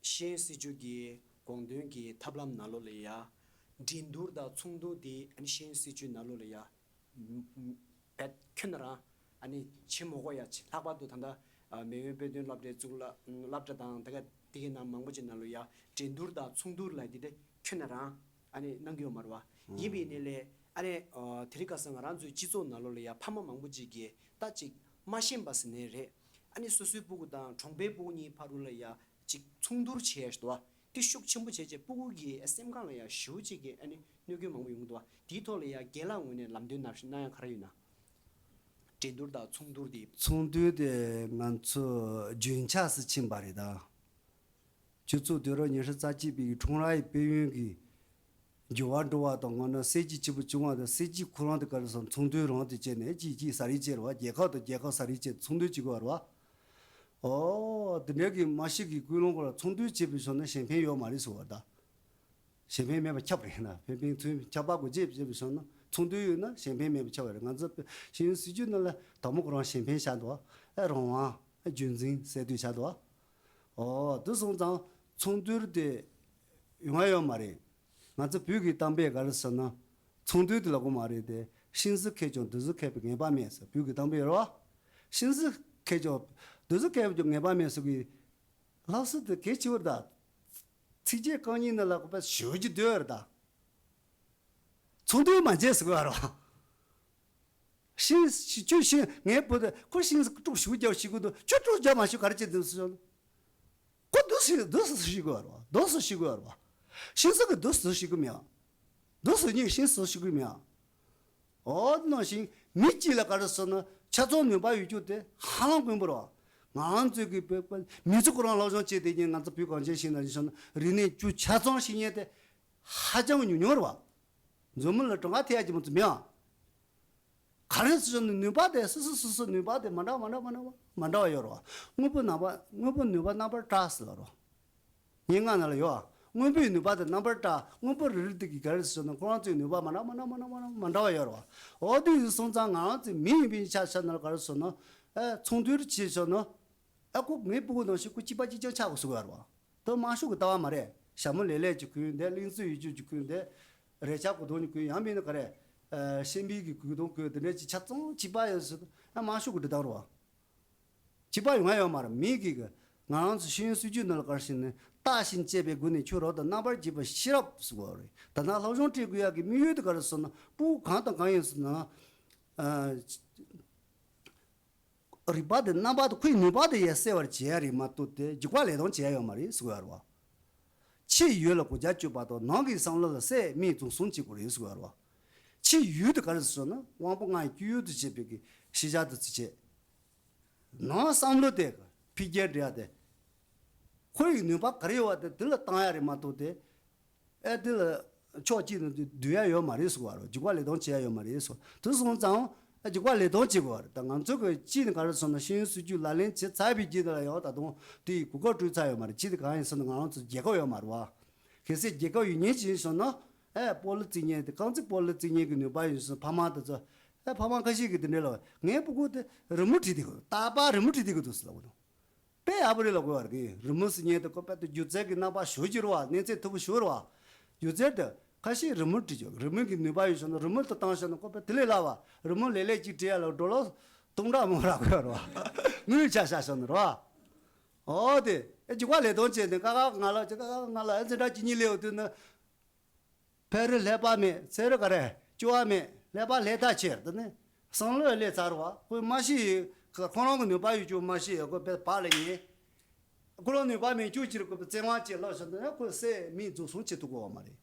ཤེས་ཡོན་སྲིད་བྱུས་ཀྱི་དགོངས་དོན་གྱི་ཐབས་ལམ་ནང་ལོགས་ལ་ཡ། འགྲན་བསྡུར་དང་ཚོགས་འདུ་དེ་ཨ་ནི་ཤེས་ཡོན་སྲིད་བྱུས་ནང་ལོགས་ལ་ཡ། བེད་ཁྱོན་ནས་རང་ཨ་ནི་བྱེད་མ་དགོས་ཡ་ལྷག་པར་དུ་ད་ལྟ་མེས་དབོན་དཔེ་སྟོན་སློབ་གྲྭའི་གཙུག་ལག་སློབ་གྲྭ་དང་ད་ག་དེ་གའི་ནང་མང་པོ་ཅིག་ནང་ལོགས་ཡ་འགྲན་བསྡུར་དང་ཚོགས་འདུ་ལ་དེ་དེ་ཁྱོན་ནས་རང་ཨ་ནི་གནང་གི་ཡོད་མ་རེད་བ། ཡིན་པའི་ནི་ལས་ཨ་ནི་དེ་རིང་ཁ་སང་ང་རང་ཚོའི་སྤྱི་ཚོགས་ནང་ལོགས་ལ་ཡ་ཕ་མ་མང་པོ་ཅིག་གིས་ད་ཅིག་མ་ཤེས་པ་ཟེར་ནའི་རེད། ཨ་ནི་སོ་སོའི་སྤུ་གུ་དང་གྲོང་པའི་སྤུ་གུ་གཉིས་བར་དུ་ལ་ཡ་ཅིག་ཚོགས་འདུར་བྱས་ཤག་དོ། དེ་ཤུགས་ཆེན་པོ་བྱས་རྗེས་སྤུ་གུ་གི་སེམས་ཁམས་ལ་ཡ་ཞེ་པོ་ཅིག་གི་ཨ་ནི་གནོད་སྐྱོན་མང་པོ་ཡོང་གི་འདུག་བ། དེའི་ཐོག་ལ་ཡ་རྒན་ལགས་ངོས་ནས་ལམ་སྟོན་གནང་ཡ་ག་རེ་ཡོད་ན། འགྲན་བསྡུར་དང་ཚོགས་འདུར་དེ། ཚོགས་འདུ་དེ་ང་ཚོ་རྒྱུན་ཆགས་སུ་ཕྱིན་པ་རེད་ད། སྤྱི་ཚོགས་དུས་རབས་ཉི་ཤུ་རྩ་གཅིག་པའི་ཁྲོམ་ར་ཡི་དཔལ་ཡོན་གྱི་འགྱུར་བ་འགྲོ་བ་དང་སྔོན་ན་སྲིད་ཇུས་ཆེན་པོ་བྱུང་བ་དང་སྲིད་ཇུས་ཁོ་རང་དེ་ག་རེ་ཟེར་ཚོགས་འདུའི་རང་དེ་བྱས་ནས་གཅིག་གཅིག་ཟ་རིགས་བྱས་རེད་བ། རྒྱལ་ཁབ་དང་རྒྱལ་ཁབ་ཟ་རིགས་བྱས་ཚོགས་འདུ་བྱེད་དགོས་བ་རེད་བ། ཨོ་དེ་འདྲ་གི་མ་ཤི་གི་ཀུན་སློང་སྐོར་ལ་ཚོགས་འདུ་བྱེད་པའི་ཞོར་ན་གཞན་ཕན་ཡོད་མ་རེད་ཟེར་བ་ད། གཞན་ཕན་མེད་པ་ཁྱབ་རེད་ན་ཕན་ཕན་ཚུན་ཁྱབ་པ་དགོས་ཅེས་བྱེད་པའི་ཞོར་ན་ཚོགས་འདུ་ཡོད་ན་གཞན་ཕན་མེད་པ་ཁྱབ་པ་རེད། ང་ཚོ་ཤེས་ཡོན་སྲིད་བྱུས་ནང་ལ་དང་པོ་ཁོ་རང་གཞན་ཕན་བཞག་འདུག་བ། ཨེ་རང་དབང་ཨེ་རྒྱུན་འཛིན་སེལ་དུས་བཞག་འདུག་བ། ཨོ་དེ་སོང་ཙང་ཚོགས་འདུར་དེ་ཡོང་ཡ་ཡོད་མ་རེད། ང་ཚོ་བོད་ཀྱི་གཏམ་དཔེ་ག་རེ་ཟེར་ན་ཚོགས་འདུ་དེ་ལ་གོ་མ་རེད་དེ། ཤིང་བཟོ་མཁས་ཀྱང་རྡོ་བཟོ་མཁས་པའི་ངེས་པ་མེད་ཟེར་བོད་ཀྱི་གཏམ་དཔེ་རེད་བ། ཤིང་བཟོ་མཁས་ཀྱང་རྡོ་བཟོ་མཁས་པའི་ངེས་པ་མེད་ཟེར་གི། ལགས་སོ་དེ་གལ་ཆེ་བར་གདའ། ཚིགས་བཅད་རྐང་གཉིས་ནང་ལ་གོ་པ་ཞུ་རྒྱུ་འདོད་བར་གདའ། ཚོགས་འདུ་མ་བྱས་ཟེར་བ་རོ། ཤིང་ཁྱོད་ཤིང་ངའི་བུ་དེ་ཁོ་ཤིང་དཀྲུག་ཞུ་རྒྱག་ཤི་གི་འདུག་ཁྱོད་དཀྲུག་རྒྱག་མ་ཤི་ག་རེ་བྱེད་འདུག་ཟེར། ཁོ་འདུག་སེ་འདུག་སེ་ཤི་གི་རོ། འདུག་སེ་ཤི་གི་རོ། ཤིང་སུ་གི་འདུག་སེ་ཤི་གི་མེད། འདུག་སེ་གཉིས་ཤིང་སུ་ཤི་གི་མེད། འོ་དེ་ནང་བཞིན་མི་གཅིག་ལ་ག་རེ་ཟེར་ན་ཆ་ཚང་ནུས་པ་ཡོད་རྒྱུ་དེ་ཧ་ལམ་དཀོན་པོ་རེད་བ། ང་ཚོས་ཀྱི་བོད་པ་མི་ཚོ་ཁོ་རང་སློབ་སྦྱོང་བྱས་བསྡད་མཁན་ང་ཚོ་བོད་གངས་ཅན་ཞིང་ལ་ཡིན་ཟེར་ན་རིག་གནས་བཅུ་ཆ་ཚང་ཤེས་མཁན་དེ་ཧ་ཅང་ཉུང་ཉུང་རེད་བ། མཛོ་མོ་ལ་གྲངས་ཀ་ཐེ་ཡ་གྱི་མི་ཚོ་མེད་ཨ། ག་རེ་ཟེར་ན་ནུས་པ་དེ་སོ་སོ་སོ་སོ་ནུས་པ་དེ་མ་འདྲ་མ་འདྲ་མ་འདྲ་མ་འདྲ་བ་ཡོད་རེད་བ། དངོས་པོ་ནུས་པ་དངོས་པོ་ནུས་པ་རྣམ་པར་གྲགས་ཟེར་ལ་རོ། སྙན་ངག་ནང་ལ་ཡོད། དངོས་པོའི་ནུས་པ་དེ་རྣམ་པར་བཀྲ། དངོས་པོ་རེ་རེ་དེ་གི་ག་རེ་ཟེར་ན་ཁོ་རང་ཚོའི་ནུས་པ་མ་འདྲ་མ་འདྲ་མ་འདྲ་མ་འདྲ་མ་འདྲ་བ་ཡོད་རེད་བ། འོ་དེ་ཡིན་སོང་ཙང་ང་རང་ཚོའི་མི་ཡིན་པའི་ཆ་ཤས་ནང་ལ་ག་རེ་ཟེར་ན། ཨེ་ཚོགས་འདུར་བྱེད་ཟེར་ན། ཨེ་ཁོ་ངའི་སྤུ་གུ་ནང་བཞིན་ཁོ་གཅིག་པ་གཅིག་རྐྱང་ཆགས་དགོས་ཟེར་གི་ཡོད་རེད་བ། དེ་དམངས་ཕྱུག་གི་ལྟ་བ་མ་རེད། ཞྭ་མོ་ལེབ་ལེབ་ཅིག་གོན་བསྡད། གླིང་བཙུགས་ཡིག་རྒྱུགས་ཅིག་གོན་བསྡད། རས་ཆ་གོས་ཐུང་ཅིག་གོན། ཡང་མིན་ན་ག་རེ། ཨེ་ཤན་པའི་གི་གོས་ཐུང་གོན། དེ་འདྲ་ཅིག་ཆ་ཚང་གཅིག་པ་ཡོད་ཟེར་ན་ཨེ་དམངས་ཕྱུག་གི་འབྲི་སྟངས་རེད་བ། གཅིག་པ་ཡོང་ཡ་ཡོད་མ་རེད། མི་གི་གི་ ང་རང་ཚོ་ཤེས་ཡོན་སྲིད་བྱུས་ནང་ལ་ག་རེ་ཟེར་ན། བརྟག་ཤིང་དཔྱད་པའི་སྒོ་ནས་ཁྱོད་རང་དང་རྣམ་པར་འབྱེད་པ་ཤེས་རབ་ཟེར་བ་རེད། ད་ནང་སློབ་སྦྱོང་སྤྲད་དགོས་ཡག་གི་དམིགས་ཡུལ་དེ་ག་རེ་ཟེར་ན། སྤུ་གུ་གང་དང་གང་ཡིན་ཟེར་ན། ཨ། རིག་པ་དེ་རྣམ་པ་དང་ཁོའི་ནུས་པ་དེ་ཡར་གསལ་བར་བྱེད་ཡ་རེད་མ་གཏོགས་དེ་རྒྱུག་པ་ལས་གཏོང་བྱེད་ཡ་ཡོད་མ་རེད་ཟེར་བ་རེད་བ། ཕྱི་ཡུལ་ལ་གོ་རྒྱ་བསྐྱེད་པ་དང་ནང་གི་བསམ་བློ་ལ་སེམས་མིག་རྫོགས་སོང་བྱེད་དགོས་རེད་ཟེར་བ་རེད་བ། ཕྱི་ཡུལ་དེ་ག་རེ་ཟེར་ན། དབང་པོ་ལྔ་ཡི་སྤྱོད་ཡུལ་དུ་བྱེད་པའི་གི་ཤེས་བྱ་དེ་ཚོ་བྱེད། ནང་བསམ་བློ་དེ་འཕེལ་རྒྱས་འགྲོ་ཡ་དེ། ཁོ་ཡི་ནུས་པ་ག་རེ་ཡོད་པ་དེ་དེ་ལ་བཏང་ཡ་རེད་མ་གཏོགས་དེ། ཨེ་དེ་ལ་ཕྱོགས་གཅིག་ནས་སྡུད་ཡ་ཡོད་མ་རེད་ཟེར་བ་རེད། རྒྱུག་པ་ལས་གཏོང་བྱེད་ཡ་ཡོད་མ་རེད་ཟེར། དེ་སོང་ཙང་ཨེ་རྒྱུག་པ་ལས་གཏོང་བྱེད་དགོས་པ་རེད། ད་ང་ཚོ་གི་གཅིག་ནས་ག་རེ་ཟེར་ན། ཤེས་ཡོན་སྲིད་བྱུས་ལག་ལེན་བྱེད་ཚར་བའི་རྗེས་ལ་ཡང་ད་དུང་དེ་ཡི་གོ་སྐབས་སྤྲོད་ཚར་ཡོད་མ་རེད། གཅིག་དེ་གང་ཡིན་ཟེར་ན། ང་རང་ཚོ་རྒྱལ་ཁབ་ཡོད་མ་རེད་བ། གལ་སྲིད་རྒྱལ་ཁབ་ཡོད་མཁན་ཅིག་ཡིན་སོང་ན། ཨེ་སྤོ་ལོ་རྩེད་མཁན་དེ། རྐང་རྩེད་སྤོ་ལོ་རྩེད་མཁན་གྱི་ནུས་པ་ཡོད་སོང་ན། ཕ་མ་དེ་ཚོ། ཨེ་ཕ་མ་ཁ་ཤས་ཀྱིས་དེ་འདྲ་ལབ། ངའི་སྤུ་གུ་དེ་རི་མོ་བྲིས་བསྡད་ཀྱི་འདུག་རྟག་པར་རི་མོ་བྲིས་བསྡད་ཀྱི་འདུག་ཟེར་ལབ་ཀྱི་འདུག་དཔེ་ཡག་པོ་རེད་ལབ་དགོས་པ་རེད། རི་མོ་ཟེར་མཁན་དེ་ཁོ་དཔེ་དེ་སྒྱུ་རྩལ་གྱི་རྣམ་པ་ཞེ་པོ་ཅིག་རེད་བ། གནས་ཚད་མཐོ་པོ་ཞེ་པོ་རེད་བ། སྒྱུ་རྩལ་དེ་ཁ་ཤས་རི་མོ་བྲིས་ཆོག་རི་མོ་གི་ནུས་པ་ཡོད་སོང་ན། རི་མོ་དེ་བཏང་སོང་ན་ཁོ་དཔེ་དེ་ལས་སླ་བ། རི་མོ་ལེབ་ལེབ་ཅིག་བྲིས་ཡ་ལ་ཌོ་ལར་སྟོང་ཕྲག་མང་པོ་རག་གི་ཡོད་རེད་བ། དངུལ་ཆ་བཞག་སོང་ན་རེད་བ། ཨོ་དེ་ཨེ་རྒྱུག་པ་ལས་གཏོང་བྱས་ནས་ཀ་ཁ་ང་ལ་ཅི། ཀ་ཁ་ང་ལ་ཨེ་འཛིན་གྲྭ་བཅུ་གཉིས་སླེབས་ཡོང་དུས་ན། ཕ་རི་ཀླད་པ་མེད། ཚེ་རི་ག་རེ་སྐྱོ་བ་མེད། ཀླད་པ་ལྷས་ཐག་ཆོད། དེ་ནས་བསམ་བློ་ལས་ཚར་བ། ཁོས་མ་ཤེས་ཡོད། ཁོ་རང་གི་ནུས་པ་ཡོད་རྒྱུ་མ་ཤེས་ཡོད། ཁོ་དཔེ་བག་ལ་ཉལ། ཁོ་རང་ནུས་པ་མེད་རྒྱུ་ཅིག་ཁོ་དཔེ་བཙན་དབང་བྱས་ལབ་སོང་ན། ཁོའི་སེམས་མིག་རྫོགས་སོང་བྱེད་ཐུབ་ཀྱི་ཡོད་མ་རེད།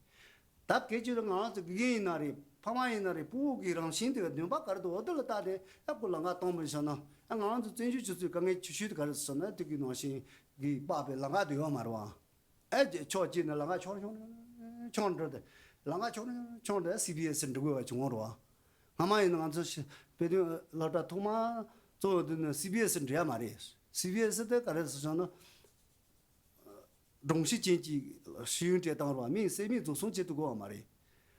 ད་སྐད་ཅིག་ལ་ང་རང་ཚོ་དགེ་རྒན་ཡིན་ན་རེད། ཕ་མ་ཡིན་ན་རེད། སྤུ་གུ་གི་རང་བཞིན་དེ་ག་ནུས་པ་ག་རེ་འདུག་འོ་དེ་ལ་བལྟས་ཏེ་ཨ་ཁོ་ལམ་ཁ་སྟོན་པ་ཡིན་སོང་ན། ཨ་ང་རང་ཚོ་བཙན་བྱོལ་སྤྱི་ཚོགས་དཀའ་ངལ་ཆེ་ཤོས་དེ་ག་རེ་ཟེར་ན། དེ་གི་ནང་བཞིན་གྱི་སྤགས་པའི་ལམ་ཁ་དེ་ཡོད་མ་རེད་བ། ཨེ་ཅེ་ཕྱོགས་གཅིག་ནས་ལམ་ཁ་ཆུང་ཆུང་འགྲོ་སྟེ། ལམ་ཁ་ཆུང་ཆུང་འགྲོ་སི་བི་ཨེ་སི་འགྲོ་དགོས་པ་བྱུང་བ་རེད་བ། སྔ་མ་ཡིན་ན་ང་ཚོ་ཤི་དཔེ་སྟོན་སློབ་གྲྭ་ཐོག་མ་གཙོ་བོ་དེ་ནི་སི་བི་ཨེ་སི་འགྲོ་ཡ་མ་རེད། སི་བི་ཨེ་སི་དེ་ག་རེ་ཟེར་བྱུང་ན། སྒྲོམ་གཞི་ཅན་གྱི་ཤེས་ཡོན་སྤྲད་སྟངས་རེད་བ། མིའི་སེམས་མིག་རྫོགས་སོང་བྱེད་ཐུབ་ཀྱི་ཡོད་མ་རེད།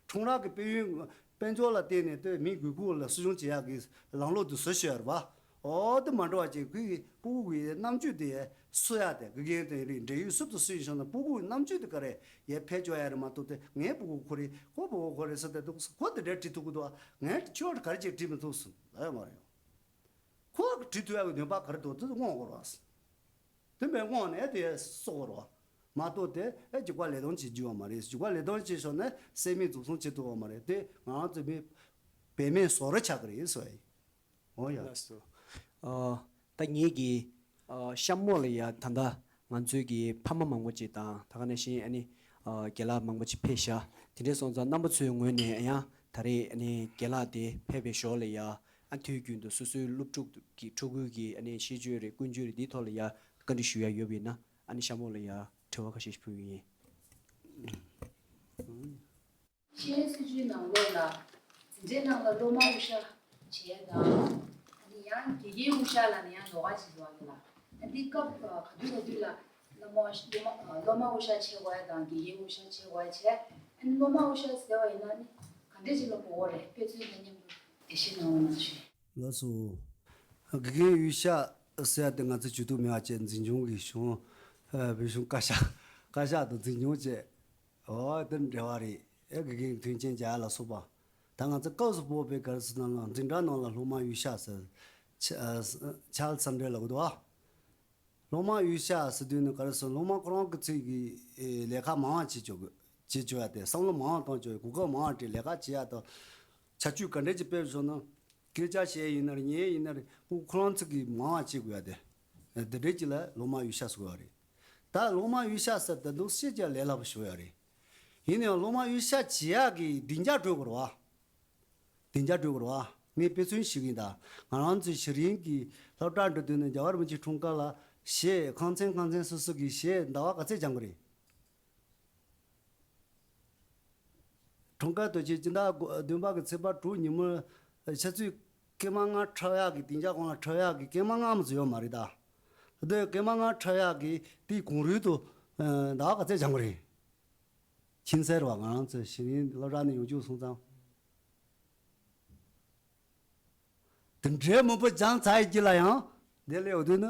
ཁྲོམ་ར་གི་དཔལ་ཡོན་དཔལ་འབྱོར་ལ་བརྟེན་ནས་དེ་མི་དགོས་མཁོ་ལ་སྲུང་སྐྱོང་བྱེད་ཡག་གི་ལམ་ལུགས་དེ་བཟོ་ཤེས་ཡ་རེད་བ། འོ་དེ་མ་འགྲོ་བ་ཅིག་ཁོའི་སྤུ་གུ་གི་རྣམ་དཔྱོད་དེ་སུ་ཡ་དེ་དགེ་རྒན་དེ་རིགས་འབྲེལ་ཡོད་སུ་དང་སུ་ཡིན་སོང་ན། སྤུ་གུ་གི་རྣམ་དཔྱོད་དེ་ག་རེ་ཡར་འཕེལ་ཆོག་ཡ་རེད་མ་གཏོགས་དེ་ངའི་སྤུ་གུ་ཁོ་རེད། ཁོའི་སྤུ་གུ་ཁོ་རེད་ཟེར་ཏེ་འདུག་ཁོ་དེ་འདྲ་བྲིས་ཐུབ་ཀྱི་འདུག་ངས་ཁྱོད་ག་རེ་ཅིག་བྲིས་མི་ཐུབ་ཟེར་ལབ་ཡོད་མ་རེད། ཁོ་བྲིས་ཐུབ་ཡ་གི་ནུས་པ་ག་རེ་འདུག་དེ་དངོས་གོ་རེད་བ། དེ་མེད་དབང་ནས་དེ་སོགས་རོ། མ་གཏོགས་དེ་ཨེ་རྒྱུག་པ་ལས་གཏོང་བྱེད་རྒྱུ་བ་མ་རེད། རྒྱུག་པ་ལས་གཏོང་བྱེད་ཤོག་ནས་སེམས་མིག་རྫོགས་སོང་བྱེད་ཐུབ་བ་མ་རེད། དེ་ང་རང་ཚོ་མི་བེད་མེད་བཟོ་རུ་ཆགས་ཀྱི་རེད་ཟེར་བ་ཡིན། འོ་ཡ། ལགས་སོ། ཨ། ད་ངེད་ཀྱི་ཨ་གཤམ་འོག་ལ་ཡ་ད་ལྟ་ང་ཚོའི་གི་ཕ་མ་མང་པོ་ཅིག་དང་། ད་ག་ནང་བཞིན་ཨ་ནི་ཨ་རྒན་ལགས་མང་པོ་ཅིག་ཕེབས་ཤག་དེ་འདྲ་སོང་ཙང་རྣམ་པ་ཚོའི་ངོས་ནས་ཡང་ད་རེས་ཨ་ནི་རྒན་ལགས་དེ་ཕེབས་པའི་ཞོར་ལ་ཡ། ཨ་དུས་རྒྱུན་དུ་སོ་སོའི་སློབ་ཕྲུག་གི་ཕྲུ་གུའི་གི་ཨ་ནི་ཤེས་བརྗོད་རེད། ཀུན་སྤྱོད་རེད། འདིའི་ཐོག་ལ་ཡ་བཀའ་འདྲི་ཞུ་ཡ་ཡོད་པ་ཡིན་ན། ཨ་ནི་གཤམ་འོག་ལ་ཡ་དྲི་བ་ཁ་ཤས་ཤིག་ཕུལ་གི་ཡིན། ཤེས་ཡོན་སྲིད་བྱུས་ནང་ལོགས་ལ་འཛིན་གྲྭའི་ནང་ལ་སློབ་མ་དབུ་ཞྭ་བྱེད་ཡ་དང་། ཨ་ནི་ཡང་དགེ་རྒན་དབུ་ཞྭ་ལ་ནི་ཡང་ལོགས་ཀ་ཅིག་འདུག་ག་ལ། ཨ་འདི་སྐབས་ག་དུས་ག་དུས་ལ་སློབ་མ་སློབ་མ་སློབ་མ་དབུ་ཞྭ་བྱེད་དགོས་ཡ་དང་དགེ་རྒན་དབུ་ཞྭ་བྱེད་དགོས་ཡ་བྱས། ཨ་ནི་སློབ་མ་དབུ་ཞྭ་ཟེར་བ་ཡིན་ན་ནི་ག་འདྲས་ཅིག་ལ་གོ་གི་རེད། དཔེ་མཚོན་དང་མཉམ་དུ་འགྲེལ་བཤད་གནང་རོགས་གནང་ཞུ། ལགས་སོ། དགེ་རྒན་དབུ་ཞྭ་ཟེར་ཡ་དེ་ང་ཚོ་བྱེད་ཐུབ་མེད་པ་བྱས། འཛིན་སྐྱོང་གི་གཞུང་། ཨ་བོད་གཞུང་བཀའ་ཤག་བཀའ་ཤག་དང་འཛིན་སྐྱོང་བཅས། འོ་དེ་འབྲེལ་བ་རེད། ཨེ་དགེ་རྒན་མཐུན་རྐྱེན་སྦྱར་ཡ་ལ་སོགས་པ། ད་ང་ཚོ་སྐབས་སུ་བབས་པའི་ག་རེ་ཟེར་ན་ལ། འཛིན་གྲྭ་ནང་ལ་སློབ་མ་དབུ་ཞྭ་ཟེར། ཆ་ཆལ་ཚ་འདྲེ་ལབ་ཀྱི་འདུག་ཨ། སློབ་མ་དབུ་ཞྭ་ཟེར་དུས་ནི་ག་རེ་ཟེར། སློབ་མ་ཁོ་རང་གི་ཚོད་ཀྱི་ཨེ་ལས་ཀ་མང་བ་བྱེད་ཆོག་གི། བྱེད་ཆོག་ཡ་དེ། བསམ་བློ་མང་བ་གཏོང་ཆོག་གི། གོ་སྐབས་མང་བ་སྤྲད། ལས་ཀ་བྱེད་ཡ་དང་། བྱ་སྤྱོད་ག་འདྲས་ཅིག་སྤེལ་བྱུང་ན། སྐད་ཆ་བཤད་ཡིན་ན་རེད། ཉན་ཡིན་ན་རེད། ཁོ་ཁོ་རང་ཚོ་གིས་མང་བ་བྱེད་དགོས་ཡ་དེ། འདི་འདྲས་ཅིག་ལ་སློབ་མ་དབུ་ཞྭ་ཟེར་དགོས་ཡ་རེད། ད་སློབ་མ་དབུ་ཞྭ་ཟེར་དེ་འདུག་སེ་ཅིག་ལས་སླ་པོ་ཞུ་ཡ་རེད། ཡིན་ནའང་སློབ་མ་དབུ་ཞྭ་བྱེད་ཡ་གི་སྡིངས་ཆ་སྤྲོད་དགོས་རེད་བ། སྡིངས་ཆ་སྤྲོད་དགོས་རེད་བ། ངས་དཔེ་མཚོན་ཞུ་གི་ཡིན་ད། ང་རང་ཚོའི་ཤེས་ཡོན་གྱི་སློབ་གྲྭ་འགྲོ་དུས་ནས་རྒྱལ་བ་རིན་པོ་ཆེའི་འཁྲུངས་སྐར་ལ་གཞས་ཁང་ཚན་ཁང་ཚན་སོ་སོ་གི་གཞས་ཟླ་བ་ག་ཚོད་སྦྱང་གི་རེད། འཁྲུངས་སྐར་དུས་ཆེན་སྤྱི་ཟླ་བདུན་པ་གི་ཚེས་པ་དྲུག་ཉིན་མོ་ཆུ་ཚོད་སྐར་མ་ལྔ་འཁྲབ་ཡག་གི། སྡིངས་ཆ་གང་ལ་འཁྲབ་ཡག་གི་སྐར་མ་ལྔ་མ་ཟིག་ཡོད་མ་རེད་ད། དེ་སྐར་མ་ལྔ་འཁྲབ་ཡག་གི་དེའི་གོང་རོལ་དུ་ཟླ་བ་ག་ཚོད་སྦྱང་གི་རེད། ཁྱིམ་མཚེས་རེད་བ། ང་རང་ཚོ་ཤེས་ཡོན་སློབ་གྲྭ་ནས་ཡོང་རྒྱུ་སོང་ཙང་། དེ་འདྲའི་མང་པོ་སྦྱངས་ཚར་ཡི་རྗེས་ལ་ཡང་འདི་ལས་འོ་དུས་ནི་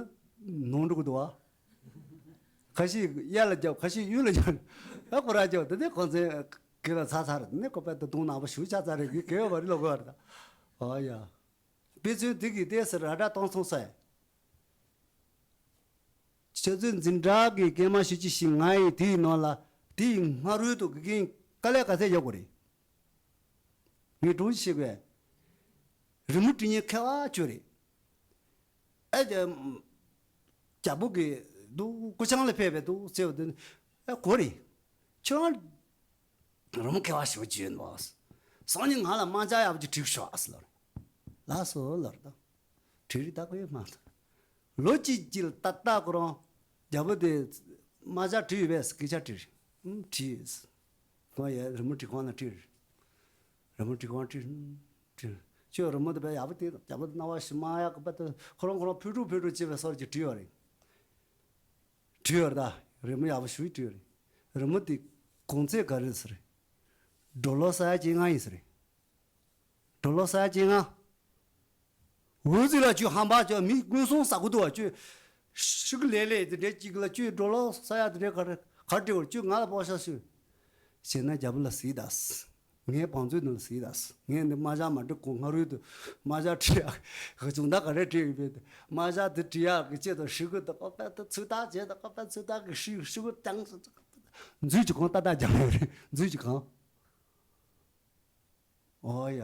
ནོར་འགྲོ་གི་འདུག་བ། ཁ་ཤས་གཡས་ལ་རྒྱབ། ཁ་ཤས་གཡོན་ལ་རྒྱབ། ཨ་ཁོ་ར་རྒྱབ། དེ་ནས་ཁོང་ཚོས་གྱོད་ལ་ཚར་ཚར་རེད། དེ་ནས་ཁོ་པད་དུ་དུང་ནག་པོ་ཞུ་ཆགས་ཚར་རེད། གི་གེ་བ་རི་ལོ་གོ་བ་རེད་ད། ཨོ་ཡ། དཔེ་མཚོན་དེ་གི་ལྟས་སུ་ར་སྒྲ་བཏང་སོང་ས་ཡ། ཕྱག་ཚོད་འཛིན་གྲྭ་གི་སྐར་མ་བཞི་བཅུ་ཞེ་ལྔ་ཡི་དེའི་ནང་ལ་དེའི་སྔ་རོལ་དུ་དགེ་རྒན་དཀའ་ལས་ག་ཚད་རྒྱག་དགོས་རེད། ངས་སྒྲུང་ཞིག་བཤད་དགོས། རི་མོ་བྲིས་མཁན་མཁས་པ་ཁྱོད་རེད། ཨེ་ཀྱ་རྒྱལ་པོ་གི་འདུག་སྐུ་ཆང་ལ་ཕེབས་པའི་འདུག་ཟེར་བ་དེ་ནི་ཨེ་གོ་རེད། ཁྱོད་རང་རི་མོ་མཁས་པ་ཞེ་པོ་ཅིག་ཡིན་པ། སང་ཉིན་ང་ལ་དམག་ཇ་ཡག་པོ་ཅིག་བྲིས་ཤོག་ཨ་ཟེར་ལབ་རེད། ལགས་སོ་ལབ་རེད་ད། བྲིས་རེད་ད་གོ་ཡོད་མ་རེད། ལོ་གཅིག་གཅིག་ལ་ཏག་ཏག་ཁོ་རང་རྒྱལ་པོ་དེ་དམག་ཇ་བྲིས་ཡོད་པས་སྐད་ཆ་དྲིས། ཨུམ་བྲིས། ཁོང་ཡས་རི་མོ་བྲིས་ཁང་ལ་བྲིས། རི་མོ་བྲིས་ཁང་བྲིས། བྲིས། ཁྱོད་རི་མོ་དེ་དཔེ་ཡག་པོ་བལྟས་དང་རྒྱལ་པོ་དེ་སྣང་བ་ཞིག་མ་ཡག་གི་དཔེ་དེ་ཁོ་རང་ཁོ་རང་ཕུལ་དྲུག་ཕུལ་དྲུག་བྱས་པའི་སོར་གྱིས་བྲིས་ཡོད་རེད། བྲིས་ཡོད་རེད་ད། རི་མོ་ཡག་པོ་ཞིག་བྲིས་ཡོད་རེད། རི་མོ་དེ་གོང་ཚད་ག་རེ་ཟེར་རེད། ཌོ་ལར་ས་ཡ་བཅོ་ལྔ་ཡིན་ཟེར་རེད། ཌོ་ལར་ས་ཡ་བཅོ་ལྔ། འོ་ཙི་ལ་ཁྱོད་ཧམ་པ་ཁྱོད་མི་དངོས་སོང་ཟ་གི་འདུག་བ། ཁྱོད་ཤི་གི་ལས་ལས་དེ་འདྲའི་གཅིག་ལ་ཁྱོད་ཌོ་ལར་ས་ཡ་དེ་འདྲའི་ག་རེ་ག་རེ་སྤྲད་བར་ཁྱོད་ང་ལ་ཕོག་ཤག་ཤོད། བྱས་ན་རྒྱལ་པོ་ལ་གཟིགས་དང་། ངའི་བང་མཛོད་ནང་ལ་གཟིགས་དང་། ངས་འདི་དམག་ཇ་མ་འབྲི་གོང་སྔ་རོལ་དུ་དམག་ཇ་བྲིས་ཡག་གི་སྦྱོང་བརྡར་ག་རེ་བྲིས་ཡོད་པས། དམག་ཇ་དེ་བྲིས་ཡག་གི་ཆེད་དུ་ཧྲིལ་གོ་དེ་ཀོ་པད་དེ་ཚོད་ལྟ་བྱས་དང་ཀོ་པད་ཚོད་ལྟ་གི་ཧྲིལ་ཧྲིལ་གོ་བཏང་སོང་། མཛོད་ཀྱི་གོང་ཏག་ཏག་རྒྱབ་ཡོད་རེད། མཛོད་ཀྱི་གོང་། ཨོ་ཡ།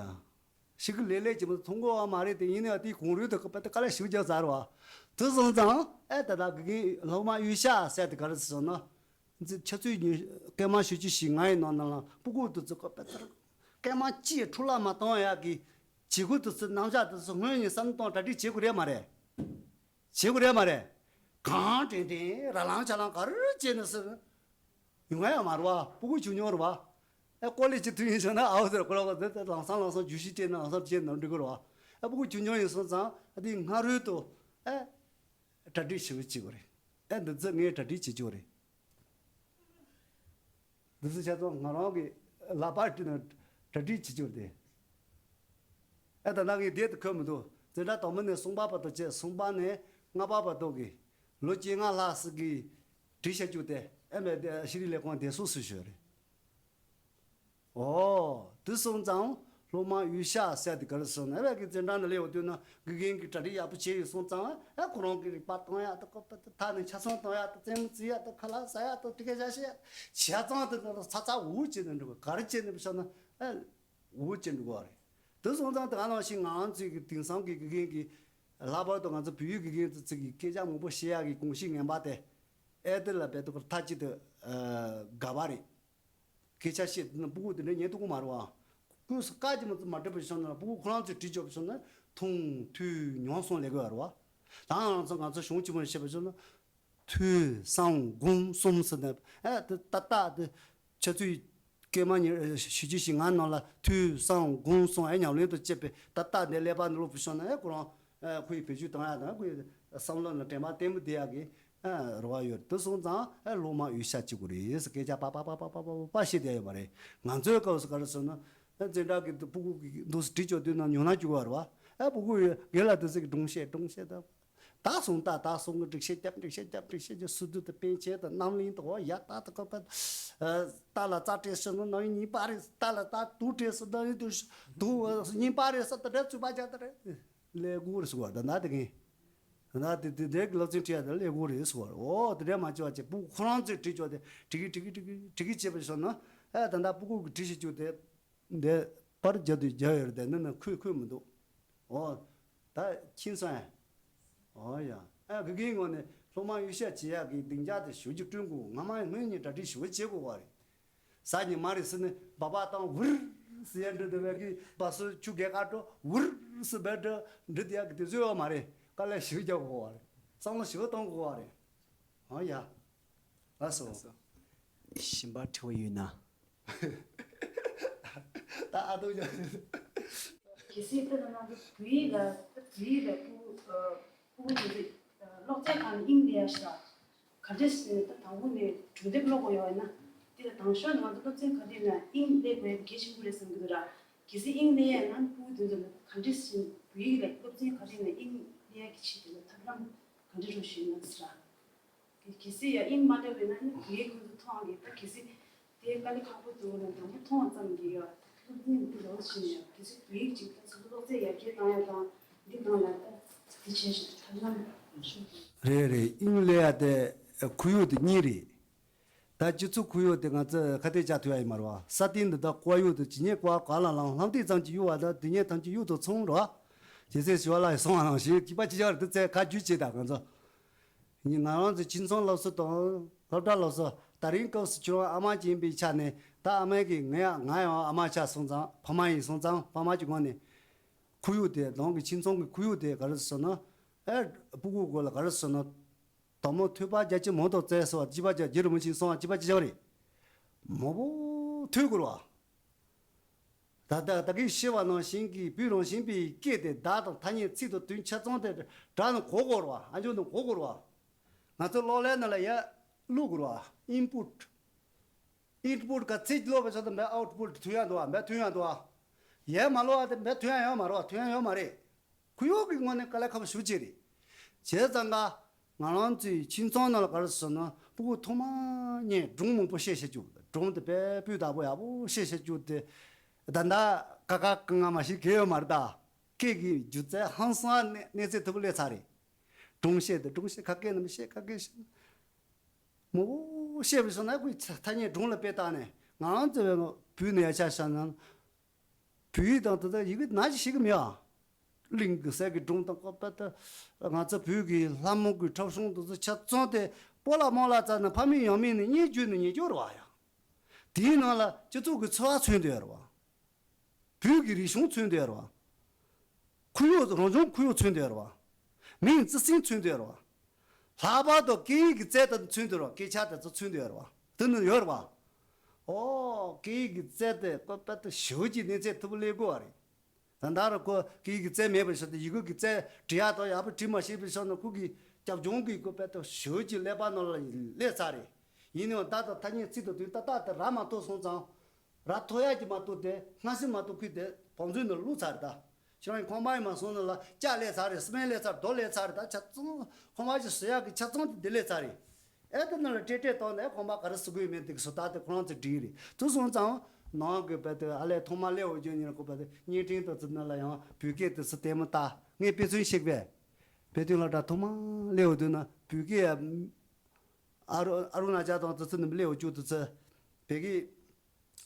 ཤི་གི་ལས་ལས་ཀྱི་མི་མཐོང་གོ་བ་མ་རེད་དེ། ཡིན་ནའང་དེའི་གོང་རོལ་དུ་ཀོ་པད་དེ་དཀའ་ལས་ཞིག་རྒྱག་ཚར་བ། དེ་སོང་ཙང་ཨེ་ད་ལྟ་དགེ་རྒན་སློབ་མ་གཡུལ་ཤ་ཟེར་དེ་ག་རེ་ཟེར་ན། འཛི་ཆུ་ཚོད་ཉི་སྐར་མ་བཞི་བཅུ་ཞེ་ལྔ་ཡི་ནང་ན་ལ་སྤུ་གུ་དེ་ཚོ་ཀོ་པད་དེ་སྐར་མ་གཅིག་འཕྲོ་བརླག་མ་གཏོང་ཡག་གི་བྱེད་སྒོ་དེ་ཚོ་རྣམ་གཞག་དེ་ཚོ་སྔོན་ནས་བསམ་བློ་གཏོང་གྲ་སྒྲིག་བྱེད་དགོས་རེད་མ་རེད། བྱེད་དགོས་རེད་མ་རེད། གང་དྲན་དྲན་ར་ལང་ཆ་ལང་ག་རེ་བྱས་ནས་ཟེར། ཡོང་ཡ་ཡོད་མ་རེད་བ། སྤུ་གུ་བྱུང་མྱོང་རེད་བ། ཨེ་ཀོ་ལེ་ཇི་དུས་ཡིན་ཟེར་ན་ཨའོ་ཟེར་ཁོ་རང་ག་ཟེར་ཏེ་ལམ་སང་ལམ་སང་བརྗོད་གཞི་སྤྲད་ན་ལམ་སང་བྱས་ན་འགྲིག་གི་རེད་བ། ཨེ་སྤུ་གུ་བྱུང་མྱོང་ཡིན་སོང་ཙང་ཨ་དེ་སྔ་རོལ་དུ་ཨེ་གྲ་སྒྲིག་ཞིབ་བྱེད་དགོས་རེད། ཨེ་འདི་ཚོ་ངས་གྲ་སྒྲིག་བྱེད་ཆོག་རེད། འདི་ཚོ་ཆ་ཚང་ང་རང་གི་ལག་པར་བྲིས་ནས་གྲ་སྒྲིག་བྱེད་ཆོག་རེད། ཨེ་ད་ལྟ་ངས་བསྡད་དུ་ཁོམ་མི་འདུག་འཛིན་གྲྭ་དང་པོ་ནས་གསུམ་པ་བར་དུ་བྱས། གསུམ་པ་ནས་ལྔ་པ་བར་དུ་གི་ལོ་བཅོ་ལྔ་ལྷག་ཙམ་གི་བྲིས་བྱ་རྒྱུ་དེ་ཨེ་མེད་དེ་ཤེས་རིག་ལས་ཁུངས་བདེ་སྲུང་སུ་ཞོལ་རེད། ཨོ། དེ་སོང་ཙང་སློབ་མ་གཡུལ་ཤ་ཟེར་དེ་ག་རེ་སོང་ན། ཨེ་བས་ཀྱི་འཛིན་གྲྭ་ནང་སླེབས་ཡོང་དུས་ན་དགེ་རྒན་གྱིས་གྲ་སྒྲིག་ཡག་པོ་བྱས་ཡོད་སོང་ཙང་ཨེ་ཁོ་རང་གི་རིག་པ་གཏོང་ཡག་དང་ཀོ་པ་དང་ཐག་ནས་ཆ་ཚང་གཏོང་ཡག་དང་རྩེད་མོ་རྩེ་ཡག་དང་ཁ་ལག་ཟ་ཡག་དང་དེ་ག་བྱ་བྱེད་ཡག་བྱས་ཙང་དེ་ཚོ་ཚ་ཚ་འུར་བྱས་ནས་འགྲོ་གི། ག་རེ་བྱས་ནས་བྱས་ན་ཨེ་འུར་བྱས་འགྲོ་གི་རེད། དེ་སོང་ཙང་དེ་ག་ནང་བཞིན་ང་ཚོའི་གི་དེང་སང་གི་དགེ་རྒན་གྱི་ལྷག་པར་དུ་ང་ཚོ་བོད་ཡིག་དགེ་རྒན་ཚོ་ཚིག་གི་སྐད་ཆ་མང་པོ་བཤད་ཡག་གི་གོམས་གཤིས་ངན་པ་དེ་ཨེ་དེ་ལ་བས་དུ་མཐའ་གཅིག་ཏུ་དགག་པ་རེད། སྐད་ཆ་བཤད་དེ་ན་སྤུ་གུ་དེ་འདྲ་ཉན་ཐུབ་ཀྱི་མ་རེད་བ། སྐུས་སུ་བཀའ་ཅི་མ་ཚོ་མ་སྒྲུབ་པ་བྱུང་ན་སྤུ་གུ་ཁོ་རང་ཚོས་བྲིས་ཆོག་པ་བྱུང་ན་མཐོང་ཐོས་མྱོང་གསུམ་ལས་དགོས་པ་རེད་བ། ད་ང་ཚོ་ང་ཚོ་གཞུང་ཆེན་མོ་ནས་བཤད་པ་བྱུང་ན་ཐོས་བསམ་སྒོམ་གསུམ་ཟེར་ནས་ཨེ་དེ་ཏག་ཏག་དེ་ཆུ་ཚོད་སྐར་མ་ཉི་བཞི་བཅུ་ཞེ་ལྔ་ནང་ལ་ཐོས་བསམ་སྒོམ་གསུམ་ཨེ་ཉམས་ལེན་དུ་བྱེད་པའི་ཏག་ཏག་དེ་ཀླད་པ་ནང་ལོག་པ་བྱུང་ན་ཨེ་ཁོ་རང་ཨེ་ཁོ་ཡི་བེད་སྤྱོད་གཏོང་ཡག་དང་ཁོ་ཡི་བསམ་བློ་ནང་དྲན་པ་བརྟན་པོ་བསྡད་ཡག་གི་ཨ་རེ་བ་ཡོད། དེ་སོང་ཙང་ཨ་སློབ་མ་གཡུལ་ཤ་བྱེད་དགོས་རེད་ཟེར་སྐད་ཆ་པ་པ་པ་བཤད་བསྡད་ཡོད་པ་རེད། ང་ཚོའི་སྐབས་སུ་ག་རེ་ཟེར་ན་ཨ་འཛིན་གྲྭ་གི་སྤུ་གུ་གི་འདུག་སེ་བྲིས་ཆོག་དུས་ན་ཉུང་ན་བཅུག་པ་རེད་བ། ཨ་སྤུ་གུ་ཡོད་དགེ་ལ་དེ་ཚོ་གི་སྒྲུང་བཤད་སྒྲུང་བཤད་དང་། ད་སོང་ད་ད་སོང་གི་སྒྲིག་བཤད་རྒྱབ་སྒྲིག་བཤད་རྒྱབ་སྒྲིག་བཤད་ཀྱི་སུ་དུ་དེ་པན་ཆེན་དང་རྣམ་གླིང་དང་འོ་ཡ་ད་ད་ཀ་པ་རྟ་ལ་རྩྭ་སྤྲད་སོང་ན་ནང་གཉིས་པ་རེད། རྟ་ལ་རྟ་དུག་སྤྲད་སོང་ན་ནང་དུག་གཉིས་པ་རེད་ས་དེ་འདྲ་རྩུབ་པ་རྒྱག་ད་རེད། ཀླད་ཀོར་རེད་ཟེར་བ་ད་ན་དེ་གིན། ད་ན་དེ་དེ་འདྲའི་སློབ་ཚན་ཁྲིད་ཡ་དེ་ཀླད་ཀོར་རེད་ཟེར་བ། འོ་དེ་འདྲ་མ་བྱེད་པ་བྱས་སྤུ་གུ་ཁོ་རང་ཚོས་བྲིས་ཆོག་དེ་བྲིས་གི་བྲིས་གི་བྲིས་གི་བྲིས་གི་བྱེད་པ་སོང་ན་ཨ་ད་ད་སྤུ་གུ་གི་བྲིས་ཤེས་རྒྱུ་དེ་འདི་པར་རྒྱབ་དུས་རྒྱབ་ཡོད་རེད་དེ་འདི་ན་འཁོད་འཁོད་མི་འདུག་འོ་ད་ཁྱིམ་སང་ཡ། འོ་ཡ། ཨ་དགེ་རྒན་ངོས་ནས་སློབ་མ་གཡུལ་ཤ་བྱེད་ཡག་གི་སྡིངས་ཆ་དེ་ཞེ་པོ་ཅིག་བསྐྲུན་དགོས། སྔ་མ་སྔོན་ནས་གྲ་སྒྲིག་ཞེ་པོ་བྱེད་དགོས་པ་རེད། གཟའ་ཉི་མ་རེད་ཟེར་ནས་སྦག་སྦག་བཏང་ཝུར་ཟེར་ཡ་འདྲ་འདྲ་བས་ཀྱི་སྦག་སོ་ཆུ་རྐྱལ་ཁ་འགྲོ་ཝུར་ཟེར་བས་འདྲ་འདྲ་དེ་ཡ་གི་དེ་ཚོ་ཡོད་མ་རེད། དཀའ་ལས་ཞེ་པོ་རྒྱག་དགོས་པ་རེད། བསམ་བློ་ཞེ་པོ་གཏོང་དགོས་པ་རེད། ཨ་ཡ། ལགས་སོ། ལགས་སོ། གཞན་པ་དྲི་བ་ཡོད་ན། ད་ཨ་ཏོ་ཡ། གལ་སྲིད་ད་ང་ཚོ་བོད་ཡིག་ལ་བོད་ཡིག་ལ་ཕྲུ་གུ་ཕྲུ་གུ་དེ་ཚོས་ཀློག་དེབ་ཁང་ནས་དབྱིངས་སླེབས་ཡ་ཞིག་ལ། ག་འདྲས་ཟེར་ན་ད་དང་པོ་ནས་སྒྲུང་དེབ་ཀློག་དགོས་ཡོད་ན། དེ་ལ་དང་ཤོས་ནས་ང་ཚོ་སློབ་ཚན་ག་རེ་ན་དབྱིངས་སླེབས་དགོས་ཡ་གལ་ཆེན་པོ་རེད་བསམ་གྱི་འདུག་ར། གལ་སྲིད་དབྱིངས་སླེབས་ཡ་ན་ཕྲུ་གུ་དེ་ཚོ་ལ་ག་འདྲས་ཟེར་ན་བོད་ཡིག་ལ་སློབ་ཚན་ག་རེ་ན་དབྱིངས་སླེབས་ཡ་གི་ཆེད་དུ་ལ་ཐབས་ལམ་ག་འདྲས་རོགས་ཞུས་ན་ཟེར་ར། གལ་སྲིད་ཡ་དབྱིངས་མ་སླེབས་པ་ཡིན་ན་ནི་བོད་ཡིག་ཁོང་ཚོ་མཐོང་གི་ད་གལ་སྲིད་དེ་དཀའ་ལས་ཁག་པོ་འདུག་ན་དང་པོ་མཐོང་བ་ཙམ་གྱིས་ཡ་སློབ་ཚན་འདི་ལོ་ཕྱིན་ཡ་གལ་སྲིད་བོད་ཡིག་ཅིག་ད་ཚོ་སློབ་ཚན་ཡར་རྒྱས་བཏང་ཡ་དང་འདི་ནང་ལ་ད་འདི་བྱས་ཤིག་ཐབས་ལམ་ཞུ་དགོས། རེད་རེད། དབྱིངས་སླེབས་ཡ་དེ་ཁོར་ཡུག་དེ་གཉིས་རེད། ད་སྤྱི་ཚོགས་ཁོར་ཡུག་དེ་ང་ཚོས་ཁ་གཏད་བཅག་ཐུབ་ཡ་ཡིན་མ་རེད་བ། ས་སྟེང་འདི་དག་བཀོད་ཡུག་དེ་ཇི་སྙེད་བཀོད་ག་ལ་ལའང་ལྷམ་སྟེགས་ཙམ་གྱིས་གཡོལ་བ་དང་དེ་སྙེད་ཐམས་ཅད་གཡུ་དང་མཚུངས་རེད་བ། ཞེས་ཟེར་ཞུ་བ་ལ་ཡི་སོང་བ་ནང་བཞིན་གཅིག་པ་གཅིག་རྐྱང་རེད། དེ་ཚེ་ཁ་རྒྱུས་བྱེད་དང་ང་ཚོ། ང་རང་ཚོའི་ཁྱིམ་ཚང་སློབ་གསོ་དང་སློབ་གྲྭ་སློབ་གསོ། ད་རིང་སྐབས་སུ་ཁྱོད་རང་ཨ་མ་ཅིག་ཡིན་པའི་ཆ་ནས། ད་ཨ་མ་གིས་ང་ཡང་ང་ཡང་ཨ་མ་ཆགས་སོང་ཙང་། ཕ་མ་ཡིན་སོང་ཙང་། ཕ་མ་གྱི་ངོས་ནས་ཁོར་ཡུག་དེ། རང་གི་ཁྱིམ་ཚང་གི་ཁོར་ཡུག་དེ་ག་རེ་ཟེར་ན། ཨེ། སྤུ་གུ་སྐོར་ལ་ག་རེ་ཟེར་ན། དང་པོ་ཐོས་པ་རྒྱ་ཆེ་མང་དུ་བཙལ་ཟེར་བ། གཅིག་པ་རྒྱ། རྗེ་རིན་པོ་ཆེས་གསུངས་པ་གཅིག་པ་གཅིག་རྐྱང་རེད། མང་པོ་ཐོས་དགོས་རེད་བ། ད་ལྟ་ད་གིན་བཤད་པ་ནང་བཞིན་གྱི་བོད་རང་བཞིན་པའི་སྐད་དེ་བརྡ་དང་ཐ་སྙད་ཚིག་དང་དོན་ཆ་ཚང་དེ་སྒྲ་ནང་གོ་དགོས་རེད་བ། ཨ་འཇོག་ནང་གོ་དགོས་རེད་བ། ང་ཚོ་གློག་ཀླད་ནང་ལ་ཡར་བླུག་དགོས་རེད་བ། ཨིན་པུཊ། ཨིན་པུཊ་ག་ཚད་ཀློག་པའི་ཆ་དང་བས་ཨའུཊ་པུཊ་ཐོན་ཡ་འདུག་བ། བས་ཐོན་ཡ་འདུག་བ། ཡར་མ་ཀློག་བ་དེ་བས་ཐོན་ཡ་ཡོད་མ་རེད་བ། ཐོན་ཡ་ཡོད་མ་རེད། ཁོར་ཡུག་གི་ངོས་ནས་དཀའ་ལས་ཁག་པོ་ཞེ་པོ་ཅིག་རེད། བྱས་ཙང་ཀ་ང་རང་ཚོའི་ཁྱིམ་ཚང་ནང་ལ་ག་རེ་ཟེར་ན། སྤུ་གུ་ཐོག་མ་ཉིད་སྒྲུང་མང་པོ་བཤད་བཤད་རྒྱུ། སྒྲུང་དེ་དཔེ་སྤུས་དག་པོ་ཡག་པོ་བཤད་བཤད་རྒྱུ་དེ། ད་ལྟ་ཀ་ཁ་ཀ་ང་མ་ཤི་གེ་ཡོད་མ་རེད་ད། སྐད་ཀྱི་སྒྱུ་རྩལ་ཧང་སང་གནས་གནས་ཚད་མཐོ་པོ་སླེབས་ཚར་རེད། སྒྲུང་བཤད་དེ་སྒྲུང་བཤད། ཁ་སྐད་རྣམས་བཤད། ཁ་སྐད་བཤད། མང་པོ་བཤད་པའི་སོང་ན་ཁོའི་ཐ་སྙད་སྒྲུང་ལ་དཔེ་བལྟས་ནས། ང་རང་ཚོའི་བོད་ནས་ཡར་ཆ་བཞག་ན། བོད་ཡིག་དང་དེ་དག་ཡི་གེ་ནང་བཞིན་ཤེས་ཀྱི་མེད་ཨ། གླིང་གེ་སར་གྱི་སྒྲུང་དང་། ཁོ་པ་ད་ང་ཚོ་བོད་ཀྱི་ལྷ་མོ་གི་འཁྲབ་གཞུང་དེ་ཚོ་ཆ་ཚང་དེ་སྤོ་ལགས་རྨོ་ལགས་རྩ་ནས་ཕ་མེས་ཡང་མེས་ནས་སྙན་བརྒྱུད་ནས་ཉན་རྒྱུ་རེད་བ་ཡ། དེའི་ནང་ལ་སྤྱི་ཚོགས་ཀྱི་འཚོ་བ་མཚོན་བསྡད་ཡོད་རེད་བ། བོད་ཀྱི་རིག་གཞུང་མཚོན་བསྡད་ཡོད་རེད་བ། ཁོར་ཡུག་རང་བྱུང་ཁོར་ཡུག་མཚོན་བསྡད་ཡོད་རེད་བ། མིང་བརྩི་སྲིད་མཚོན་བསྡད་ཡོད་རེད་བ། ལྷག་པར་དུ་སྐད་ཡིག་གི་རྩལ་དེ་མཚོན་བསྡད་ཡོད་རེད་བ། སྐད་ཆ་དེ་ཚོ་མཚོན་བསྡད་ཡོད་རེད་བ། དེ་ནི་ཡོད་རེད་བ། ཨོ། སྐད་ཡིག་གི་རྩལ་དེ་ཁོ་དཔེ་དེ་ཞེ་པོ་ཅིག་གནས་ཚད་མཐོ་པོ་སླེབས་དགོས་བ་རེད། ད་ལྟ་རུ་ཁོ་སྐད་ཡིག་གི་རྩལ་མེད་པར་བཞག་སྟེ། ཡི་གེ་གི་རྩལ་འབྲི་ཡག་དང་ཡག་པོ་འབྲི་མ་ཤེས་པའི་ཆ་ནས་ཁོ་གི་རྒྱབ་ལྗོངས་ཀྱི་ཁོ་དཔེ་དེ་ཞེ་པོ་ཅིག་ཀླད་པ་ནང་ལ་སླེབས་ཚར་རེད། ཡིན་ནའང་བརྡ་དང་ཐ་སྙད་ཚིག་དང་དོན་ཏག་ཏག་དེ་རག་མ་ཐུབ་སོང་ཙང་། རག་ཐུབ་ཡག་གི་མ་གཏོགས་དེ་སྔ་ཕྱི་མ་གཏོགས་ཁོས་དེ་བང་མཛོད་ནང་བླུགས་ཚར་རེད་ད། ཁྱེད་རང་གི་ཁང་པ་ཡིན་མ་སོང་ནང་ལ་ལྕགས་སླེབས་ཚར་རེད། སི་མེན་སླེབས་ཚར། རྡོ་སླེབས་ཚར་རེད། ད་ཆ་ཚང་ཁང་པ་ཞིག་བཟོ་ཡག་གི་ཆ་ཚང་དེ་འདི་སླེབས་ཚར་རེད། ཨེ། དེ་ནང་ལ་ཏྲེ་ཏྲེ་བཏང་ནས་ཁང་པ་ག་རེ་བཟོ་དགོས་ཡོད་མེད་དེ་གི་བཟོ་ལྟ་དེ་ཁོ་རང་ཚོས་བྲིས་རེད། དེ་སོང་ཙང་ནང་གི་བོད་དེ་ཨ་ལས་ཐོག་མ་སླེབས་འོང་རྒྱུ་ཉིན་ཁོ་བོད་དེ་བརྙན་འཕྲིན་དེ་ཚོ་ནང་ལ་ཡང་བོད་སྐད་དེ་ཚོ་ལྟད་མོ་ལྟ། ངས་དཔེ་མཚོན་ཞིག་བས། བོད་དོན་སློབ་གྲྭ་ཐོག་མ་སླེབས་འོང་དུས་ན་བོད་སྐད། ཨ་རུ་ཨ་རུ་ན་ཅལ་དང་དེ་ཚོ་ནས་སླེབས་འོང་རྒྱུ་དེ་ཚོ། བོད་སྐད།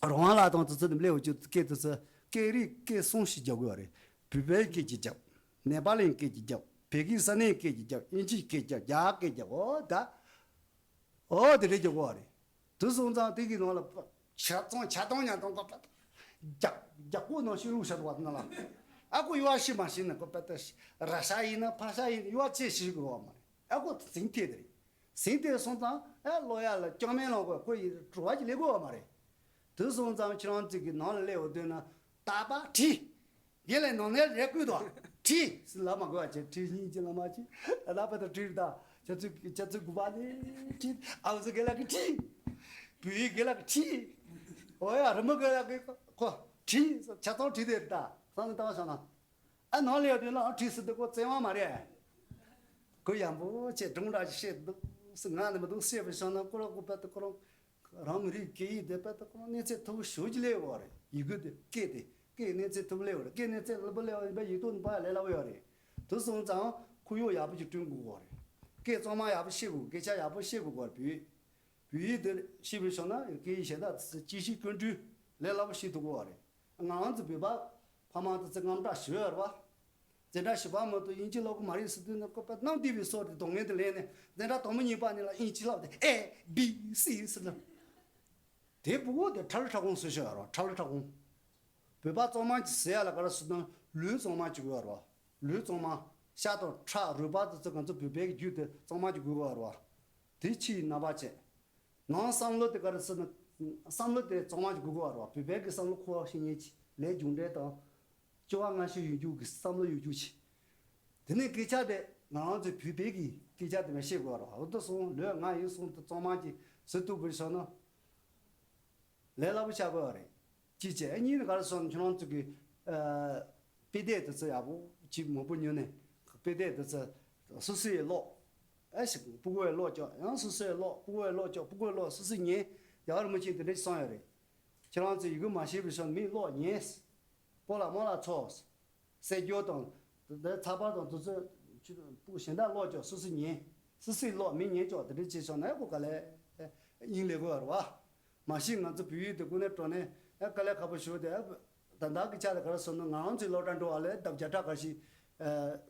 རང་དབང་ལ་དང་དེ་ཚོ་ནས་སླེབས་འོང་རྒྱུ་སྐད་དེ་ཚོ། སྐད་རིགས་སྐད་གསུམ་ཞིག་རྒྱག་དགོས་པ་རེད། བོད་པའི་སྐད་ཅིག་རྒྱབ། ནེ་པ་ལིའི་སྐད་ཅིག་རྒྱབ། བོད་ཀྱི་ས་གནས་སྐད་ཅིག་རྒྱབ། དབྱིན་ཇིའི་སྐད་རྒྱབ། རྒྱ་སྐད་རྒྱབ། འོ་ད། འོ་དེ་འདྲ་རྒྱག་དགོས་པ་རེད། དེ་སོང་ཙང་དེ་གི་ནང་ལ་ཆ་ཚང་ཆ་ཚང་ཉག་ཚང་ཁོ་པ་རྒྱག་རྒྱག་པོ་ནང་ཤི་ལུགས་བྱ་དགོས་པ་དེ་ནང་ལ། ཨ་ཁོ་ཡུལ་བ་ཤི་མ་ཤི་ན་ཁོ་པ་ད་ར་ཤ་ཡིན་ན་ཕ་ཤ་ཡིན་ན་ཡུལ་བ་ཅི་ཤི་དགོས་པ་མ་རེད། ཨ་ཁོ་ཟིང་ཐེ་དེ་རེད། ཟིན་ཏེ་སོང་ཙང་ཨེ་ལོ་ཡ་ལ་ཅང་མེད་ལོ་གོ་ཁོ་ཡི་བྲོ་བ་ཅི་ལས་གོ་བ་མ་རེད། དེ་སོང་ཙང་ཁྱེད་རང་ཚོ་གི་ནང་ལ་སླེབས་འོང་དུས་ན་རྟག་པར་ཁྲིད། དེ་ལས་ནང་ནས་རེ་སྐུལ་དོ། ཁྲིད་ཟེར་ལབ་མ་དགོས་པ་བྱས། ཁྲིད་སྙིང་རྗེ་ལ་མ་ཁྲིད། ཨ་ལ་པ་དང་ཁྲིད་ད། ཁྱེད་ཚོ་ཁྱེད་ཚོ་དགུ་པ་ནས་ཁྲིད། ཨ་བོ་ཚོ་དགེ་ལགས་ཀྱི་ཁྲིད། བུ་ཡི་དགེ་ལགས་ཀྱི་ཁྲིད། འོ་ཡ་རི་མོ་དགེ་ལགས་ཀྱི་ཁོ་ཁྲིད། ཆ་ཚང་ཁྲིད་དེ་རེད་ད། བསམ་བློ་བཏང་བ་བྱུང་ན། ཨ་ནང་ལ་ཡོད་དུས་ལ་ཨ་ཁྲིད་ཟེར་དུས་ཁོ་བཙན་དབང་མ་རེད། ཁོ་ཡག་པོ་བྱས་སྒྲུང་འདྲ་ཞིག་བཤད་འདུག་ཟེར། ང་ནི་མི་འདུག་བཤད་པའི་བྱུང་ན་ཁོ་རང་ཁོ་པད་དུ་ཁོ་རང་རང་མི་རིགས་སྐད་ཡིག་དེ་པད་དུ་ཁོ་རང་གནས་ཚད་མཐོ་པོ་ཞེ་པོ་ཅིག་སླེབས་ཡོད་རེད། ཡི་གེ་དེ་སྐད་དེ་སྐད་གནས་ཚད་མཐོ་པོ་སླེབས་ཡོད་རེད། སྐད་གནས་ཚད་སློབ་པོ་སླེབས་ཡོད་པས་ཡིག་ཐོག་ནས་ཕར་ཡ་ལས་སླ་པོ་ཡོད་རེད། དེ་སོང་ཙང་ཁོར་ཡུག་ཡག་པོ་ཅིག་བསྐྲུན་དགོས་ཀྱི་ཡོད་རེད། སྐད་གཙང་མ་ཡག་པོ་ཤེས་དགོས། སྐད་ཆ་ཡག་པོ་བཤད་དགོས་ཀྱི་ཡོད་རེད། བོད་ཡིག་དེ་ཤེས་པའི་ཆ་ན་སྐད་ཡིག་གཞན་དག་དེ་ཚོ་གཅེས་ཤིང་བཀོད་འདྲུ་ལས་སླ་པོ་ཤེས་ཐུབ་ཀྱི་ཡོད་རེད། ང་རང་ཚོ་བོད་པ་ཕ་མ་དེ་ཚོ་དངངས་སྐྲག་ཞེ་པོ་ཡོད་རེད་པ། འཛིན་གྲྭ་བཞི་པ་མ་གཏོགས་དབྱིན་ཇི་ཀློག་གི་མ་རེད་ཟེར་དུས་ན་ཁོ་པ་གནམ་བདེ་བའི་སོ་དེ་གདོང་ངན་དེ་ལེན་ནས་འཛིན་གྲྭ་དང་པོ་གཉིས་པ་ནས་ལ་དབྱིན་ཇི་བསླབས་ཏེ་ཨེ་བི་སི་ཟེར་ན། དེ་ཕྲུ་གུ་དེ་ཁྲ་ལི་ཁྲ་ཁོང་བཟོས་ཤག་ཡོད་རེད་པ། ཁྲ་ལི་ཁྲ་ཁོང་། བོད་པ་གཙང་མ་གི་ཟེར་ཡ་ལ་ག་རེ་ཟེར་ན་ལུས་གཙང་མ་གཅིག་ཡོད་རེད་པ། ལུས་གཙང་མ། ཤ་དང་ཁྲག་རུས་པ་དེ་ཚོ་ང་ཚོ་བོད་པའི་རྒྱུད་དེ་གཙང་མ་གཅིག་དགོས་ཀྱི་ཡོད་རེད་པ། དེ་ཕྱིའི་རྣམ་པ་བྱས། ནང་བསམ་བློ་དེ་ག་རེ་ཟེར་ན། བསམ་བློ་དེ་གཙང་མ་གཅིག་དགོས་ཀྱི་ཡོད་རེད་པ། བོད་པའི་གི་བསམ་བློ་འཁོར་བ་ཤེས་མཁན་གྱི་ལས་རྒྱུ་འབྲས་དང་། སྐྱོ་བ་སྔ་ཤོས་ཡོད་རྒྱུ་གི་བསམ་བློ་ཡོད་རྒྱུ་ཞིག་དེ་ནས་སྐད་ཆ་དེ་ང་རང་ཚོའི་བོད་པའི་གི་སྐད་ཆ་དེ་མ་བཤད་དགོས་རོགས། འོ་དེ་སོང་ལོས་ང་ཡིན་སོང་དུ་གཙང་མ་གྱི་ཟེར་ཐུབ་པར་བྱུང་ན་ལས་སླ་པོ་ཆགས་དགོས་རེད། ཅི་བྱས་ཨ་གཉིས་ནི་ག་རེ་སོང་ཁྱོད་རང་ཚོ་གི་ཨ་དཔེ་དེབ་དེ་ཚོ་ཡག་པོ་ཅིག་མང་པོ་ཉོས་ནས་དཔེ་དེབ་དེ་ཚོ་སོ་སོས་ཀློག་ཨ་ཞིག་སྤུ་གུ་ཡིས་ཀློག་ཀྱོག་ཡང་སོ་སོས་ཀློག་སྤུ་གུ་ཡིས་ཀློག་ཀྱོག་སྤུ་གུ་ཡིས་ཀློག་སོ་སོས་ཉན། ཡག་རུ་མི་ཆེན་དེ་འདྲ་ཞིག་སོང་ཡོད་རེད། ཁྱེད་རང་ཚོས་ཡི་གེ་མ་ཤེས་པའི་ཤོག་མིས་ཀློག་ཉན། སྤོ་ལགས་རྨོ་ལགས་ཚོ། གསེར་འགྱུར་དང་། དེ་ཚགས་པར་དང་དེ་ཚོ་ཁྱོད་སྤུ་གུ་གཞན་དག་ཀློག་ཀྱང་སོ་སོས་ཉན། སི་སི་ལོག་མི་ཉན་ཅོག་དེ་འདྲ་བྱས་སོང་ན་ཁོ་ག་ལེ་དབྱིངས་ལས་དགོས་པ་རེད་བ། མ་གཞི་ང་ཚོ་བོད་ཡིག་དེ་ཀུན་ནས་སྤྲོ་ནས་དཀའ་ལས་ཁག་པོ་ཞུ་དེ། ད་ལྟ་གི་ཆ་ལ་ག་རེ་ཟེར་ན་ང་རང་ཚོའི་སློབ་གྲྭ་འགྲོ་བ་ལས་ལྡབ་བརྒྱ་ཕྲག་ཁ་ཤས་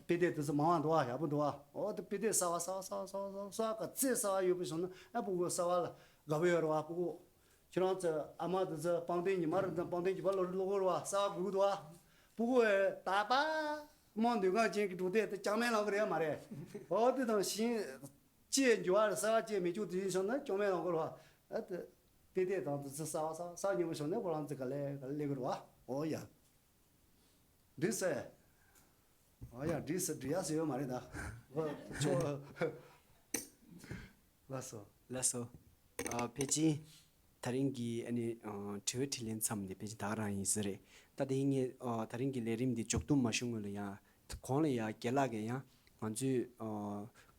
དཔེ་དེབ་དེ་ཚོ་མང་བ་འདུག་བ། ཡག་པོ་འདུག་བ། འོ་དེ་དཔེ་དེབ་གསར་བ་གསར་བ་གསར་བ་གསར་བ་གསར་བ་ག་ཚད་གསར་བ་ཡོད་པ་བྱུང་ན་ཨ་སྤུ་གུ་གསར་བ་ལ་དགའ་པོ་ཡོད་རེད་བ། སྤུ་གུ་ཁྱེད་རང་ཚོ་ཨ་མ་དེ་ཚོ་སྤང་ཐང་ཉི་མ་རེ་དང་སྤང་ཐང་བརྒྱུད་པ་ལོ་རེ་ལོ་གོ་རེད་བ། གསར་བ་དགོས་ཀྱི་འདུག་བ། སྤུ་གུ་ཨེ་ད་པ་མོ་འདོད་ཁམས་ཅན་གྱི་འབྲོག་སྡེ་དེ་ཅང་མེད་ལང་གི་རེད་མ་རེད། འོ་དེ་དང་ཤིང་ཅེས་འགྱུར་བ་རེད། གསར་བ་ཅེས་མི་བཅུག་དེ་ཡིན་བྱུང་ན་ཅང་མེད་ལང་གི་རེད་བ། ཨ་དེ་དཔེ་དེབ་དང་དེ་ཚོ་གསར་བ་གསར་བ་གསར་ཉོ་མ་བྱུང་ན་ཁོ་རང་ཚོ་ག་ལེ་ག་ལེ་གི་རེད་བ། འོ་ཡ། འགྲིག་སེ། ཨ་ཡ་འགྲིག་སེ་འགྲིག་ཡ་སེ་ཡོད་མ་རེད་ད། ཨོ་ཆོ། ལགས་སོ། ལགས་སོ། ཨ་ཕལ་ཆེར་དེ་རིང་གི་ཨ་ནི་ཨ་དྲི་བ་དྲིས་ལན་མཚམས་འདི་ཕལ་ཆེར་ད་ག་རང་ཡིན་ས་རེད། ད་དེ་ངས་ཨ་དེ་རིང་གི་ལས་རིམ་འདི་མཇུག་བསྡོམས་མ་ཞུ་སྔོན་ལ་ཡང་གོང་ལ་ཡང་རྒན་ལགས་ཀྱིས་ཡང་ང་ཚོས་ཨ་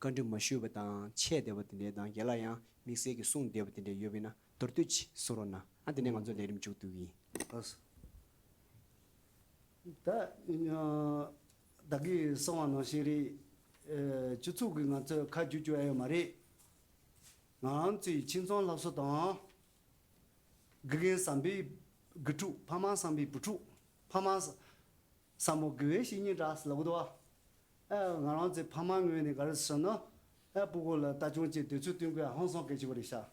བཀའ་འདྲི་མ་ཞུས་པ་དང་ཆད་བསྡད་པ་དེ་འདྲས་དང་རྒན་ལགས་ཡང་དམིགས་བསལ་གྱི་གསུངས་བསྡད་པ་དེ་འདྲས་ཡོད་པ་ཡིན་ན་མདོར་བསྡུས་ཅིག་གསུང་རོགས་གནང་། ཨ་དེ་ནས་ང་ཚོ་ལས་རིམ་མཇུག་བསྡུ་གི་ཡིན། ལགས་སོ། ད་ཨ་བདག་གིས་གསུངས་པ་ནང་བཞིན་རེད། ཨ་སྤྱི་ཚོགས་ཀྱིས་ང་ཚོས་ཁ་བསྒྱུར་རྒྱུ་ཨེ་ཡོད་མ་རེད། ང་རང་ཚོའི་ཁྱིམ་ཚང་སློབ་གསོ་དང་། དགེ་རྒན་བསམ་པའི་དགེ་ཕྲུག་ཕ་མ་བསམ་པའི་བུ་ཕྲུག་ཕ་མ་བསམ་པའི་དགེ་བའི་བཤེས་གཉེན་འདྲ་ཟེར་ལབ་གི་འདུག་བ། ཨ་ང་རང་ཚོའི་ཕ་མ་ངོས་ནས་ག་རེ་ཟེར་ན། ཨ་སྤུ་གུ་ལ་ལྟ་སྐྱོང་བྱེད་དུས་ཚོད་བསྟུན་དགོས་ཡ་ཧང་སང་གལ་ཆེ་བོ་རེད་ཤག་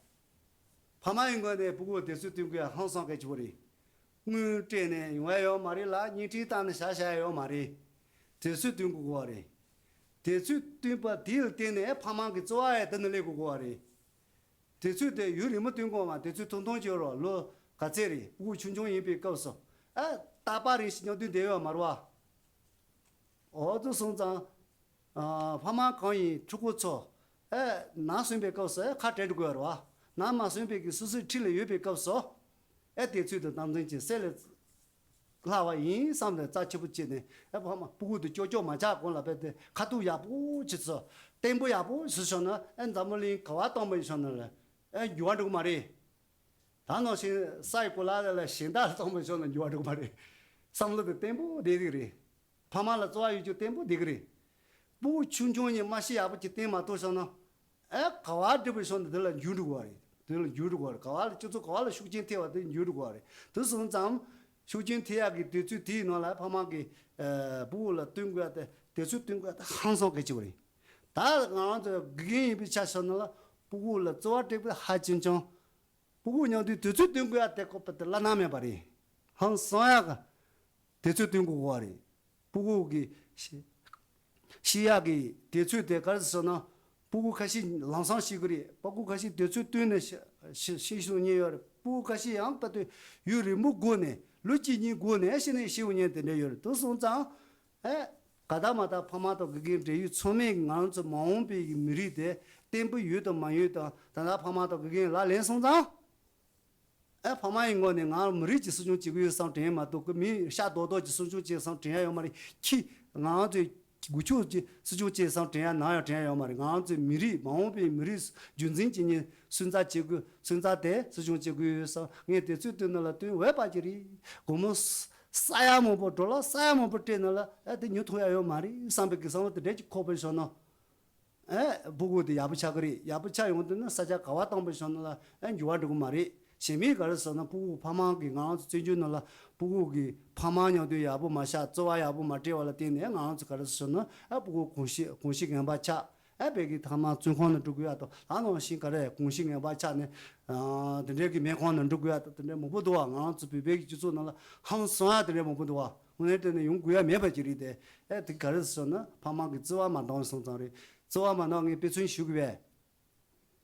ཕ་མ་ཡི་ངོས་ནས་སྤུ་གུར་དུས་ཚོད་བསྟུན་དགོས་ཡ་ཧང་སང་གལ་ཆེ་བོ་རེད། དངུལ་སྤྲད་ནས་ཡོང་ཡ་ཡོད་མ་རེད་ལ་བརྙན་འཕྲིན་བཏང་ནས་བཞག་བཞག་ཡ་ཡོད་མ་རེད། དུས་ཚོད་བསྟུན་དགོས་གོ་བ་རེད། དུས་ཚོད་བསྟུན་པ་དེ་ལ་བརྟེན་ནས་ཕ་མ་གི་རྩོལ་བ་ཡ་དེ་ནས་སླེབས་དགོས་གོ་བ་རེད། དུས་ཚོད་དེ་ཡུན་རིང་པོ་བསྟུན་དགོས་མ་དུས་ཚོད་ཐུང་ཐུང་བྱོས་རོགས། ལོ་ག་ཚད་རེད། སྤུ་གུ་ཆུང་ཆུང་ཡིན་པའི་སྐབས་སུ་ཨ་རྟག་པར་རིང་ཞིག་མཉམ་དུ་བསྡད་ཡོད་མ་རེད་བ། འོ་ཚོ་སོང་ཙང་། ཨ་ཕ་མ་གང་ཡིན་ཕྲུ་གུ་ཚོ་ཨེ་ནང་སོན་པའི་སྐབས་སུ་ཨེ་ཁ་བྲལ་འགྲོ་དགོས་རེད་བ། ནང་མ་སོན་པའི་གི་སོ་སོའི་འཁྲིས་ལ་ཡོད་པའི་སྐབས་སུ་ཨེ་དེ་ཚོས་དུ་དམ་འཛིན་གྱིས་སེལ་ལས་སླ་བ་ཡིན་བསམ་ནས་རྩ་ཆེ་པོ་བྱས་ནས་ཨེ་ཕ་མ་སྤུ་གུ་དུ་ཀྱོག་ཀྱོག་མ་ཆགས་གོང་ལ་ཕེབས་ཏེ་ཁ་ཐུག་ཡག་པོ་བྱེད་ཚོ་བརྟན་པོ་ཡག་པོ་བྱེད་ཤོག་ན་ཨེ་འཛམ་བུ་གླིང་ག་བ་སྟོང་པ་ཡིན་ཤོག་ན་ལ་ཨེ་འགྱུར་བ་འགྲོ་གི་མ་རེད། ད་ནང་བཞིན་ས་ཡི་གོ་ལ་ལ་ཞིང་བདག་ལ་སྟོང་པ་ཤོག་ན་འགྱུར་བ་འགྲོ་གི་མ་རེད། བསམ་བློ་དུ་བརྟན་པོ་བསྡད་ཀྱི་རེད། ཕ་མ་ལ་རྩོལ་བ་ཡོད་རྒྱུ་བརྟན་པོ་བསྡད་ཀྱི་རེད། སྤུ་གུ་ཆུང་ཆུང་ཉིད་མ་ཤི་ཡག་པོ་ཅིག་བསྟེན་མ་ཐུབ་སོང་ན། ཨེ་ག་བ་འགྲིབ་པའི་ཤོག་ན་དེ་ལ་འགྱུར་འགྲོ་གི་རེད། དེ་ལ་འགྱུར་འགྲོ་གི་རེད། ག་བ་ལ་སྤྱི་ཚོགས་ག་བ་ལ་ཤུགས་རྐྱེན་ཐེབས་པ་དེ་འགྱུར་འགྲོ་གི་རེད། དེ་སོང་ཙང་ཤུགས་རྐྱེན་ཐེབས་ཡག་གི་དུས་ཚོད་དེའི་ནང་ལ་ཕ་མ་གིས་ཨེ་སྤུ་གུ་ལ་བསྟུན་དགོས་ཡ་དེ་དུས་ཚོད་བསྟུན་དགོས་ཡ་དེ་ཧང་སང་གལ་ཆེ་བ་རེད། ད་ང་རང་ཚོ་དགེ་རྒན་ཡིན་པའི་ཆ་བཞག་ན་ལ་སྤུ་གུ་ལ་རྩོལ་བ་སྤྲད་པ་ཧ་ཅང་ཅང་། སྤུ་གུ་མཉམ་དུ་དུས་ཚོད་བསྟུན་དགོས་ཡ་དེ་ཁོ་པ་དེ་བླ་ན་མེད་པ་རེད། ཧང་སང་ཡག་གི་དུས་ཚོད་བསྟུན་དགོས་གོ་བ་རེད། སྤུ་གུ་གི་ཤི་ཤི་ཡག་གི་དུས་ཚོད་དེ་ག་རེ་ཟེར་ན། སྤུ་གུ་ཁ་ཤས་ལམ་སང་ཤི་གི་རེད། སྤུ་གུ་ཁ་ཤས་དུས་ཚོད་བསྟུན་ནས་ཤི་ཤི་ཤི་སོང་མཁན་ཡོད་རེད། སྤུ་གུ་ཁ་ཤས་ཡང་པ་དུས་ཡུན་རིང་པོ་འགོར་ནས་ལོ་གཅིག་གཉིས་འགོར་ནས་ཤི་ནས་ཤི་འོང་མཁན་དེ་འདྲ་ཡོད་རེད། དེ་སོང་ཙང་། ཨེ། ག་ད་མ་ད་ཕ་མ་དང་དགེ་རྒན་འབྲེལ་ཡོད་ཚང་མས་ང་རང་ཚོ་མ་འོངས་པའི་མི་རིགས་དེ་བརྟན་པོ་ཡོད་དང་མ་ཡོད་དང་ད་ལྟ་ཕ་མ་དང་དགེ་རྒན་ལག་ལེན་སོང་ཙང་། ཨེ་ཕ་མ་ཡི་ངོས་ནས་ང་རང་མི་རིགས་ཀྱི་སྲིད་སྐྱོང་བྱེད་ཀྱི་ཡོད་བསམ་དྲན་མ་གཏོགས་ཀི་མི་ཤ་རྡོག་རྡོག་གི་སྲིད་སྐྱོང་བྱེད་བསམ་དྲན་ཡ་ཡོད་མ་རེད། ཁྱི་ང་རང་ཚོའི་སྒུལ་ཤུགས་ཀྱི་སྲིད་སྐྱོང་བྱེད་བསམ་དྲན་ཡ་ནམ་ཡང་དྲན་ཡ་ཡོད་མ་རེད། ང་རང་ཚོའི་མི་རིགས་མ་འོངས་པའི་མི་རིགས་རྒྱུན་འཛིན་བྱེད་མཁན་སོན་རྩ་བྱེད་དགོས། སོན་རྩ་དེ་སྲིད་སྐྱོང་བྱེད་དགོས་ཡོད་བསམ་ངས་དུས་ཚོད་བསྟུན་ན་ལ་བསྟུན་འོས་པ་ཅིག་རེད། སྒོར་མོ་ས་ས་ཡ་མང་པོ་ཌོ་ལར་ས་ཡ་མང་པོ་སྤྲད་ན་ལ་ཨ་དེ་ཉོ་ཐུབ་ཡ་ཡོད་མ་རེད་བསམ་པའི་གི་བསམ་བློ་དེ་འདྲས་ཀྱི་འཁོར་བའི་ཞོར་ན། ཨ་སྤུ་གུ་དེ་ཡག་པོ་ཆགས་ཀྱི་རེད། ཡག་པོ་ཆགས་ཡོང་དུས་ན་ས་ཆ་ག་བ་བཏང་པའི་ཞོར་ན་ལ་ཨ་འགྱུར་བ་འགྲོ་གི་མ་རེད། གཞན་མིས་ག་རེ་ཟེར་ན་སྤུ་གུ་ཕ་མ་གིས་ང་རང་ཚོ་བཙན་བྱོལ་ནང་ལ་སྤུ་གུ་གི་ཕ་མ་མཉམ་དུ་ཡག་པོ་མ་བཞག་རྩོལ་བ་ཡག་པོ་མ་སྤྲད་པ་ལ་བརྟེན་ནས་ང་རང་ཚོ་ག་རེ་ཟེར་ན་ཨ་སྤུ་གུ་གོམས་གཤིས་གོམས་གཤིས་ངན་པ་ཆགས། ཨ་བས་ཀྱི་ཐ་མ་བཙོན་ཁང་ནང་འགྲོ་དགོས་ཡ་དང་ད་ནང་བཞིན་ག་རེ་གོམས་གཤིས་ངན་པ་ཆགས་ནས་དེ་འདྲའི་གི་སྨན་ཁང་ནང་འགྲོ་དགོས་ཡ་དང་དེ་འདྲའི་མང་པོ་འདུག་བ། ང་རང་ཚོ་བོད་པའི་གི་སྤྱི་ཚོགས་ནང་ལ་ཧང་སང་ཡ་དེ་འདྲའི་མང་པོ་འདུག་བ། དངོས་གནས་དྲང་གནས་ཡོང་དགོས་ཡ་མེད་པ་ཅིག་རེད་དེ། ཨེ་དེ་ག་རེ་ཟེར་ན་ཕ་མ་གི་བརྩེ་བ་མ་འདང་སོང་ཙང་རེད། བརྩེ་བ་མ་འདང་ངས་དཔེ་མཚོན་ཞུ་གི་བས།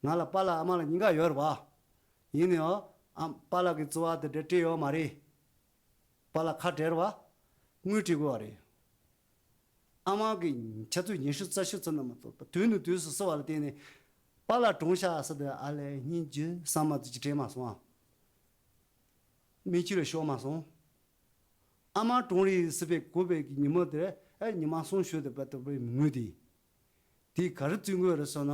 ང་ལ་པཱ་ལགས་ཨ་མ་ལགས་གཉིས་ཀ་ཡོད་རེད་བ། ཡིན་ནའང་ཨ་པཱ་ལགས་ཀྱི་བརྩེ་བ་དེ་འདྲ་སྤྲད་ཡོད་མ་རེད། པཱ་ལགས་ཁ་བྲལ་བ། དངུལ་སྤྲད་དགོས་བ་རེད། ཨ་མ་གི་ཆུ་ཚོད་ཉི་ཤུ་རྩ་བཞི་ཙམ་ན་མ་གཏོགས་དུས་ནས་དུས་སུ་བསུ་བ་ལ་བརྟེན་ནས་པཱ་ལགས་གྲོངས་ཤག་ཟེར་ཏེ་ཨ་ལས་སྙིང་རྗེ་བསམ་པ་ཅིག་དྲན་མ་སོང་ཨ། མིག་ཆུ་ལ་ཤོར་མ་སོང་། ཨ་མ་གྲོངས་རེད་ཟེར་བའི་གོ་བའི་གི་ཉི་མ་དེར་ཨ་ཉི་མ་སོང་ཞོར་དུ་བ་དུ་བའི་ངོས་དེ། དེ་ག་རེ་བརྩི་དགོས་རེད་ཟེར་ན།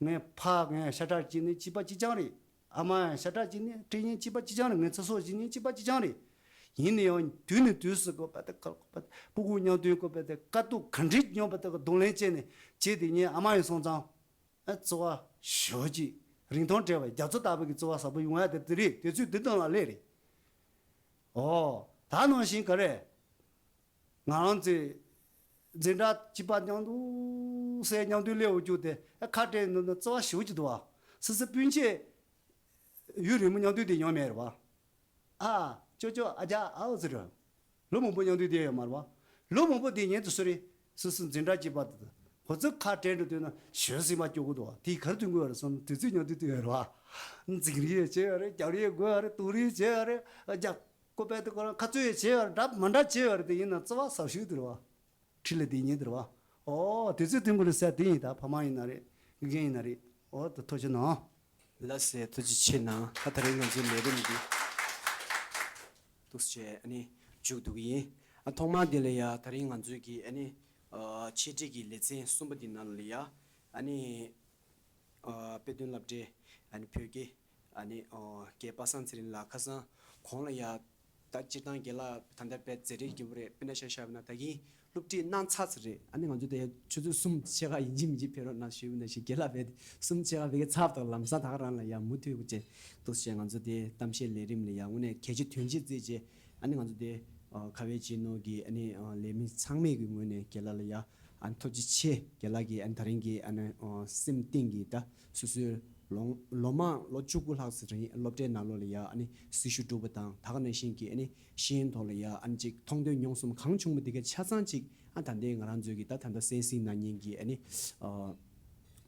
ངའི་ཕ་ངའི་ཤ་ཁྲག་གཅིག་ནི་གཅིག་པ་གཅིག་རྐྱང་རེད། ཨ་མ་ཡང་ཤ་ཁྲག་གཅིག་ནི་སྐྲན་ཡིན་གཅིག་པ་གཅིག་རྐྱང་རེད། ངའི་ཚེ་སྲོག་གཅིག་ནི་གཅིག་པ་གཅིག་རྐྱང་རེད། ཡིན་ན་ཡང་དུས་ནས་དུས་སུ་གོ་བ་དེ་ག་གོ་བ་སྤུ་གུ་མཉམ་དུ་གོ་བ་དེ་དཀའ་སྡུག་ག་འདྲས་མྱོང་བ་དེ་ག་གདོང་ལེན་བྱས་ནས་བྱས་དེ་ངའི་ཨ་མ་ཡིན་སོང་ཙང་། རྩི་བ་ཞེ་པོ་ཅིག་རིན་ཐང་བྲལ་བའི་རྒྱ་མཚོ་ལྟ་བུ་གི་རྩི་བ་ཟབ་པོ་ཡོང་ཡ་དེ་དེ་རེད། དུས་ཚོད་འདི་དང་ལ་སླེབས་རེད། ཨོ། ད་ནང་བཞིན་ག་རེ། ང་རང་ཚོའི་འཛིན་གྲྭ་གཅིག་པ་མཉམ་དུ་སའི་མཉམ་དུ་སླེབས་འོ་ཅུག་དེ་ཁ་བྲལ་ནས་རྩི་བ་ཞེ་པོ་ཅིག་འདུག་བ། སི་སི་སྤུན་མཆེད་ཡུན་རིང་མོ་མཉམ་དུ་བསྡད་མྱོང་མེད་རེད་བ། ཨ། ཅོ་ཅོ་ཨ་ཅག་ཨའོ་ཟེར་རོ། ལོ་མང་པོ་མཉམ་དུ་བསྡད་ཡོད་མ་རེད་བ། ལོ་མང་པོ་བསྡད་མཁན་དེ་སུ་རེད། སོ་སོའི་འཛིན་གྲྭ་གཅིག་པ་དེ། ཁོ་ཚོ་ཁ་བྲལ་འགྲོ་དུས་ན་ཞེ་སེམས་པ་སྐྱོ་གི་འདུག་བ། དེ་ག་རེ་ཐོན་གི་ཡོད་རེད་བསམ། དུས་ཚོད་མཉམ་དུ་བསྡད་ཡོད་རེད་བ། འཛིང་རེས་བྱས་ཡོད་རེད། རྒྱག་རེས་དགོས་ཡོད་རེད། དུག་རེས་བྱས་ཡོད་རེད། རྒྱག་ཀོ་པའི་དེ་ཁོ་རང་ཁ་རྩོད་བྱས་ཡོད་རེད། འདྲ་མ་འདྲ་བྱས་ཡོད་རེད། དེ་ཡིན་ན་རྩི་བ་ཟབ་ཤོས་དེ་རེད་བ། ཁྲི་ལ་དེ་ཉིད་དེར་བ། ཨོ། དེ་ཚོའི་དུས་འགོ་ལ་ཟེར་དེ་ཡིན། ད་ཕ་མ་ཡིན་ན་རེད། དགེ་རྒན་ཡིན་ན་རེད། ཨོ། ད་ཐུགས་རྗེ་གནང་། ལགས་སེ། ཐུགས་རྗེ་ཆེ་གནང་། ད་ད་རིང་ང་ཚོའི་ལས་རིམ་འདི་འདུག་སེ་བྱས་ཨ་ནི་མཇུག་བསྡུ་གི་ཡིན། ཨ། ཐོག་མར་དེ་ལ་ཡ་ད་རིང་ང་ཚོའི་གི་ཨ་ནི་ཨ་ཆེད་སྒྲིག་གི་ལེ་ཚན་གསུམ་པ་འདི་ནང་ལ་ཡ་ཨ་ནི། ཨ། དཔེ་སྟོན་སློབ་གྲྭའི་ཨ་ནི་བོད་དགེ་ཨ་ནི་ཨ་རྒན་པ་སངས་ཚེ་རིང་ལགས། ཁ་སང་གོང་ལ་ཡ་ད་སྤྱིར་བཏང་རྒན་ལགས་ད་ལྟ་དཔེ་མཛད་རིམ་རྒྱས་པོ་རེད། དཔེར་ན་ཆ་བཞག་པ་ན་ད་གིན་སློབ་ཁྲིད་གནང་ཚར་ཚར་རེད། ཨ་ནི་ང་ཚོ་དེ་ཆུ་ཚོད་གསུམ་ཕྱེད་ཀ་ཡིན་གཅིག་མིན་གཅིག་ཕེབས་རོགས་གནང་ཞུས་པ་ནང་བཞིན་རྒན་ལགས་དཔེ་གསུམ་ཕྱེད་ཀ་ཕ་གིར་ཚར་བ་དང་ལམ་སང་ད་ག་རང་ལ་ཡ་མུ་མཐུད་པོ་བྱས་འདུག་སེ་བྱས་ང་ཚོ་དེ་གཏམ་བཤད་ལས་རིམ་ལ་ཡ་དངོས་གནས་གལ་ཆེ་དོན་ཆེ་བརྩིས་བྱས། ཨ་ནི་ང་ཚོ་དེ་ཨ་ཁ་བའི་སྤྱི་ནོར་གྱི་ཨ་ནི་ཨ་ལས་མི་ཚང་མའི་གི་ངོས་ནས་རྒན་ལགས་ལ་ཡ་ཨ་ནི་ཐུགས་རྗེ་ཆེ། རྒན་ལགས་ཀྱི་ཨ་ནི་ད་རིང་གི་ཨ་ནི་ཨ་སེམས་གཏིང་གི་ད་སོ་སོའི་ལོ་ལོ་མང་ལོ་བཅུ་དགུ་ལྷག་ཙམ་རིང་སློབ་གྲྭའི་ནང་ལོགས་ལ་ཡ་ཨ་ནི་སྲི་ཞུ་བསྒྲུབས་པ་དང་། ད་ག་ནང་བཞིན་གྱི་ཨ་ནི་ཤེས་ཡོན་ཐོག་ལ་ཡ་ཨ་ནི་ཅིག་མཐོང་ཐོས་མྱོང་གསུམ་གང་བྱུང་བ་དེ་ག་ཆ་ཚང་ཅིག་ཨ་ད་ལྟའི་ང་རང་ཚོའི་གི་ད་ད་ལྟ་གསན་གཟིགས་གནང་མཁན་གྱི་ཨ་ནི་ཨ་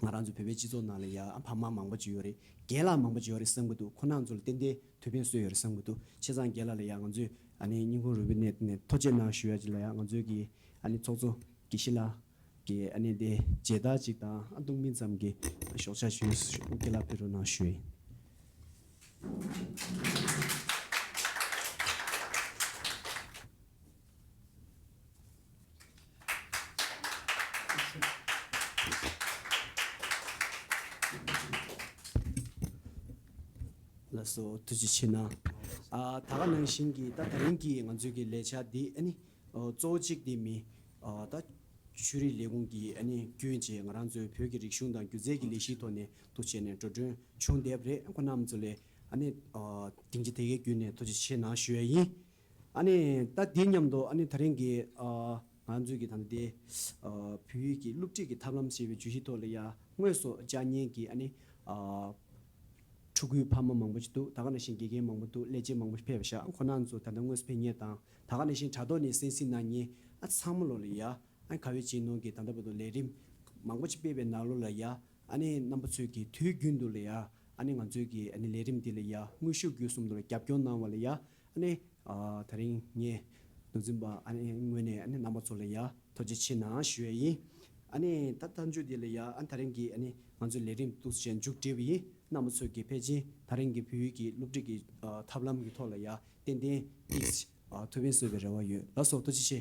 ང་རང་ཚོ་བོད་པའི་སྤྱི་ཚོགས་ནང་ལ་ཡ་ཨ་ཕ་མ་མང་པོ་ཅིག་ཡོད་རེད། རྒན་ལགས་མང་པོ་ཅིག་ཡོད་རེད་བསམ་གྱི་འདུག་ཁོང་རྣམ་ཚོ་ལ་ཏན་ཏན་ཐུགས་ཕན་གསོས་ཡོད་རེད་བསམ་གྱི་འདུག་བྱས་ཙང་རྒན་ལགས་ལ་ཡ་ང་ཚོས་ཨ་ནི་སྙིང་ཁུང་རུས་པའི་ནས་ནས་ཐུགས་རྗེ་གནང་ཞུ་ཡ་ཅིག་ལ་ཡ། ང་ཚོའི་གི་ཨ་ནི་ཚོགས་གཙོ་དགེ་བཤེས་ལགས་ཀྱིས་ཨ་ནི་དེ་མཇལ་དར་ཅིག་དང་ཨ་གཏོང་མིན་ཙམ་གྱི་ཞོགས་ཇ་ཞུས། རྒན་ལགས་ཕེབས་རོགས་གནང་ཞུ་ཡིན། ལགས་སོ། ཐུགས་རྗེ་ཆེ་གནང་། ཨ་ད་ག་ནང་བཞིན་གྱི་ད་ད་རིང་གི་ང་ཚོའི་གི་ལས་འཆར་འདི་ཨ་ནི་ཨ་གཙོ་བོ་གཅིག་དེ་མི་ཨ་ད་ཆོས་རིག་ལས་ཁུངས་ཀྱི་ཨ་ནི་བརྒྱུད་བྱས་ང་རང་ཚོའི་བོད་ཀྱི་རིག་གཞུང་དང་སྒྱུ་རྩལ་གྱི་ལས་གཞིའི་ཐོག་ནས་འདུག་སེ་བྱས་ནས་འགྲོ་གྲོན་བྱུང་བསྡད་པ་རེད། ཁོང་རྣམ་ཚོ་ལ་ཨ་ནི་ཨ་སྡིངས་ཆ་དེ་གའི་བརྒྱུད་ནས་ཐུགས་རྗེ་ཆེ་གནང་ཞུ་ཡ་ཡིན། ཨ་ནི་ད་དེ་མཉམ་དུ་ཨ་ནི་ད་རིང་གི་ཨ་ང་ཚོའི་གི་ད་ལྟ་དེ་ཨ་བོད་ཡིག་གི་སློབ་ཁྲིད་ཀྱི་ཐབས་ལམ་ཞེས་པའི་བརྗོད་གཞིའི་ཐོག་ལ་ཡ་དངོས་སུ་བཅར་མཁན་གྱི་ཨ་ནི་ཨ་ཕྲུ་གུའི་ཕ་མ་མང་པོ་ཅིག་འདུག་ད་ག་ནང་བཞིན་དགེ་རྒན་མང་པོ་འདུག་ལས་བྱེད་མང་པོ་ཕེབས་པ་ཤག་ཁོང་རྣམ་ཚོ་ད་ལྟ་དངོས་སུ་ཕེབས་མཁན་དང་། ད་ག་ནང་བཞིན་དྲ་ཐོག་ནས་གསན་གཟིགས་གནང་མཁན་ཨ་ཚང་མ་ལོ་ལ་ཡ། ཨ་ཁ་བའི་སྤྱི་ནོར་གྱིས་ད་ལྟ་བར་དུ་ལས་རིམ་མང་པོ་ཅིག་སྤེལ་བའི་ནང་ལོགས་ལ་ཡ། ཨ་ནི་རྣམ་པ་ཚོས་ཀྱིས་དུས་རྒྱུན་དུ་ལ་ཡ། ཨ་ནི་ང་ཚོའི་གི་ཨ་ནི་ལས་རིམ་འདི་ལ་ཡ་དངོས་ཤུགས་བརྒྱུད་གསུམ་དུ་ལ་རྒྱབ་སྐྱོར་གནང་བ་ལ་ཡ། ཨ་ནི་ཨ་ད་རིང་ངས་ནོར་འཛིན་པ་ཨ་ནི་ངོས་ནས་ཨ་ནི་རྣམ་པ་ཚོ་ལ་ཡ་ཐུགས་རྗེ་ཆེ་གནང་ཞུ་ཡ་ཡིན། ཨ་ནི་ད་མཐའ་མཇུག་འདི་ལ་ཡ་ཨ་ད་རིང་གི་ཨ་ནི་ང་ཚོའི་ལས་རིམ་འདུག་སེ་མཇུག་སྒྲིལ་བ་ཡིན། རྣམ་པ་ཚོས་ཀྱིས་ཕལ་ཆེར་ད་རིང་གི་བོད་ཡིག་གི་སློབ་ཁྲིད་ཀྱི་ཨ་ཐབས་ལམ་གྱི་ཐོག་ལ་ཡ་ཏན་ཏན་ཨ་ཐུགས་ཕན་གསོས་པའི་རེ་བ་ཡོད། ལགས་སོ། ཐུགས་རྗེ་ཆེ།